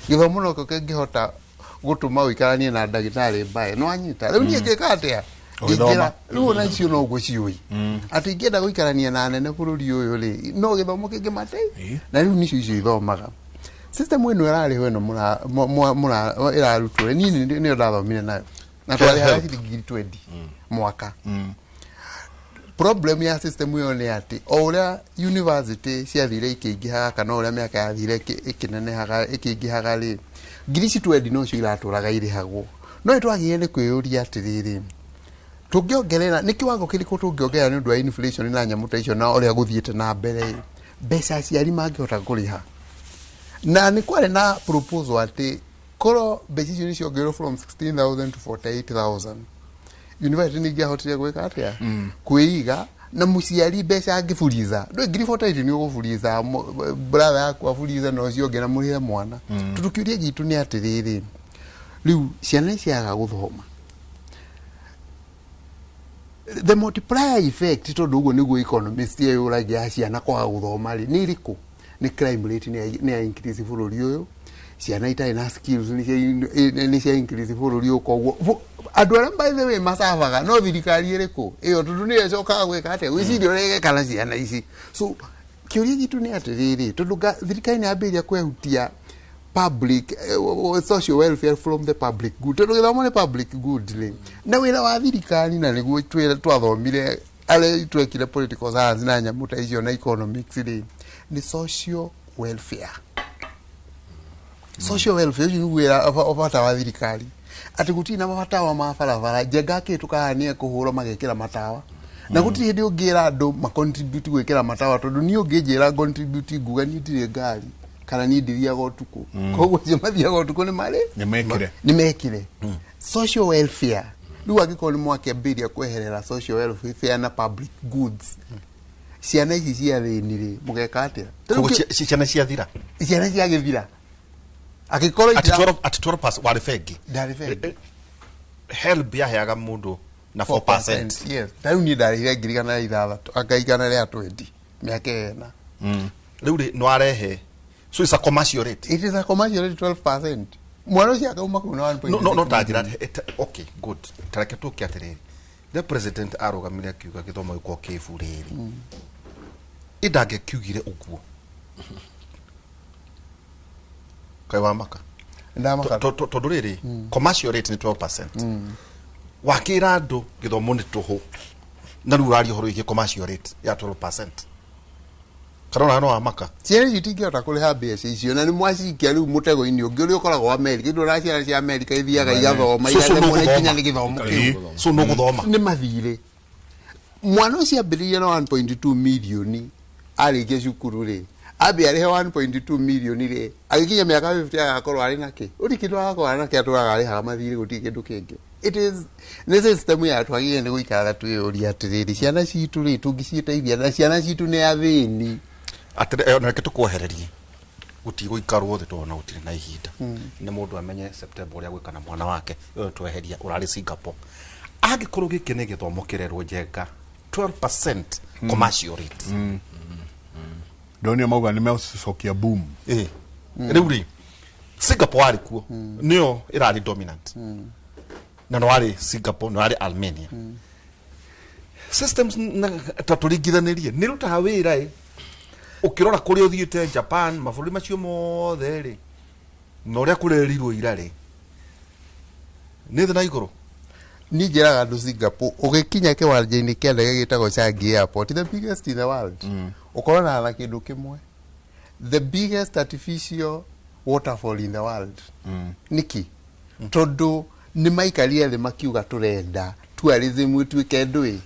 Gĩthomo nokĩo kĩngĩhota gũtũma ũikaranie na ndagĩtarĩ mbae. Nĩ wanyita? Rĩu niĩ ngĩka atĩa? Ũgĩthoma. Rĩu ona icio noguo ciũĩ. Atĩ ingĩenda gũikarania na anene bũrũri ũyũ rĩ, no gĩthomo kĩngĩmateithia. Na rĩu nĩcio icio ithomaga. System ĩno ĩrarĩho ĩno ĩrarutwo rĩ, niĩ nĩyo ndathomire nayo. Na twarĩhaga ciringi ngiri 20 mwaka. Problem ya system ĩyo nĩ atĩ o ũrĩa university ciathire ikĩingĩhaga kana o ũrĩa mĩaka yathire ĩkĩnenehaga ĩkĩingĩhaga rĩ, ngiri ici 20 nocio iratũraga irĩhagwo. No nĩtwagĩrĩire nĩ kwĩyũria atĩrĩrĩ, tũngĩongerera nĩ kĩwango kĩrĩkũ tũngĩongerera nĩ ũndũ wa inflation na nyamũ ta icio na ũrĩa gũthiĩte na mbere rĩ, mbeca aciari mangĩhota kũrĩha. Na nĩ kwarĩ na proposal atĩ korwo mbeca icio nĩ ciongereirwo from 16,000 to 48,000, university nĩ ingĩahotire gwĩka atĩa? Kwĩiga na mũciari mbeca angĩburiza. Ndũĩ ngiri 48 nĩ ũgũburiza, brother yaku aburize na ũcio ũngĩ na mũrĩhe mwana. Tondũ kĩũria gitũ nĩ atĩrĩrĩ, rĩu ciana ciaga gũthoma. The multiplier effect, tondũ ũguo nĩguo economist ĩyũragia ciana kwaga gũthoma rĩ, nĩ ĩrĩkũ? Nĩ crime rate nĩ ya increase bũrũri ũyũ. Ciana itarĩ na skills nĩ cia increase bũrũri ũyũ, koguo andũ arĩa by the way macabaga no thirikari ĩrĩkũ ĩyo, tondũ nĩyo ĩcokaga gwĩka atĩa? Gwĩciria ũrĩa ĩgeka na ciana ici. So kĩũria gitũ nĩ atĩrĩrĩ, tondũ thirikari nĩ yambĩrĩria kwehutia public social welfare from the public good, tondũ gĩthomo nĩ public good rĩ, na wĩra wa thirikari, na nĩguo twathomire arĩa twekire political science na nyamũ ta icio na economics rĩ, nĩ social welfare. Social welfare ũcio nĩguo wĩra bata wa thirikari, atĩ gũtirĩ na matawa ma barabara njenga akĩhĩtũka haha nĩ ekũhũrwo magekĩra matawa, na gũtirĩ hĩndĩ ũngĩra andũ ma contribute gwĩkĩra matawa, tondũ niĩ ũngĩnjĩra contribute nguga niĩ ndirĩ ngari kana niĩ ndithiaga ũtukũ, koguo acio mathiaga ũtukũ nĩ marĩ nĩ mekire social welfare. Rĩu angĩkorwo nĩ mwakĩambĩrĩria kweherera social welfare na public goods, ciana ici cia thĩni rĩ, mũgeka atĩa? Ciana ciathira, ciana ciagĩthira angĩkorwo at 12% warĩ bengi, ndarĩ bengi, HELB yaheaga mũndũ na 4%. Yes, ta rĩu niĩ ndarĩhire 1,600 anga 120 mĩaka ĩna. Rĩu rĩ no arehe, so it's a commercial rate. It is a commercial rate, 12%. Mwana ũcio akauma kũu na 1.6. No, ta njĩra, okay, good. Tareke tũke atĩrĩrĩ, The president arũgamire akiuga gĩthomo gĩkorwo kĩ burĩ rĩ, ĩndangĩkiugire ũguo kaĩ wamaka? Ndamaka. Tondũ rĩrĩ, commercial rate nĩ 12%, wakĩra andũ gĩthomo nĩ tũhũ, na rĩu ũraria ũhoro wĩgiĩ commercial rate ya 12%, kana ona no wamaka? Ciana icio itingĩhota kũrĩha mbeca icio, na nĩ mwacikia rĩu mũtego-inĩ ũngĩ ũrĩa ũkoragwo wa Amerika. Indo ũrĩa ciana cia Amerika ithiaga igathoma, So igaremwo nĩ nũgũthoma. nginya nĩ gĩthomo kĩu. So nũgũthoma. Nĩ mathirĩ. Mwana ũcio ambĩrĩirie na 1.2 milioni, arĩkia cukuru rĩ, ambe arĩhe 1.2 milioni rĩ, agĩkinya mĩaka 50 agakorwo arĩ nakĩ? Ũrĩ kĩndũ agakorwo arĩ nakĩ? Atũraga arĩhaga mathirĩ, gũtirĩ kĩndũ kĩngĩ. It is nĩ system ya twagĩrĩire nĩ gũikara twĩyũria atĩrĩrĩ, ciana citũ rĩ, tũngĩciteithia? Na ciana citũ nĩ athĩni. Atĩrĩ, na reke tũkwehererie, gũtigũikarwo thĩ tondũ ona gũtirĩ na ihinda. Nĩ mũndũ amenye September ũrĩa gwĩka na mwana wake. Ĩyo tweheria ũrarĩ Singapore, angĩkorwo gĩkĩ nĩ gĩthomo kĩrerwo njenga 12% commercial rate. Ndonio mauga nĩ megũcokia boom. Ĩ rĩu rĩ, Singapore warĩ kuo, nĩyo ĩrarĩ dominant, na no warĩ Singapore, no warĩ Armenia systems na ta tũringithanĩrie nĩ rutaga wĩra. Ĩ ũkĩrora kũrĩa ũthiĩte Japan, mabũrũri macio mothe rĩ, na ũrĩa kũrerirwo ira rĩ, nĩ thĩ na igũrũ. Niĩ njĩraga andũ, Singapore ũgĩkinya kĩwanja-inĩ kĩa ndege gĩtagwo Changi Airport, the biggest in the world, ũkoranaga na kĩndũ kĩmwe, the biggest artificial waterfall in the world. Nĩkĩ? Tondũ nĩ maikarire thĩ makiuga tũrenda tourism ĩtuĩke ndũĩ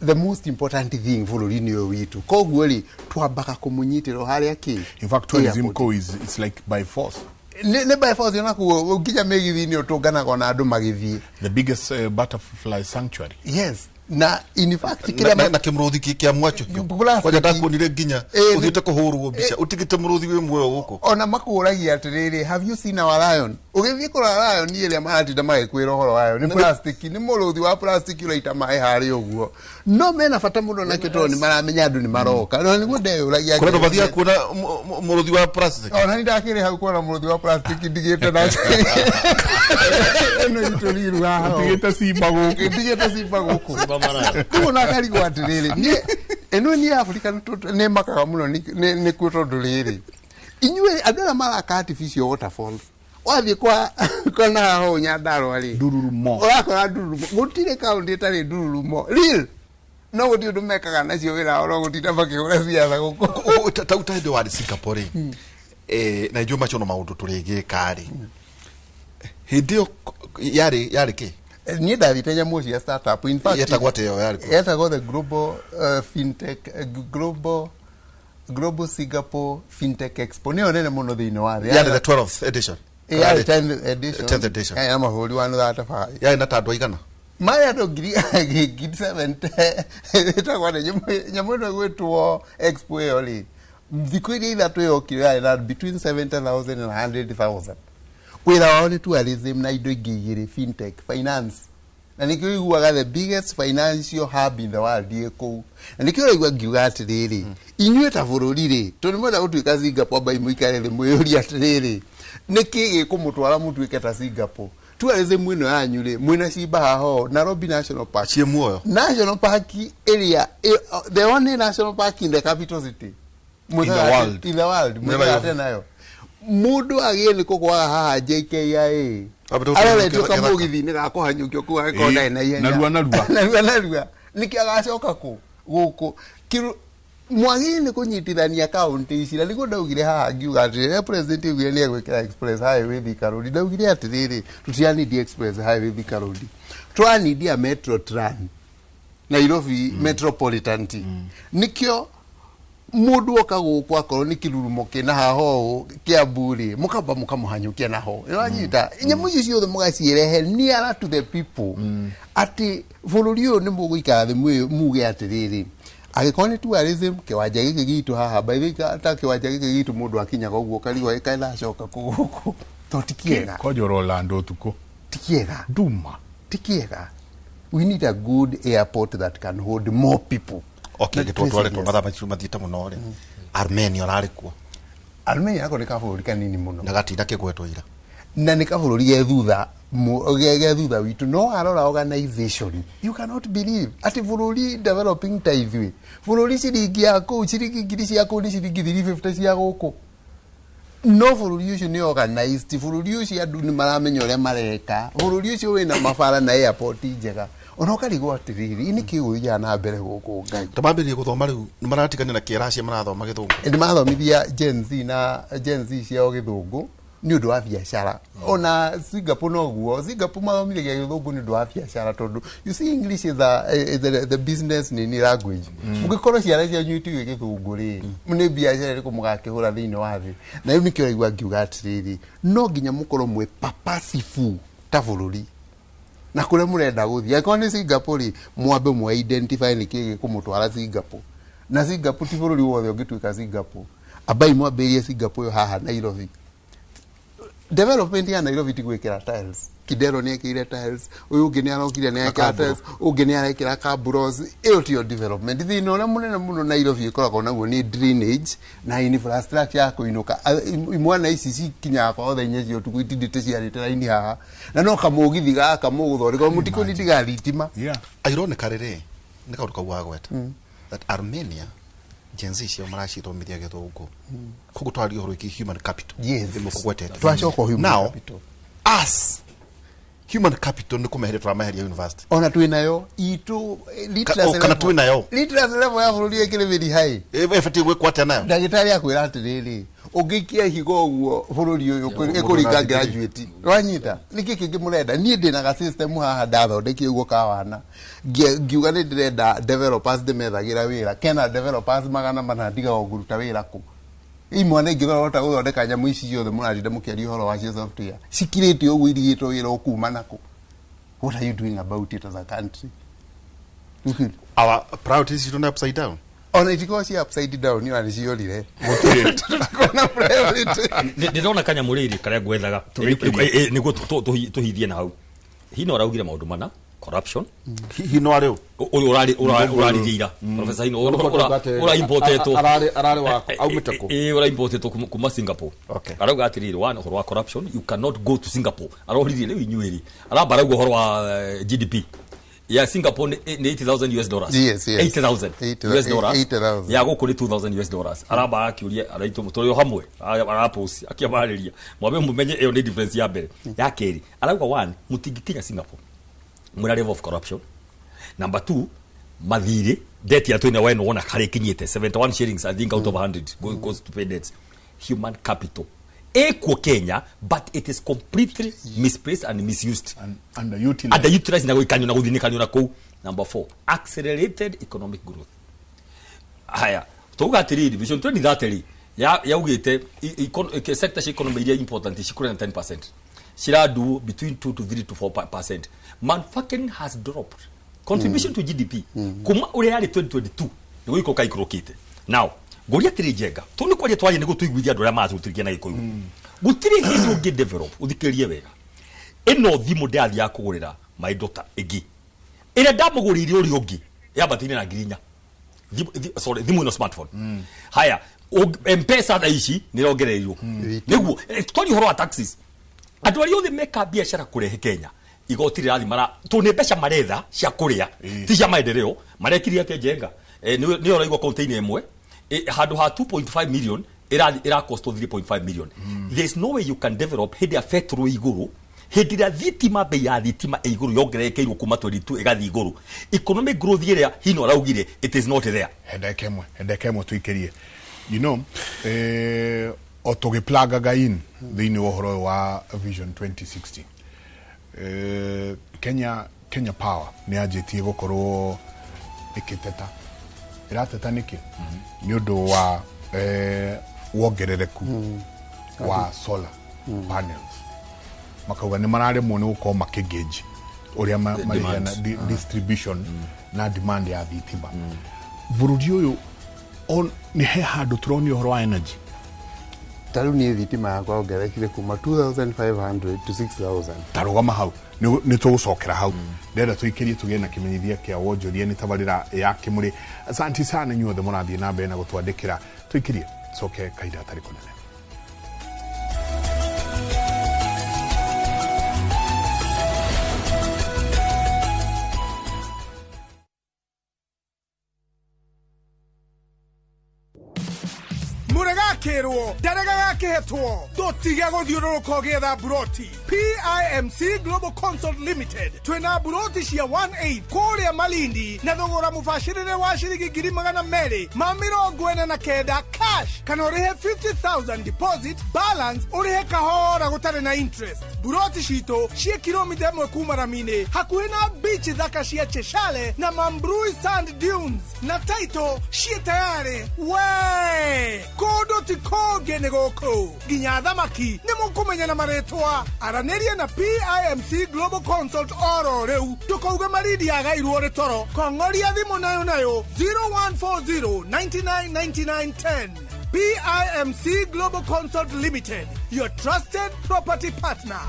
the most important thing bũrũri-inĩ ũyũ witũ, koguo rĩ, twambaga kũmũnyitĩra o harĩa kĩ. In fact, tourism Airport. ko is, it's like by force. Nĩ by force, onakuo nginya mĩgithi-inĩ ũtũnganaga na andũ magĩthiĩ. The biggest butterfly sanctuary. Yes, na in fact na, kĩrĩa na kĩmũrũthi kĩa mwachũhio. Plastic. Kwanja ndakuonire nginya ũthiĩte kũhũrwo mbica ũtigĩte mũrũthi wĩ muoyo gũkũ. Ona makũragia atĩrĩrĩ, "Have you seen our lion?" Ũgĩthiĩ kũrora lion ĩrĩa maratinda magĩkwĩra ũhoro wayo nĩ plastic, nĩ mũrũthi wa plastic ũraita maĩ harĩa ũguo, no mena bata mũno nakĩo tondũ nĩ maramenya andũ nĩ maroka, na nĩguo ndeyũragia. Kũrĩa andũ mathiaga kuona mũrũthi wa plastic. Ona nĩ ndakĩrĩ hau kuona mũrũthi wa plastic, ndigĩte na ĩno itũ riru haha. Ũtigĩte simba gũkũ. Ndigĩte simba gũkũ. Rĩu ona akarigwo atĩrĩrĩ, niĩ ĩno niĩ Africa nĩ makaga mũno nĩkuo, tondũ rĩrĩ, inyuĩ andũ arĩa maraka artificial waterfalls, wathiĩ kwa na haha ũũ Nyandarũa rĩ, Ndururumo. Ũrakora ndururumo, gũtirĩ kaũntĩ ĩtarĩ ndururumo real, no gũtirĩ ũndũ mekaga nacio, wĩra wao no gũtinda makĩhũra ciaca gũkũ. Tau ta hĩndĩ warĩ Singapore rĩ, na ithuĩ macio no maũndũ tũrĩgĩka rĩ, hĩndĩ ĩyo yarĩ kĩ? Niĩ ndathiĩte nyamũ cia startup, in fact. Yetagwo atĩa ĩyo yarĩ kuo? Yetagwo the global fintech global Singapore Fintech Expo, nĩyo nene mũno thĩinĩ wa thĩ. Yarĩ the 12th edition. Yarĩ 10th edition. 10th edition. Yarĩ na mabũrũri 135. Yarĩ na ta andũ aigana? Marĩ andũ ngiri 70. Ĩtagwo atĩa nyamũ ĩno ĩgwĩtwo expo ĩyo rĩ, thikũ iria 3 yokire yarĩ na between 70,000 and 100,000. Wĩra wao nĩ tourism na indo ingĩ igĩrĩ, fintech, finance, na nĩkĩo iguaga the biggest financial hub in the world ĩ kũu, na nĩkĩo ũraigua ngiuga atĩrĩrĩ, inyuĩ ta bũrũri rĩ, tondũ nĩmwenda gũtuĩka Singapore, ambai mũikare thĩ mwĩyũrie atĩrĩrĩ, nĩkĩ gĩkũmũtwara mũtuĩke ta Singapore? Tourism ĩno yanyu rĩ, mwĩna cimba haha ũũ, Nairobi National Park. Ciĩ muoyo. National Park ĩrĩa the only national park in the capital city. In the world. In the world. Nĩ mwĩkaga Nairobi. atĩa nayo? Mũndũ agĩe nĩ kũgwaga haha JKIA, Ambĩte gũthiĩ aroretio gĩthaka. kamũgithi-inĩ ga kũhanyũkio kũu, agĩkorwo Ĩĩ, ndarĩ na ihenya. Narua narua. Narua narua, nĩkĩo agacoka kũ gũkũ. Mwagĩrĩire nĩ kũnyitithania kaũntĩ ici, na nĩguo ndaugire haha ngiuga atĩrĩrĩ, rĩrĩa president augire nĩ egwĩkĩra express highway Thika Road, ndaugire atĩrĩrĩ, tũtiranidi express highway Thika Road, tũranidia metro tram Nairobi metropolitan. Ti nĩkĩo mũndũ oka gũkũ, akorwo nĩ kĩrurumo kĩna haha ũũ Kĩambu rĩ, mũkamba mũkamũhanyũkia naho, nĩwanyita nyamũ icio ciothe mũgacirehe nearer to the people, atĩ bũrũri ũyũ nĩ mũgũikara thĩ muge atĩrĩrĩ, angĩkorwo nĩ tourism, kĩwanja gĩkĩ gitũ haha, by the way, ta kĩwanja gĩkĩ gitũ, mũndũ akinyaga ũguo ũkarigwo ĩkaĩ kũ gũkũ, to ti kĩega. Kwanja ũrolanda ũtukũ. Ti kĩega. Nduma. Ti kĩega. We need a good airport that can hold more people. Okay. Na gĩtwo twaretwo yes. mathaa macio mathiĩte mũno rĩ, Armenia ũrarĩ kuo? Armenia nako nĩ kabũrũri kanini mũno. Na gatinda kĩgwetwo ira. Na nĩ kabũrũri ge thutha ge thutha witũ, no arora organization, you cannot believe atĩ bũrũri developing ta ithuĩ, bũrũri ciringi ya kũu, ciringi 1,000 cia kũu nĩ ciringi 350 cia gũkũ, no bũrũri ũcio nĩ organized, bũrũri ũcio andũ nĩ maramenya ũrĩa mareka, bũrũri ũcio wĩna mabara na airport njega, ona ũkarigwo atĩrĩrĩ, nĩ kĩ gũthiaga na mbere gũkũ Ngai? Tamambĩrĩrie gũthoma rĩu nĩ maratigana na kĩracia, marathoma gĩthũngũ. Nĩ mathomithia Gen Z na Gen Z ciao gĩthũngũ nĩ ũndũ wa biacara. Ona Singapore noguo, Singapore mathomithagia gĩthũngũ nĩ ũndũ wa biacara, tondũ you see, English is the business nini language. Mũngĩkorwo ciana cianyu itiũĩ gĩthũngũ rĩ, nĩ biacara ĩrĩkũ mũgakĩhũra thĩinĩ wa thĩ? Na rĩu nĩkĩo ũraigua ngiuga atĩrĩrĩ, no nginya mũkorwo mwĩ purposeful ta bũrũri na kũrĩa mũrenda gũthiĩ. Angĩkorwo nĩ Singapore rĩ, mwambe mwe identify nĩ kĩĩ gĩkũmũtwara Singapore. Na Singapore ti bũrũri wothe ũngĩtuĩka Singapore. Ambai mwambĩrĩrie Singapore ĩyo haha Nairobi. Development ya Nairobi ti gwĩkĩra tiles. Kidero nĩ ekĩrire tiles, ũyũ ũngĩ nĩ arokire nĩ ekĩra tiles, ũngĩ nĩ arekĩra cabros. Ĩyo tiyo development. Thĩna ũrĩa mũnene mũno Nairobi ĩkoragwo naguo nĩ drainage na infrastructure ya kũinũka. Imwana ici cikinyaga kwao thaa 4 cia ũtukũ itindĩte ciarĩte raini haha, na no kamũgithi gaka mũgũthondeka mũtikũni tiga thitima. Ironically rĩ, nĩ kaũndũ kau wagweta that Armenia, Gen Z ciao maracithomithia gĩthũngũ, koguo twaria ũhoro wĩgiĩ human capital. Nĩmũkũgwetete. Twacoka human Now, capital. Us human capital nĩ kũmeheria tũrameheria university. Ona twĩnayo itũ literacy Oh, kana level- twĩnayo. Literacy level ya bũrũri ĩkĩrĩ very high. Ĩbatiĩ gwĩkwo atĩa nayo? Ndagĩtarĩ akwĩra atĩrĩrĩ, ũngĩikia higo ũguo bũrũri ũyũ ĩkũringa graduate. Wanyita nĩkĩ kĩngĩ mũrenda? Niĩ ndĩna ga system haha ndathondekire ũguo kawana. Ngiuga nĩ ndĩrenda developers, ndĩmethagĩra wĩra kena developers 400, ndigagwo ngũruta wĩra kũ? Imwana ingĩhota gũthondeka nyamũ ici ciothe mũratinda mũkĩaria ũhoro wacio, software cikirĩte ũguo, irigĩtwo wĩra ũkuma nakũ? What are you doing about it as a country? Our priorities citũ nĩ upside down. Ona itikorwo ci upside down, ona nĩ ciorire. Tũtikorwo priority. Ndĩrona kanyamũ rĩrĩ karĩa ngwethaga. Tũgĩkirie. Nĩguo tũhithie na hau hino araugire maũndũ mana: corruption. Hino arĩ ũyũ ũrarĩrie ira, Professor Hino, ũra importetwo. Ararĩ wa aumĩte kũ? Ĩ, ũra importetwo kuma Singapore. Arauga atĩrĩrĩ, one, ũhoro wa corruption, you cannot go to Singapore. Aroririe rĩu inyuĩ rĩ, aramba arauga ũhoro wa GDP ya Singapore nĩ 80,000 US dollars. Yes. 80,000 US dollars. 80,000. Ya gũkũ nĩ 2000 US dollars. Aramba akĩũria araitũ tũrĩ o hamwe, arapost akĩamarĩria, mwambe mũmenye ĩyo nĩ difference ya mbere. Ya kerĩ arauga, one, mũtingĩkinya Singapore mwĩna level of corruption. Number two, mathirĩ, debt ya twĩna wena wona harĩa ĩkinyĩte, 71 shillings, I think, out of 100 goes to pay debts. Human capital ĩkuo Kenya, but it is completely misplaced and misused. Underutilized. Underutilized na gũikanio na gũthinĩkanio na kũu. Number four, accelerated economic growth. Haya, tuuga atĩrĩrĩ, Vision 2030 rĩ, yaugĩte sector cia economy iria important cikũre na 10%, ciradu between 2 to 3 to 4%. Manufacturing has dropped contribution to GDP kuma ũrĩa yarĩ 2022, nĩ gũikũrũka ikũrũkĩte. Now ngũria atĩrĩ, Njenga, tũ nĩ kwaria twaria nĩguo tũiguithie andũ arĩa maratũtirikia na Gĩkũyũ, gũtirĩ hĩndĩ ũngĩ develop. Ũthikĩrĩrie wega, ĩno thimũ ndĩrathiaga kũgũrĩra my daughter ĩngĩ ĩrĩa ndamũgũrĩire ũrĩa ũngĩ yambatĩire na 4,000. Sorry, thimũ ĩno smartphone. Haya, Mpesa tha ici nĩ ĩrongereirwo nĩguo twarie ũhoro wa taxes. Andũ arĩa othe meka biacara kũrehe Kenya, igoti rĩrathi mara tũ nĩ mbeca maretha cia kũrĩa, ti cia maendeleo. Marekire atĩa, Njenga? Nĩ ũraigua container ĩmwe handũ ha 2.5 million ĩrathi ĩracost 3.5 million. There is no way you can develop hĩndĩ ya petrol igũrũ, hĩndĩ ĩrĩa thitima, bei ya thitima ĩ igũrũ, yongererekeirwo kuma 22 ĩgathiĩ igũrũ. Economic growth ĩrĩa hino araugire, it is not there. Hendeke ĩmwe tũikĩrie, o tũgĩplagaga in thĩinĩ wa ũhoro ũyũ wa Vision 2060, Kenya Power nĩ yanjĩtie gũkorwo ĩkĩteta. Ĩrateta nĩkĩ? Nĩ ũndũ wa wongerereku wa solar panels. Makauga nĩ mararemwo nĩ gũkorwo makĩgauge ũrĩa marĩhana Demand. Distribution na demand ya thitima bũrũri ũyũ. Nĩ he handũ tũronio ũhoro wa energy. Ta rĩu niĩ thitima yakwa yongererekire kuma 2500 to 6000. Tarũgama hau, nĩ tũgũcokera hau. Ndĩrenda tũikĩrie tũgĩe na kĩmenyithia kĩa wonjoria, nĩ tabarĩra ya Kĩmũrĩ. Asanti sana inyuothe mũrathiĩ na mbere na gũtwandĩkĩra. Tũikĩrie, coke kahinda gatarĩ kũnene. Akĩrwo ndaregaga akĩhetwo. Tũtige gũthiũrũrũka ũgĩetha mburoti. PIMC Global Consult Limited twĩna mburoti cia 18 kũrĩa Malindi na thogora mũbacĩrĩre wa ciringi 249,000 cash, kana ũrĩhe 50,000 deposit, balance ũrĩhe kahora gũtarĩ na interest. Mburoti citũ ciĩ kilomita 1 kuma rami-inĩ, hakuhĩ na beach thaka cia Cheshale na Mambrui Sand Dunes, na title ciĩ tayarĩ. We kũndũ ti kũngĩ nĩ gũkũ, nginya thamaki nĩ mũkũmenya na marĩtwa. Aranĩria na PIMC Global Consult oro rĩu, ndũkauge Malindi yagairwo nĩ toro. Kong'oria thimũ nayo nayo 0140 99 99 10. PIMC Global Consult Limited, your trusted property partner.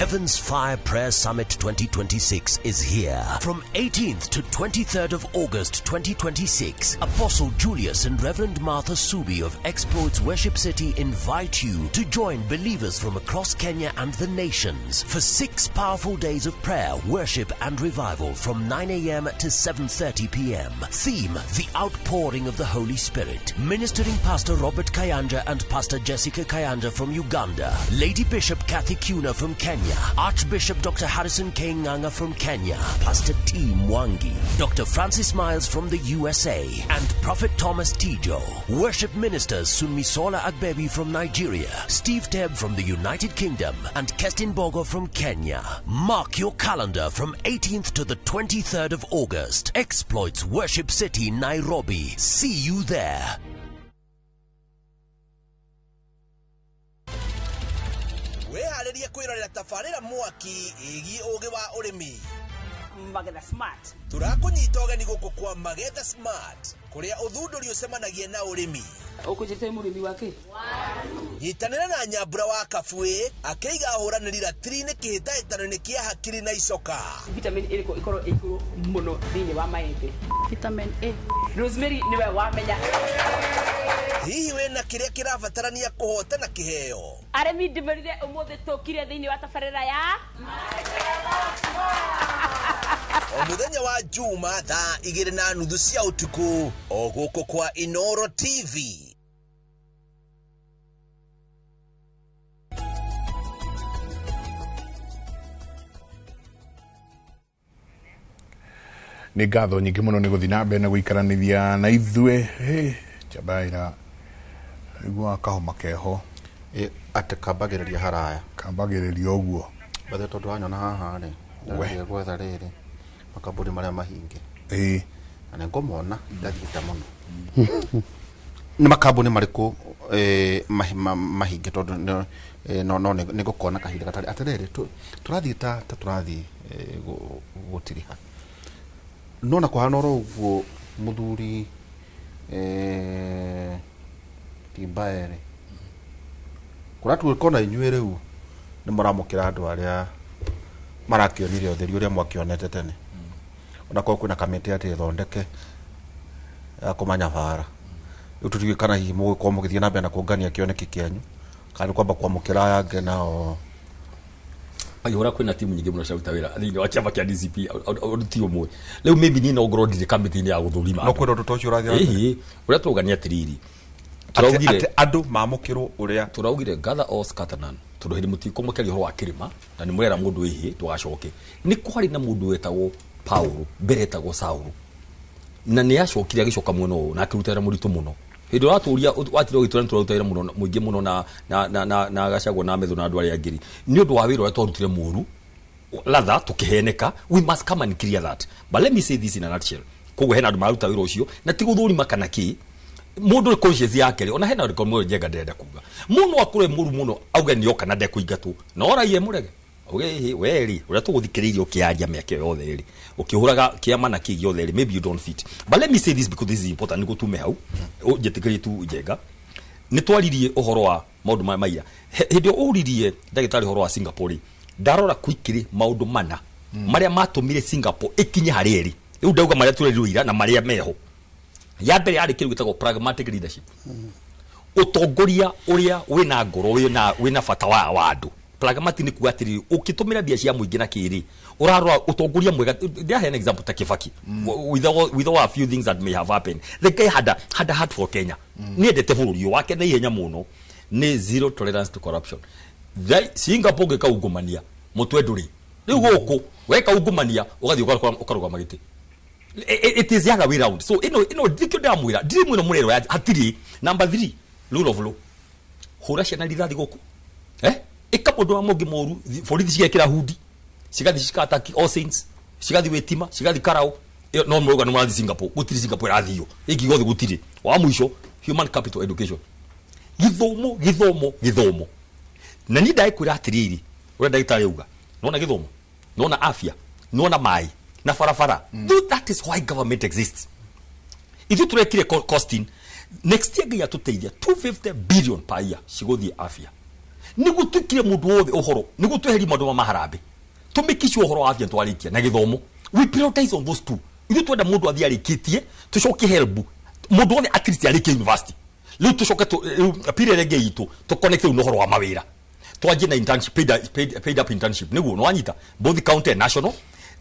Heaven's Fire Prayer Summit 2026 is here. From 18th to 23rd of August 2026, Apostle Julius and Reverend Martha Subi of Exploits Worship City invite you to join believers from across Kenya and the nations for 6 powerful days of prayer, worship and revival from 9 a.m. to 7:30 p.m. Theme, The Outpouring of the Holy Spirit. Ministering Pastor Robert Kayanja and Pastor Jessica Kayanja from Uganda. Lady Bishop Kathy Kuna from Kenya. Archbishop Dr. Harrison K. Nganga from Kenya, Pastor T. Mwangi, Dr. Francis Miles from the USA, and Prophet Thomas Tijo. Worship ministers Sunmisola Agbebi from Nigeria, Steve Teb from the United Kingdom, and Kestin Bogo from Kenya. Mark your calendar from 18th to the 23rd of August. Exploits Worship City, Nairobi. See you there. Wĩharĩrie kwĩrorera tabarĩra mwaki ĩgiĩ ũgĩ wa ũrĩmi. Magetha Smart. Tũrakũnyita ũgeni gũkũ kwa Magetha Smart, kũrĩa ũthundũri ũcemanagia na ũrĩmi. Ũkũnjĩte mũrĩmi wake? Nyitanĩra na Nyambura wa Kabuĩ akĩiga ahũranĩri ratiri-inĩ kĩhĩtahĩtano-inĩ kĩa hakiri na icoka. Vitamin ĩrĩkũ ĩkorwo ĩ igũrũ mũno thĩinĩ wa maembe? Vitamin A. Rosemary nĩwe wamenya. Hihi wĩna kĩrĩa kĩrabatarania kũhotana kĩheo? Arĩmi ndĩmerire ũmũthĩ tũkire thĩinĩ wa tabarĩra ya O mũthenya wa Juma thaa 2:30 cia ũtukũ o gũkũ kwa Inoro TV. Nĩ ngatho nyingĩ mũno nĩ gũthiĩ na mbere na gũikaranĩria na ithuĩ. Njabaira igua kahoma keho atĩ kambagĩrĩria haraya, kambagĩrĩria ũguo bathe tondũ wanyona haha rĩ ndathiĩ gwetha rĩrĩ makambuni marĩa mahinge na nĩngũmona ndathiĩte mũno. Nĩ makambuni marĩkũ mahinge tondũ no nĩngũkona kahinda gatarĩ atĩrĩrĩ tũrathiĩ ta tũrathiĩ gũtiriha no na kũhana oro ũguo mũthuri Timbaere kũratuĩka ona inyuĩ rĩu nĩ mũramũkĩra andũ arĩa marakĩonire ũtheri ũrĩa mwakĩonete tene, ona korwo kwĩna kamĩtĩ atĩ ĩthondeke ya kũmanya bara rĩu tũtiũĩ kana hihi mũgũkorwo mũgĩthiĩ na mbere na kũngania kĩoneki kĩanyu kana nĩ kwamba kwamũkĩra aya angĩ nao. Agĩhũra kwĩna timu nyingĩ mũno ciaruta wĩra thĩinĩ wa kĩama kĩa DCP ũndũ ti ũmwe. Rĩu maybe niĩ no ngorwo ndirĩ kamĩtĩ-inĩ ya gũthũrima no kwĩna ũndũ ta ũcio ũrathiĩ na mbere. Ĩhĩ, ũrĩa tũrauga nĩ atĩrĩrĩ, atĩ andũ mamũkĩrwo ũrĩa tũraugire gather all scatter none, tondũ hĩndĩ mũtikũmũkĩria ũhoro wa kĩrĩma na nĩ mũrera mũndũ ĩhĩ ndũgacoke. Nĩ kwarĩ na mũndũ wetagwo Paulo, mbere etagwo Saũlũ, na nĩ acokire agĩcoka mwena ũyũ na akĩruta wĩra mũritũ mũno. Hĩndĩ ĩrĩa watũria watire ũgĩtũra nĩ tũraruta wĩra mũno mũingĩ mũno na Gachagua na Methu na andũ arĩa angĩ nĩ ũndũ wa wĩra ũrĩa twarutire mũru latha tũkĩheneka. We must come and clear that, but let me say this in a nutshell. Koguo hena andũ mararuta wĩra ũcio na ti gũthũrima kana kĩ mũndũ conscience yake rĩ, ona hena ũndũ mwe njenga ndĩrenda kuga mũno akũre mũru mũno auge nĩ oka na ndekũingatwo na oraiye mũrege auge ĩhĩ we rĩ ũrĩa tũgũthikĩrĩirie ũkĩaria mĩaka ĩyo yothe rĩ ũkĩhũraga kĩama na kĩ gĩothe rĩ, maybe you don't fit. But let me say this because this is important nĩguo tume hau njĩtĩkĩrie tu njenga nĩ twaririe ũhoro wa maũndũ maya maira. Hĩndĩ ĩyo ũririe ndagĩtarĩ ũhoro wa Singapore rĩ, ndarora quickly maũndũ mana marĩa matũmire Singapore ĩkinye harĩa ĩrĩ. Rĩu ndauga marĩa tũrerirwo ira na marĩa meho. Ya mbere yarĩ kĩndũ gĩtagwo pragmatic leadership, ũtongoria ũrĩa wĩna ngoro wĩna bata wa andũ. Pragmatic nĩ kuga atĩrĩrĩ, ũkĩtũmĩra mbia cia mũingĩ na kĩrĩ ũrarora ũtongoria mwega. Ndaheana example ta Kibaki. With all a few things that may have happened, the guy had a heart for Kenya. Nĩendete bũrũri ũyũ wake na ihenya mũno. Nĩ zero tolerance to corruption. Singapore ũngĩkaungumania mũtwe ndũrĩ. Rĩu gũkũ weka ungumania ũgathiĩ ũkarũgama gĩtĩ. It is the other way round. So ino ndikio ndamwira ndiri mwino murero ya hatiri. Number 3, rule of law. Hura ciana rithathi gũkũ, ĩka mũndũ wa mũngĩ mũru, borithi cigekĩra hundi, cigathi cikataki All Saints, cigathi Witima, cigathi Karau. Ĩyo no mũrauga nĩ mũrathiĩ Singapore. Gũtirĩ Singapore ĩrathio ĩngĩ gothe, gũtirĩ. Wa mũico, human capital, education, gĩthomo, gĩthomo, gĩthomo. Na niĩ ndagĩkwĩra atĩrĩrĩ, ũrĩa ndagĩtarĩ auga, nona gĩthomo, nona afya, nona maĩ na barabara. That is why government exists. Ithuĩ tũrekire costing next year, Ngai atũteithia, 250 billion per year cigũthiĩ afya, nĩguo twĩkire mũndũ wothe ũhoro, nĩguo tweherie maũndũ ma maharambĩ, tũmĩkici ũhoro wa afya twarĩkia na gĩthomo. We prioritize on those two. Ithuĩ twenda mũndũ athiĩ arĩkĩtie, tũcokie HELB, mũndũ wothe at least arĩkie university. Rĩu tũcoke rĩu period ĩngĩ itũ tũconnect rĩu na ũhoro wa mawĩra, twanjie na internship, paid up internship, nĩguo nĩwanyita, both county and national.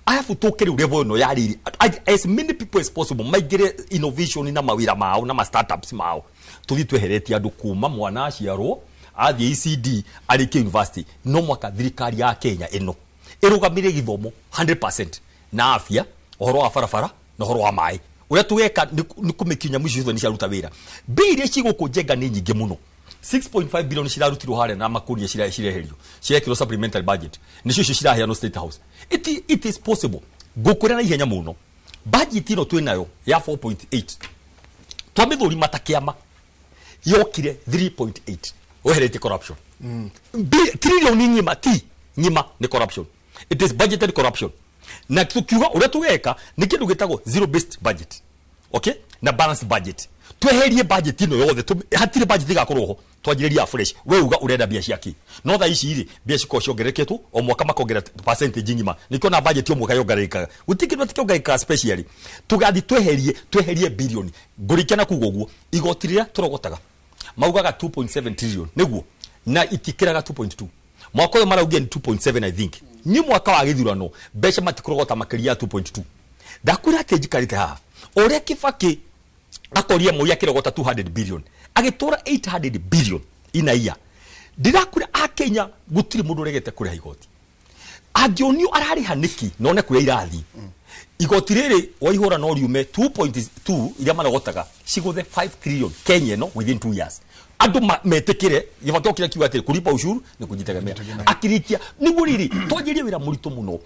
Arabu tũke rĩu level ĩno ya rĩrĩ, as many people as possible maingĩre innovation na mawĩra mao na ma startups mao, tũthiĩ tweheretie andũ kuma mwana aciarwo athiĩ ECD arĩkie university. No mwaka thirikari ya Kenya ĩno ĩrũgamĩrĩre gĩthomo 100% na afya, ũhoro wa barabara na ũhoro wa maĩ. Ũrĩa tũgeka nĩ kũmĩkinya mũico ciothe nĩ ciaruta wĩra. Mbia iria cigũkũ Njenga nĩ nyingĩ mũno. 6.5 billion cirarutirwo harĩa na makũnia cireherio, cirekĩrwo supplementary budget, nĩcio icio ciraheanwo State House. It is possible. Ngũkwĩra na ihenya mũno, budget ĩno twĩ nayo ya 4.8 twamĩthũrima ta kĩama yokire 3.8 weheretie corruption. Trillion ng'ima ti ng'ima nĩ corruption. It is budgeted corruption. Na tukiuga ũrĩa tũgeka nĩ kĩndũ gĩtagwo zero based budget, okay, na balanced budget. Tweherie budget ĩno yothe, hatirĩ budget ĩgakorwo ho, twanjĩrĩria fresh. We uga ũrenda mbia ciaki, no thaa ici rĩ, mbia cikorwo ciongerereketwo o mwaka, makongerera percentage ng'ima. Nĩkĩo na budget o mwaka yongererekaga, gũtirĩ kĩndũ tikĩongererekaga specially. Tũgathiĩ tweherie bilioni. Ngũrĩkia na kuga ũguo, igoti rĩrĩa tũrogotaga maugaga 2.7 trillion nĩguo, na itikĩraga 2.2. Mwaka ũyũ maraugia nĩ 2.7, I think. Ni mwaka wa gĩthurano, mbeca matikũrogota makĩria ya 2.2. Ndakwĩra atĩ njikarĩte haha, ũrĩa Kibaki akoria Moi akĩrogota 200 billion, agĩtũra 800 billion ina ia. Ndĩrakwĩra akenya gũtirĩ mũndũ ũregete kũrĩha igoti. Angĩonio ararĩha nĩkĩ none kũrĩa irathiĩ. Igoti rĩrĩ waihũra no riume 2.2 iria marogotaga cigũthe 5 trillion Kenya ĩno within 2 years. Andũ metĩkĩre Gĩbaki okire kiuga atĩrĩ, kulipa ushuru ni kujitegemea. Akĩrĩkia nĩguo rĩrĩ twanjĩrie wĩra mũritũ mũno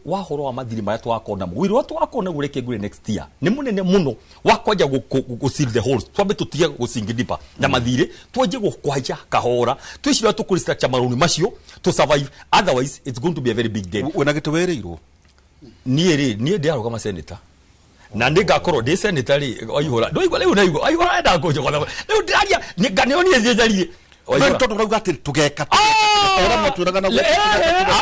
wa horo wa mathirĩ marĩa tũgakorwo namo. Wĩra ũrĩa tũgakorwo naguo, reke ngwĩre, next year nĩ mũnene mũno wa kwanja gũ seal the holes. Twambe tũtige gũ deeper na mathirĩ, twanjie kũhaica kahora, twĩciria tũkũ restructure marũni macio to survive. Otherwise it's going to be a very big debt. Wĩna gĩtĩ wĩrĩirwo? Niĩ rĩ, niĩ ndĩarũgama senator na nĩ ngakorwo ndĩ senator rĩ. Waihũra ndwaigua rĩu, naigua Waihũra enda kũnjogotha rĩu, ndĩraria nĩo niĩ thiĩ njarie. No tondũ ũrauga atĩ tũgeka ũrĩa matwĩraga na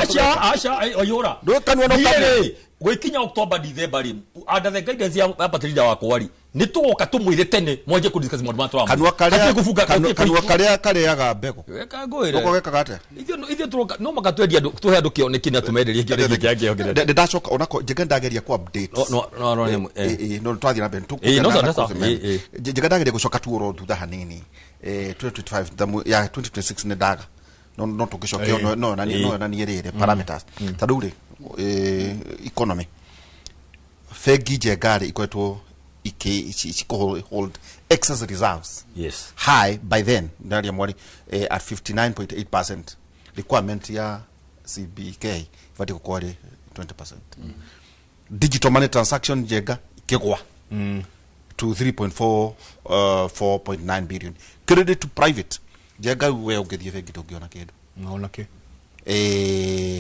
Aca, aca, Waihũra. Ndũkanua no Niĩ kanua. rĩ, gwĩkinya October, December rĩ, under the guidance ya party leader wakwa rĩ, nĩ tũgoka tũmwĩre tene mwanjie kũ discuss maũndũ marĩa tũramwĩra. Kanua karĩa Hatirĩ kũbunga. Kanua karĩa karĩaga mbegũ. Weka ngwĩre. Ũko gekaga atĩa? Ithuĩ tũroka no maka twendia andũ, tũhe andũ kĩoneki na tũmenderie kĩoneki kĩa kĩongerere. Ndĩndacoka onako Njenga ndageria ku update. No, No twathiĩ na mbere. No, sawa, sawa. Njenga ndageria gũcoka tu oro thutha hanini, 2025 ya 2026 nĩ ndaga no tũngĩcokia no no no nanie rĩrĩ parameters. Ta rĩu rĩ, economy, bengi Njenga rĩ ikoretwo iki hold excess reserves high by then, ndaria mwari, at 59.8%. Requirement ya CBK ibatiĩ gũkorwo rĩ 20%. Digital money transaction Njenga ikĩgwa to 3.4 4.9 billion. Credit to private, Njenga, we ũngĩthiĩ bengi ndũngĩona kĩndũ. Naona kĩ?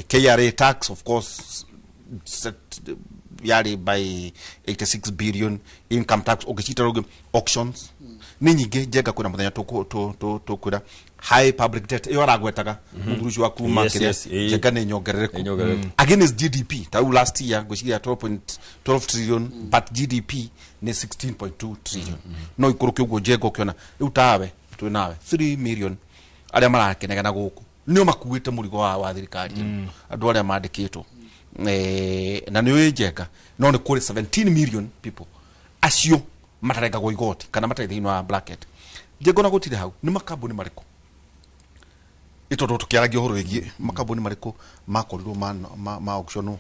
KRA tax of course set yarĩ by 86 billion. Income tax ũngĩcita rũngĩ, auctions nĩ nyingĩ. Njenga kwĩna mũthenya tũkwĩra high public debt ĩyo aragwetaga mũthuri ũcio wa kuma kĩrĩa. Njenga nĩ nyongerereku. Nĩ nyongerereku. Against GDP, ta rĩu last year ngwĩciria 12.12 trillion, but GDP nĩ 16.2 trillion, no ikũrũke ũguo. Njenga ũkĩona rĩu tawe twĩ nawe 3 million arĩa marakenegana gũkũ Nĩo makuĩte mũrigo wa thirikari ĩno, andũ arĩa mandĩkĩtwo. Na nĩ ũĩ Njenga, no nĩ kũrĩ 17 million people acio matarengagwo igoti kana matarĩ thĩinĩ wa bracket. Njenga, ona gũtirĩ hau, nĩ makambuni marĩkũ, nĩ tondũ tũkĩaragia ũhoro wĩgiĩ makambuni marĩkũ makorirwo ma auctionwo,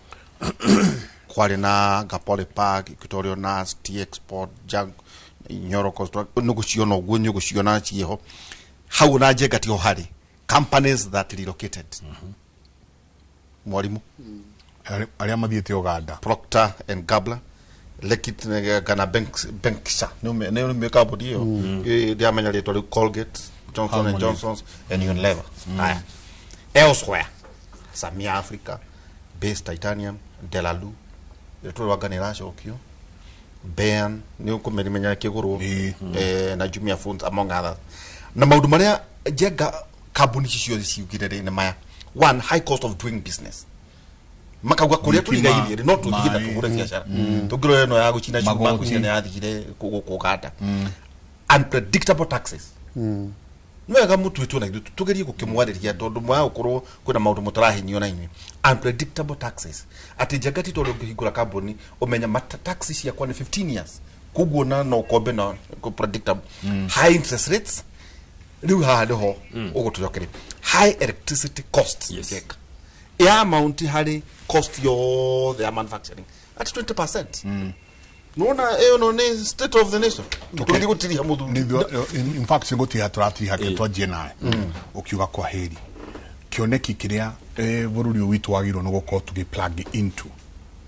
kwarĩ na Gapole Park, Equatorial Nurse, T Export, Jag Nyoro Construction, nĩ gũciona ũguo, nĩ ũgũciona ciĩho hau. Na Njenga tiho harĩ companies that relocated, mwarimu? Arĩa mathiĩte Uganda. Procter and Gamble, Lekit kana Banksha, nĩ kambuni ĩyo. Ndiamenya rĩtwa rĩu, Colgate, Johnson and Harmony. Johnsons and Unilever. Haya, elsewhere, Samia Africa, Base Titanium, Delalu, rĩtwa rwanga nĩ ĩracokio, Bain nĩ ũkũmĩmenya kĩgũrwo, na Jumia Phones, among others. Na maũndũ marĩa, Njenga, kambuni ici ciothe ciugire rĩ nĩ maya: one, high cost of doing business. Makauga kũrĩa Thitima, tũrigainie rĩ, no tũthiĩ na maĩ. tũgũre biacara. Tũngĩrora ĩno ya gũcina cuma, Magoti. gũcina nĩ yathire gũkũ Uganda. Unpredictable taxes. Nĩ wega mũtuĩtwo na ithuĩ tũgerie gũkĩmwarĩria, tondũ mwaga gũkorwo kwĩna maũndũ mũtarahinyio na inyuĩ. Unpredictable taxes, atĩ Njenga ti tondũ ũngĩhingũra kambuni ũmenya taxi ciakwa nĩ 15 years, koguo na no ũkombe na predictable. High interest rates, rĩu haha nĩho ũgũtũcokeria. High electricity cost, yes. Ya amount harĩ cost yothe ya manufacturing at 20%. Nona ĩyo no nĩ state of the nation, tũgĩthiĩ gũtiriha mũthuri. In fact, gũtiriha tũratiriha ke twanjie nawe ũkiuga kwa heri kĩoneki kĩrĩa bũrũri ũyũ witũ wagĩrĩirwo nĩ gũkorwo tũgĩ plug into,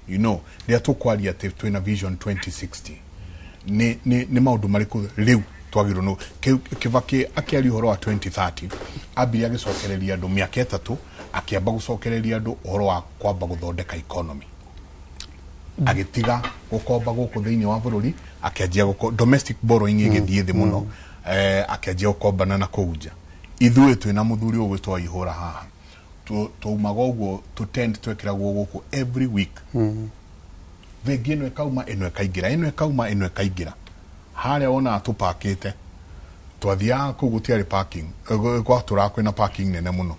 rĩrĩa tũkwaria atĩ twĩna vision 2060, nĩ maũndũ marĩkũ rĩu twagĩrĩirwo nĩ Kĩbakĩ akĩaria ũhoro wa 2030, ambire agĩcokereria andũ mĩaka 3, akĩamba gũcokereria andũ ũhoro wa kwamba gũthondeka economy, agĩtiga gũkomba gũkũ thĩinĩ wa bũrũri, akĩanjia domestic borrowing ĩgĩthiĩ thĩ mũno, akĩanjia gũkombana na kũu nja. Ithuĩ twĩna mũthuri ũgwĩtwo Ihũra haha, twaumaga ũguo tũ tent twekĩragwo gũkũ every week, bengi ĩno ĩkauma, ĩno ĩkaingĩra, ĩno ĩkauma, ĩno ĩkaingĩra. Harĩa wonaga tũpakĩte, twathiaga kũu gũtiarĩ parking, gwatũraga kwĩna parking nene mũno.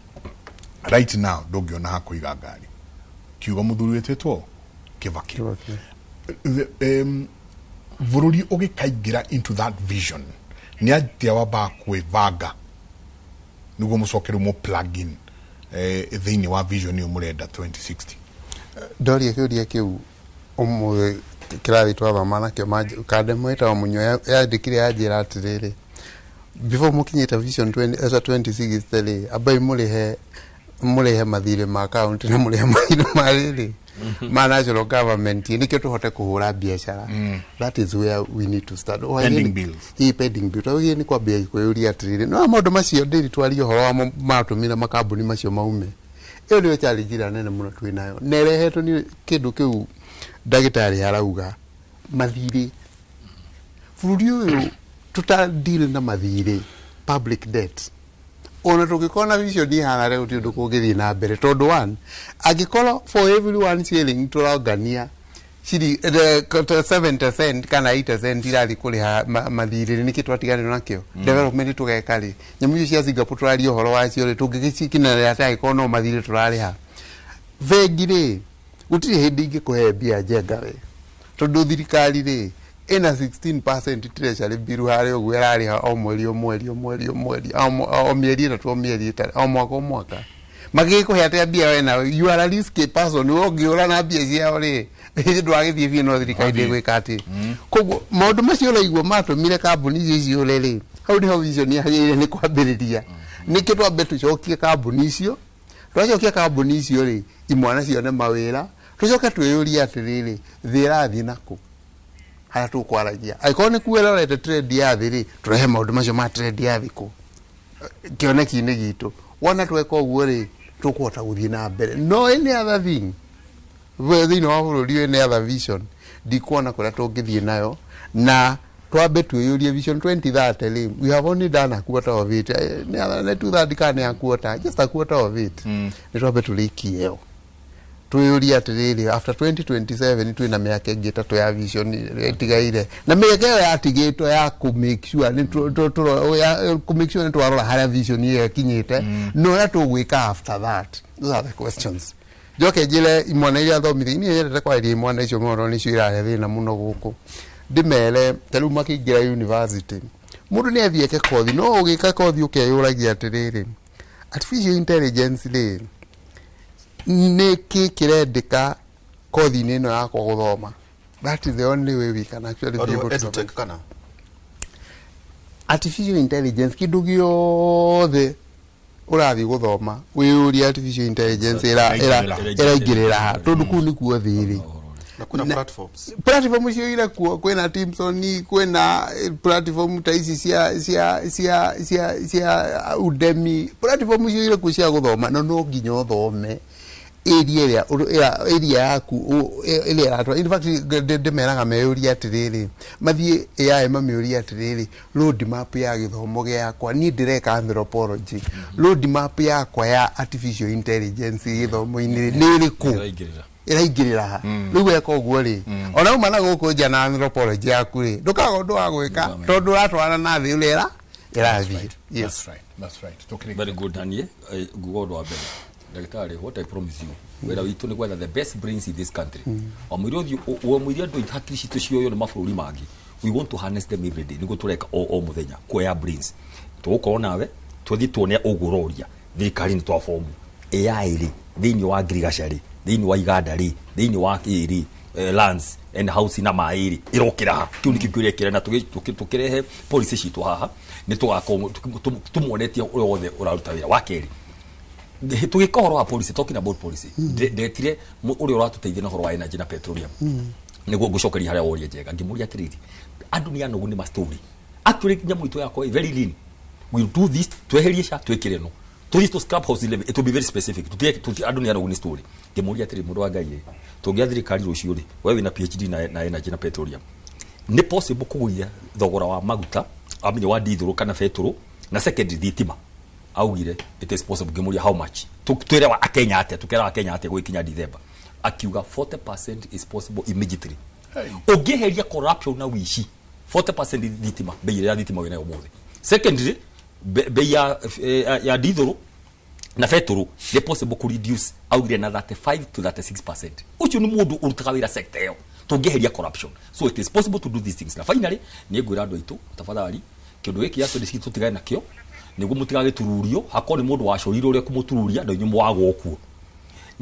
Right now ndũngĩona ha kũiga ngari. Kiugo mũthuri wĩtĩtwo Kĩbakĩ. Bũrũri ũgĩkaingĩra into that vision, nĩ atĩa wambaga kwĩbanga nĩguo mũcoke rĩu mũ plug in thĩinĩ wa vision ĩyo mũrenda 2060? Ndoria kĩũria kĩu ũmũthĩ kĩrathi twathoma nakĩo, kandemo ĩtagwo Mũnyua yandĩkire yanjĩra atĩrĩrĩ, before mũkinyĩte vision 20 esa 2060 rĩ, ambai mũrĩhe mathirĩ ma county na mũrĩhe mathirĩ ma rĩrĩ ma national government, nĩkĩo tũhote kũhũra biacara. That is where we need to start. Pending bills. Ii, pending bill. Twagĩrĩire nĩ kwambia kwĩyũria atĩrĩrĩ, no maũndũ macio ndĩri twarie ũhoro wamo matũmire makambuni macio maume. Ĩyo nĩyo challenge ĩrĩa nene mũno twĩ nayo, na ĩrehetwo nĩ kĩndũ kĩu ndagĩtarĩ arauga, mathirĩ. Bũrũri ũyũ tũta deal na mathirĩ, public debt, ona tũngĩkorwo na vision ihana rĩu ti ũndũ kũngĩthiĩ na mbere, tondũ one, angĩkorwo for every one shilling tũrongania 70 cent kana 80 cent irathiĩ kũrĩha mathirĩ, nĩkĩ twatiganĩrwo nakĩo? Development tũgeka rĩ? Nyamũ icio cia Singapore tũraria ũhoro wacio rĩ, tũngĩgĩcikinanĩra atĩa angĩkorwo no mathirĩ tũrarĩha? Bengi rĩ, gũtirĩ hĩndĩ ingĩkũhe mbia, Njenga, we, tondũ thirikari rĩ ĩna 16% treasury bill harĩa ũguo ĩrarĩha o mweri, o mweri, o mweri, o mweri, o mĩeri 3, o mĩeri 3, o mwaka, o mwaka. Magĩkũhe atĩa mbia wena? You are a risky person. We ũngĩũra na mbia ciao rĩ, ndwagĩthiĩ biũ, no thirikari ndĩgwĩka atĩ. Koguo maũndũ macio ũraigua matũmire kambuni icio ciũre rĩ, hau nĩho vision yagĩrĩire nĩ kwambĩrĩria. Nĩkĩo twambe tũcokie kambuni icio. Twacokia kambuni icio rĩ, imwana cione mawĩra, tũcoke twĩyũrie atĩrĩrĩ, thĩ ĩrathiĩ nakũ harĩa tũkwaragia? Angĩkorwo nĩ kuo ĩrorete trend ya thĩ rĩ, tũrehe maũndũ macio ma trend ya thĩ kũ kĩoneki-inĩ gitũ. Wona tweka ũguo rĩ, tũkũhota gũthiĩ na mbere. No any other thing we thĩinĩ wa bũrũri ũyũ, any other vision, ndikuona kũrĩa tũngĩthiĩ nayo. Na twambe twĩyũrie vision 2030 rĩ, we have only done a quarter of it. Nĩ two third kana nĩ a quarter, just a quarter of it. Nĩ twambe tũrĩkie ĩyo. Twĩyũrie atĩrĩrĩ, after 2027 twĩna mĩaka ĩngĩ 3 ya vision ĩtigaire, na mĩaka ĩyo yatigĩtwo ya kũ make sure nĩ kũ make sure nĩ twarora harĩa vision ĩyo ĩkinyĩte na ũrĩa tũgwĩka after that. Those are the questions. Njoke njĩre imwana iria thomire, niĩ nyendete kwarĩria imwana icio mũno, nĩcio irarehe thĩna mũno gũkũ. Ndĩmere ta rĩu makĩingĩra university, mũndũ nĩ athiĩ eke kothi, no ũgĩka kothi ũkeyũragia atĩrĩrĩ, artificial intelligence rĩ, nĩ kĩ kĩrendeka kothi-inĩ ĩno yakwa gũthoma? That is the only way we can actually be able to edutech kana artificial intelligence. Kĩndũ gĩothe ũrathiĩ gũthoma wĩyũrie artificial intelligence ĩraingĩrĩra ha, tondũ kũu nĩkuo thĩ ĩrĩ. Na kuna platforms. Platform icio ira kuo, kwĩna Timson, kwĩna platform ta ici cia cia cia cia cia Udemy. Platform icio ira kuo cia gũthoma, no no nginya ũthome area ĩrĩa area yaku ĩrĩa ĩratwara. In fact, ndĩmeraga meyũrie atĩrĩrĩ, mathiĩ AI mamĩũrie atĩrĩrĩ, road map ya gĩthomo gĩakwa, niĩ ndĩreka anthropology, road map yakwa ya artificial intelligence gĩthomo-inĩ nĩ ĩrĩkũ, ĩraingĩrĩra ha? Rĩu weka ũguo rĩ, ona uma na gũkũ nja na anthropology yaku rĩ, ndũkaga ũndũ wa gwĩka, tondũ ũratwarana na thĩ ũrĩa ĩrathiĩ. Yes. That's right. Tukiri. Very good. Na niĩ nguga ũndũ wa mbere, ndagĩtarĩ, what I promise you, wĩra witũ nĩ gwetha the best brains in this country. O mũiria ũthiĩ o mũiria andũ hakiri citũ cioywo nĩ mabũrũri mangĩ, we want to harness them every day. Nĩguo tũreka o mũthenya kuoya brains. Tũgũkorwo nawe tũthiĩ tuone ũguo ũroria thirikari nĩ twabomu AI rĩ, thĩinĩ wa ngirigaca rĩ, thĩinĩ wa iganda rĩ, thĩinĩ wa kĩ rĩ, lands and house na maĩ rĩ, ĩrokĩra ha? Kĩu nĩkĩo kĩrekĩra na tũkĩrehe policy citũ haha, nĩ tũgakorwo tũmuonetie ũrĩa wothe ũraruta wĩra. Wa kerĩ, tũgĩka ũhoro wa policy, talking about policy, ndetire ũrĩa ũratũteithia na ũhoro wa energy na petroleum, nĩguo ngũcokeria harĩa woria njega. Ngĩmũria atĩrĩrĩ, andũ nĩ anogu nĩ ma story. Actually nyamũ itũ yakwa very lean, we'll do this, tweherie sha, twĩkĩre no tũthiĩ to scrap house 11. It will be very specific. Andũ nĩ anogu nĩ story. Ngĩmũria atĩrĩ, mũndũ wa Ngai ĩ, tũngĩa thirikari rũciũ rĩ, we wĩna PhD na energy na petroleum, nĩ possible kũgũithia thogora wa maguta amenya wa dithũrũ kana betũrũ na secondary thitima? Augire it is possible. Ngĩmũria how much, twĩre wa Akenya atĩa, tũkera Akenya atĩa gũgĩkinya December? Akiuga 40% is possible immediately ũngĩeheria corruption na wici. 40% thitima, bei ĩrĩa ya thitima wĩnayo ũmũthĩ. Secondly, bei ya dithũrũ na betũrũ nĩ possible kũ reduce, augire na 35 to 36%. Ũcio nĩ mũndũ ũrutaga wĩra sector ĩyo. Tũngĩeheria corruption, so it is possible to do these things. Na finally, nĩ ngwĩra andũ aitũ, tafadhali, kĩndũ gĩkĩ gĩa 26 tũtigane nakĩo, nĩguo mũtigagĩtururio. Hakorwo nĩ mũndũ wacorirwo ũrĩa kũmũtururia na inyuĩ mwagwo kuo.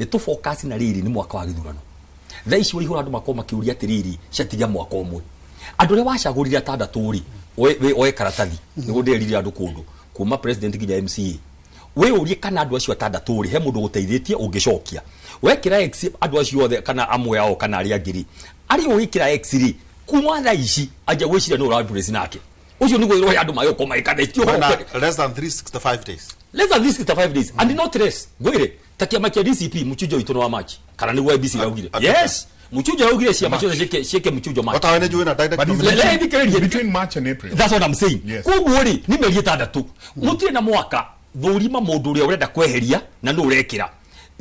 Nĩ tũ focus na rĩrĩ nĩ mwaka wa gĩthurano. Thaa ici waihũra andũ makorwo makĩũria atĩrĩrĩ, ciatigia mwaka ũmwe, andũ arĩa wacagũrire atandatũ rĩ, oe karatathi nĩguo ndĩrerire andũ kũndũ kuma president nginya MCA, wĩyũrie kana andũ acio atandatũ rĩ, he mũndũ gũteithĩtie ũngĩcokia wekĩra X andũ acio othe kana amwe ao kana arĩa angĩ rĩ, arĩa ũgĩkĩra X rĩ, kuma thaa ici anjia gwĩciria nĩ ũrareplace nake ũcio, nĩguo ĩrohe andũ magĩũka magĩkana ti ũhoro. Kwĩna less than 365 days. Less than 365 days and not less. Ngwire ta kĩama kĩa DCP, mchujo witũ nĩ wa March, kana nĩguo IBC iraugire? Yes, mchujo iraugire ciama ciothe ciĩke mchujo March. Otawe nĩ njũĩ na direct But it's Let me thikĩrĩrie. between March and April. That's what I'm saying. Yes. Koguo rĩ, nĩ mĩeri 6, mũtirĩ na mwaka. Thũrima mũndũ ũrĩa ũrenda kweheria na nũ ũrekĩra.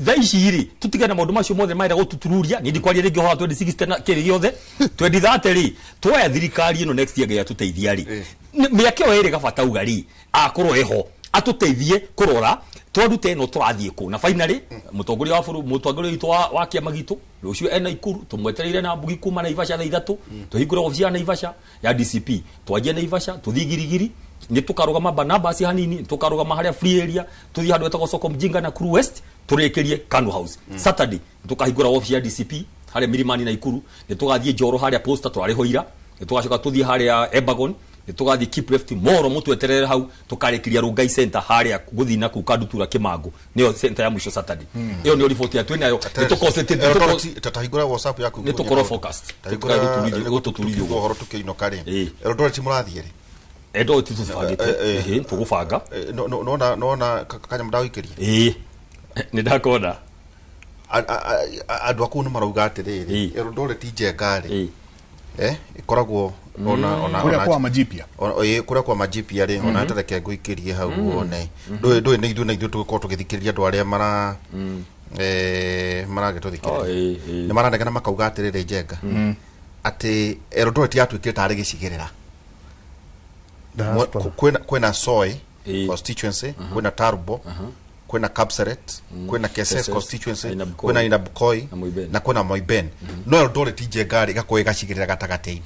Thaa ici rĩ, tũtigane na maũndũ macio mothe marenda gũtutururia. Niĩ ndikwaria rĩngĩ ũhoro wa 2060 na kĩrĩ gĩothe. 2030 rĩ, tuoya thirikari ĩno next year, Ngai atũteithia rĩ, mĩaka ĩyo ĩrĩ gabata uga rĩ, akorwo eho atũteithie kũrora twarute ĩno tũrathiĩ kũ. Na finally, mũtongoria wa bũrũri, mũtongoria witũ wa kĩama gitũ, rũciũ ena Ikuru, tũmwetereire na mbugi kuma Naivasha thaa 3, tũhingũre obici ya Naivasha ya DCP, twanjie Naivasha, tũthiĩ Girigiri, nĩ tũkarũgama Barnabas hanini, nĩ tũkarũgama harĩa free area, tũthiĩ handũ hetagwo Soko Mjinga na Kuru West, tũrĩkĩrie Kanu House. Saturday nĩ tũkahingũra obici ya DCP harĩa Milimani na Ikuru, nĩ tũgathiĩ Njoro harĩa Posta twarĩho ira, nĩ tũgacoka tũthiĩ harĩa Embagon, nĩ tũgathiĩ Keep Left Moro, mũtweterere hau, tũkarĩkĩria Rongai Center harĩa gũthiĩ na kũu Kandutura Kĩmango, nĩyo center ya mũico Saturday. Ĩyo nĩyo riboti ya twĩnayo. Nĩ tũconcentrate. Tatahingũra WhatsApp yaku. Nĩ tũkorwo focused. Tahingũra. Gũtũturithia ũguo. Ũhoro tũkĩinũka rĩ, Eldoret mũrathiĩ rĩ? Eldoret tũbangĩte, ĩhĩ, tũgũbanga. Nona nona kanyamũ ndagũikĩria. Ĩĩ, nĩ ndakona. Andũ a kũu nĩ marauga atĩrĩrĩ, Eldoret njenga rĩ, ĩkoragwo ona Kũrĩa kwa Majipia. Ĩĩ, kũrĩa kwa Majipia rĩ, ona tareke ngũikĩrie hau wone. Ndũĩ nĩ ithuĩ na ithuĩ tũgĩkorwo tũgĩthikĩrĩria andũ arĩa mara Maragĩtũthikĩrĩria nĩ maranegena makauga atĩrĩrĩ Njenga atĩ Eldoret yatuĩkire tarĩ gĩcigĩrĩra. Kwĩna Soy constituency, kwĩna Tarbo, kwĩna Kapseret, kwĩna Keses constituency, kwĩna Ainabkoi na kwĩna Moiben. No Eldoret Njenga rĩ ĩgakorwo ĩgacigĩrĩra gatagatĩ-inĩ.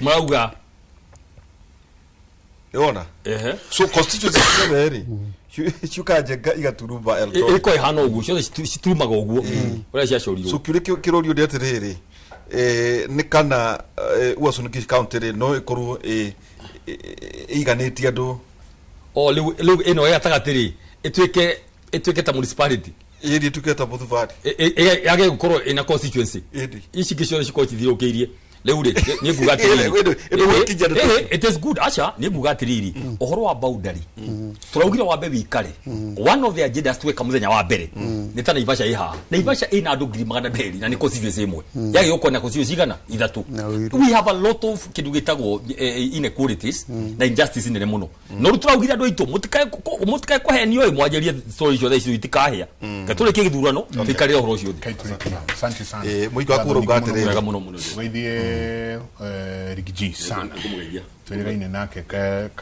Marauga Yona. So constituency ciothe rĩ ciuka Njenga igaturuma Eldoret. Ĩko ĩhana ũguo ciothe citurumaga ũguo ũrĩa ciacorirwo. So kĩũria kĩrorio nĩ atĩrĩrĩ nĩ kana Uasin Gishu County rĩ no ĩkorwo ĩiganĩtie andũ o rĩu ĩno ya gatagatĩ rĩ ĩtuĩke ta municipality ĩri ĩtuĩke ta Muthubari yage gũkorwo ĩna constituency ici ingĩ ciothe cikorwo cithiũrũrũkĩirie. Rĩu rĩ niĩ nguga atĩrĩrĩ it is good acha niĩ nguga atĩrĩrĩ ũhoro wa boundary tũraugire wambe wikare. One of the agendas tweka mũthenya wa mbere nĩ ta Naivasha ĩ haha. Naivasha ĩna andũ 200,000 na nĩ constituency ĩmwe yage gũkorwo na constituency igana ithatũ. We have a lot of kĩndũ gĩtagwo inequalities na injustice nene mũno. No rĩu tũraugire andũ aitũ mũtikae kũhenio ĩ mwanjĩrie story ciothe icio itikahĩa. Katũrĩkie gĩthurano tũikarĩre ũhoro ũcio ũthĩ. Asante sana. Mũingĩ waku ũrauga atĩrĩrĩ wega mũno mũno. Ũgeithie Rigiji sana. Twĩrĩgaine nake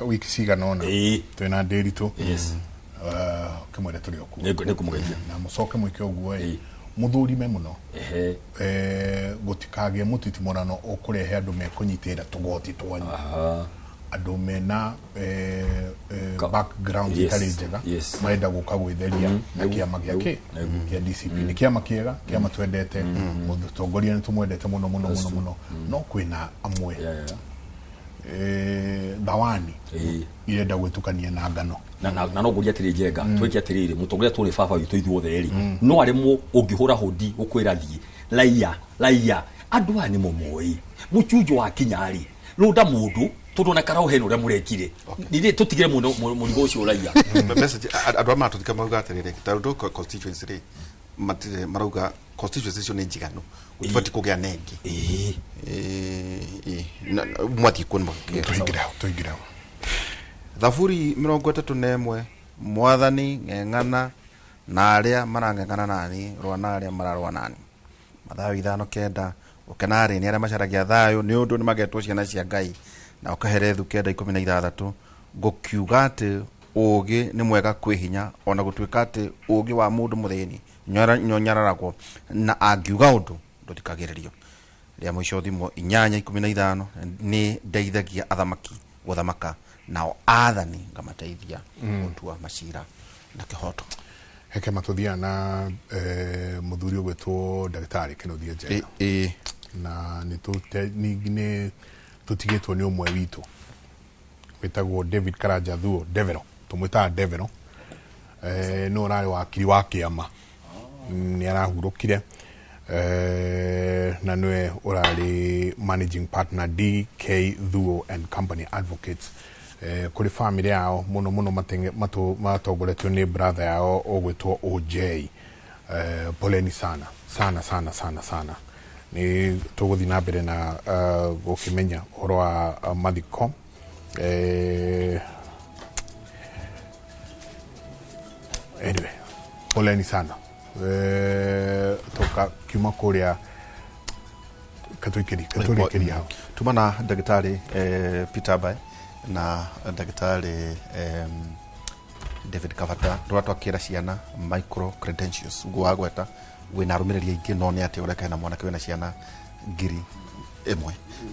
wiki cigana ũna twĩna Ndĩritũ kĩmwĩre tũrĩ o kuo. Nĩngũmũgeithia. Na mũcoke mwĩke ũguo ĩ mũthũrime mũno gũtikagĩe mũtitimũrano ũkũrehe andũ mekũnyitĩrĩra tũgoti twanyu andũ mena background itarĩ njega marenda gũka gwĩtheria na kĩama gĩa kĩ kĩa DCP. Nĩ kĩama kĩega, kĩama twendete, mũtongoria nĩ tũmwendete mũno mũno mũno mũno, no kwĩna amwe thawani irenda gwĩtukania na ngano na no ngũria atĩrĩ Njenga twĩke atĩrĩrĩ mũtongoria tũrĩ baba witũ ithuothe rĩ no aremwo ũngĩhũra hũndi gũkwĩra thiĩ raia andũ aya nĩ mũmoĩ mũchunjo wa kinya rĩ rũnda mũndũ tondũ na karau hena ũrĩa mũrekire nithĩ tũtigire mũno mũrigo ũcio raia. Message andũ arĩa maratũthika marauga atĩrĩrĩ ta rũndũ constituency rĩ matirĩ marauga constituency icio nĩ njiganu gũtibatiĩ kũgĩa na ĩngĩ mwathiĩ kuo nĩ tũingĩre hau. Thaburi 31 Mwathani ng'eng'ana na arĩa marang'eng'ana nani rũa na arĩa mararũa nani. Mathayo 5:9 ũkenarĩ nĩ arĩa macaragia thayũ nĩ ũndũ nĩ magetwo ciana cia Ngai. Na ũkaherethu 9:16 ngũkiuga atĩ ũũgĩ nĩ mwega kwĩ hinya ona gũtuĩka atĩ ũũgĩ wa mũndũ mũthĩni nyonyararagwo na angiuga ũndũ ndũthikagĩrĩrio. Rĩa mũico thimo 8:15 nĩ ndeithagia athamaki gũthamaka nao aathani ngamateithia gũtua macira na kĩhoto. Heke matũthiaga na mũthuri ũgwĩtwo ndagĩtarĩ Kĩnuthia Njenga na nĩ tũtigĩtwo nĩ ũmwe witũ wĩtagwo David Karanja Thuo Devero, tũmwĩtaga Devero. No ũrarĩ wakiri wa kĩama nĩ arahurũkire na nĩwe ũrarĩ managing partner DK Thuo and Company Advocates. Kũrĩ family yao mũno mũno matongoretio nĩ brother yao ũgwĩtwo OJ. Poleni sana sana sana sana sana. Nĩ tũgũthiĩ na mbere na gũkĩmenya ũhoro wa mathiko. Anyway, poleni sana. Toka kiuma kũrĩa katũikĩria hau. Tuma na ndagĩtarĩ Peter Bai na ndagĩtarĩ David Kavata rũrĩa twakĩra ciana micro credentials ũguo wagweta wĩna arũmĩrĩri aingĩ no nĩ atĩ ũreka hena mwanake wĩna ciana 1,000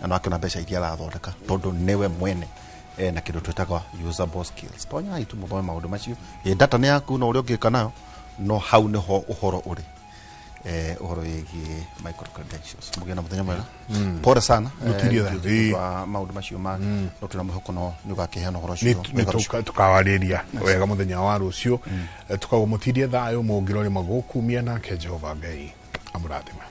na no akĩona mbeca iria arathondeka tondũ nĩwe mwene na kĩndũ twĩtaga usable skills. Tonya itu mũthome maũndũ macio data nĩ yaku na ũrĩa ũngĩka nayo no hau nĩho ũhoro ũrĩ ũhoro wĩgiĩ micro credentials. Mũgĩe na mũthenya mwega. Pole sana wa maũndũ macio ma no twĩna mwĩhoko no nĩ ũgakĩheana ũhoro ũcio nĩ tũkawarĩria wega mũthenya wa rũciũ. Tukagwo mũtirie thayũ mũngĩrore magũkumia nake Jehova Ngai amũrathime.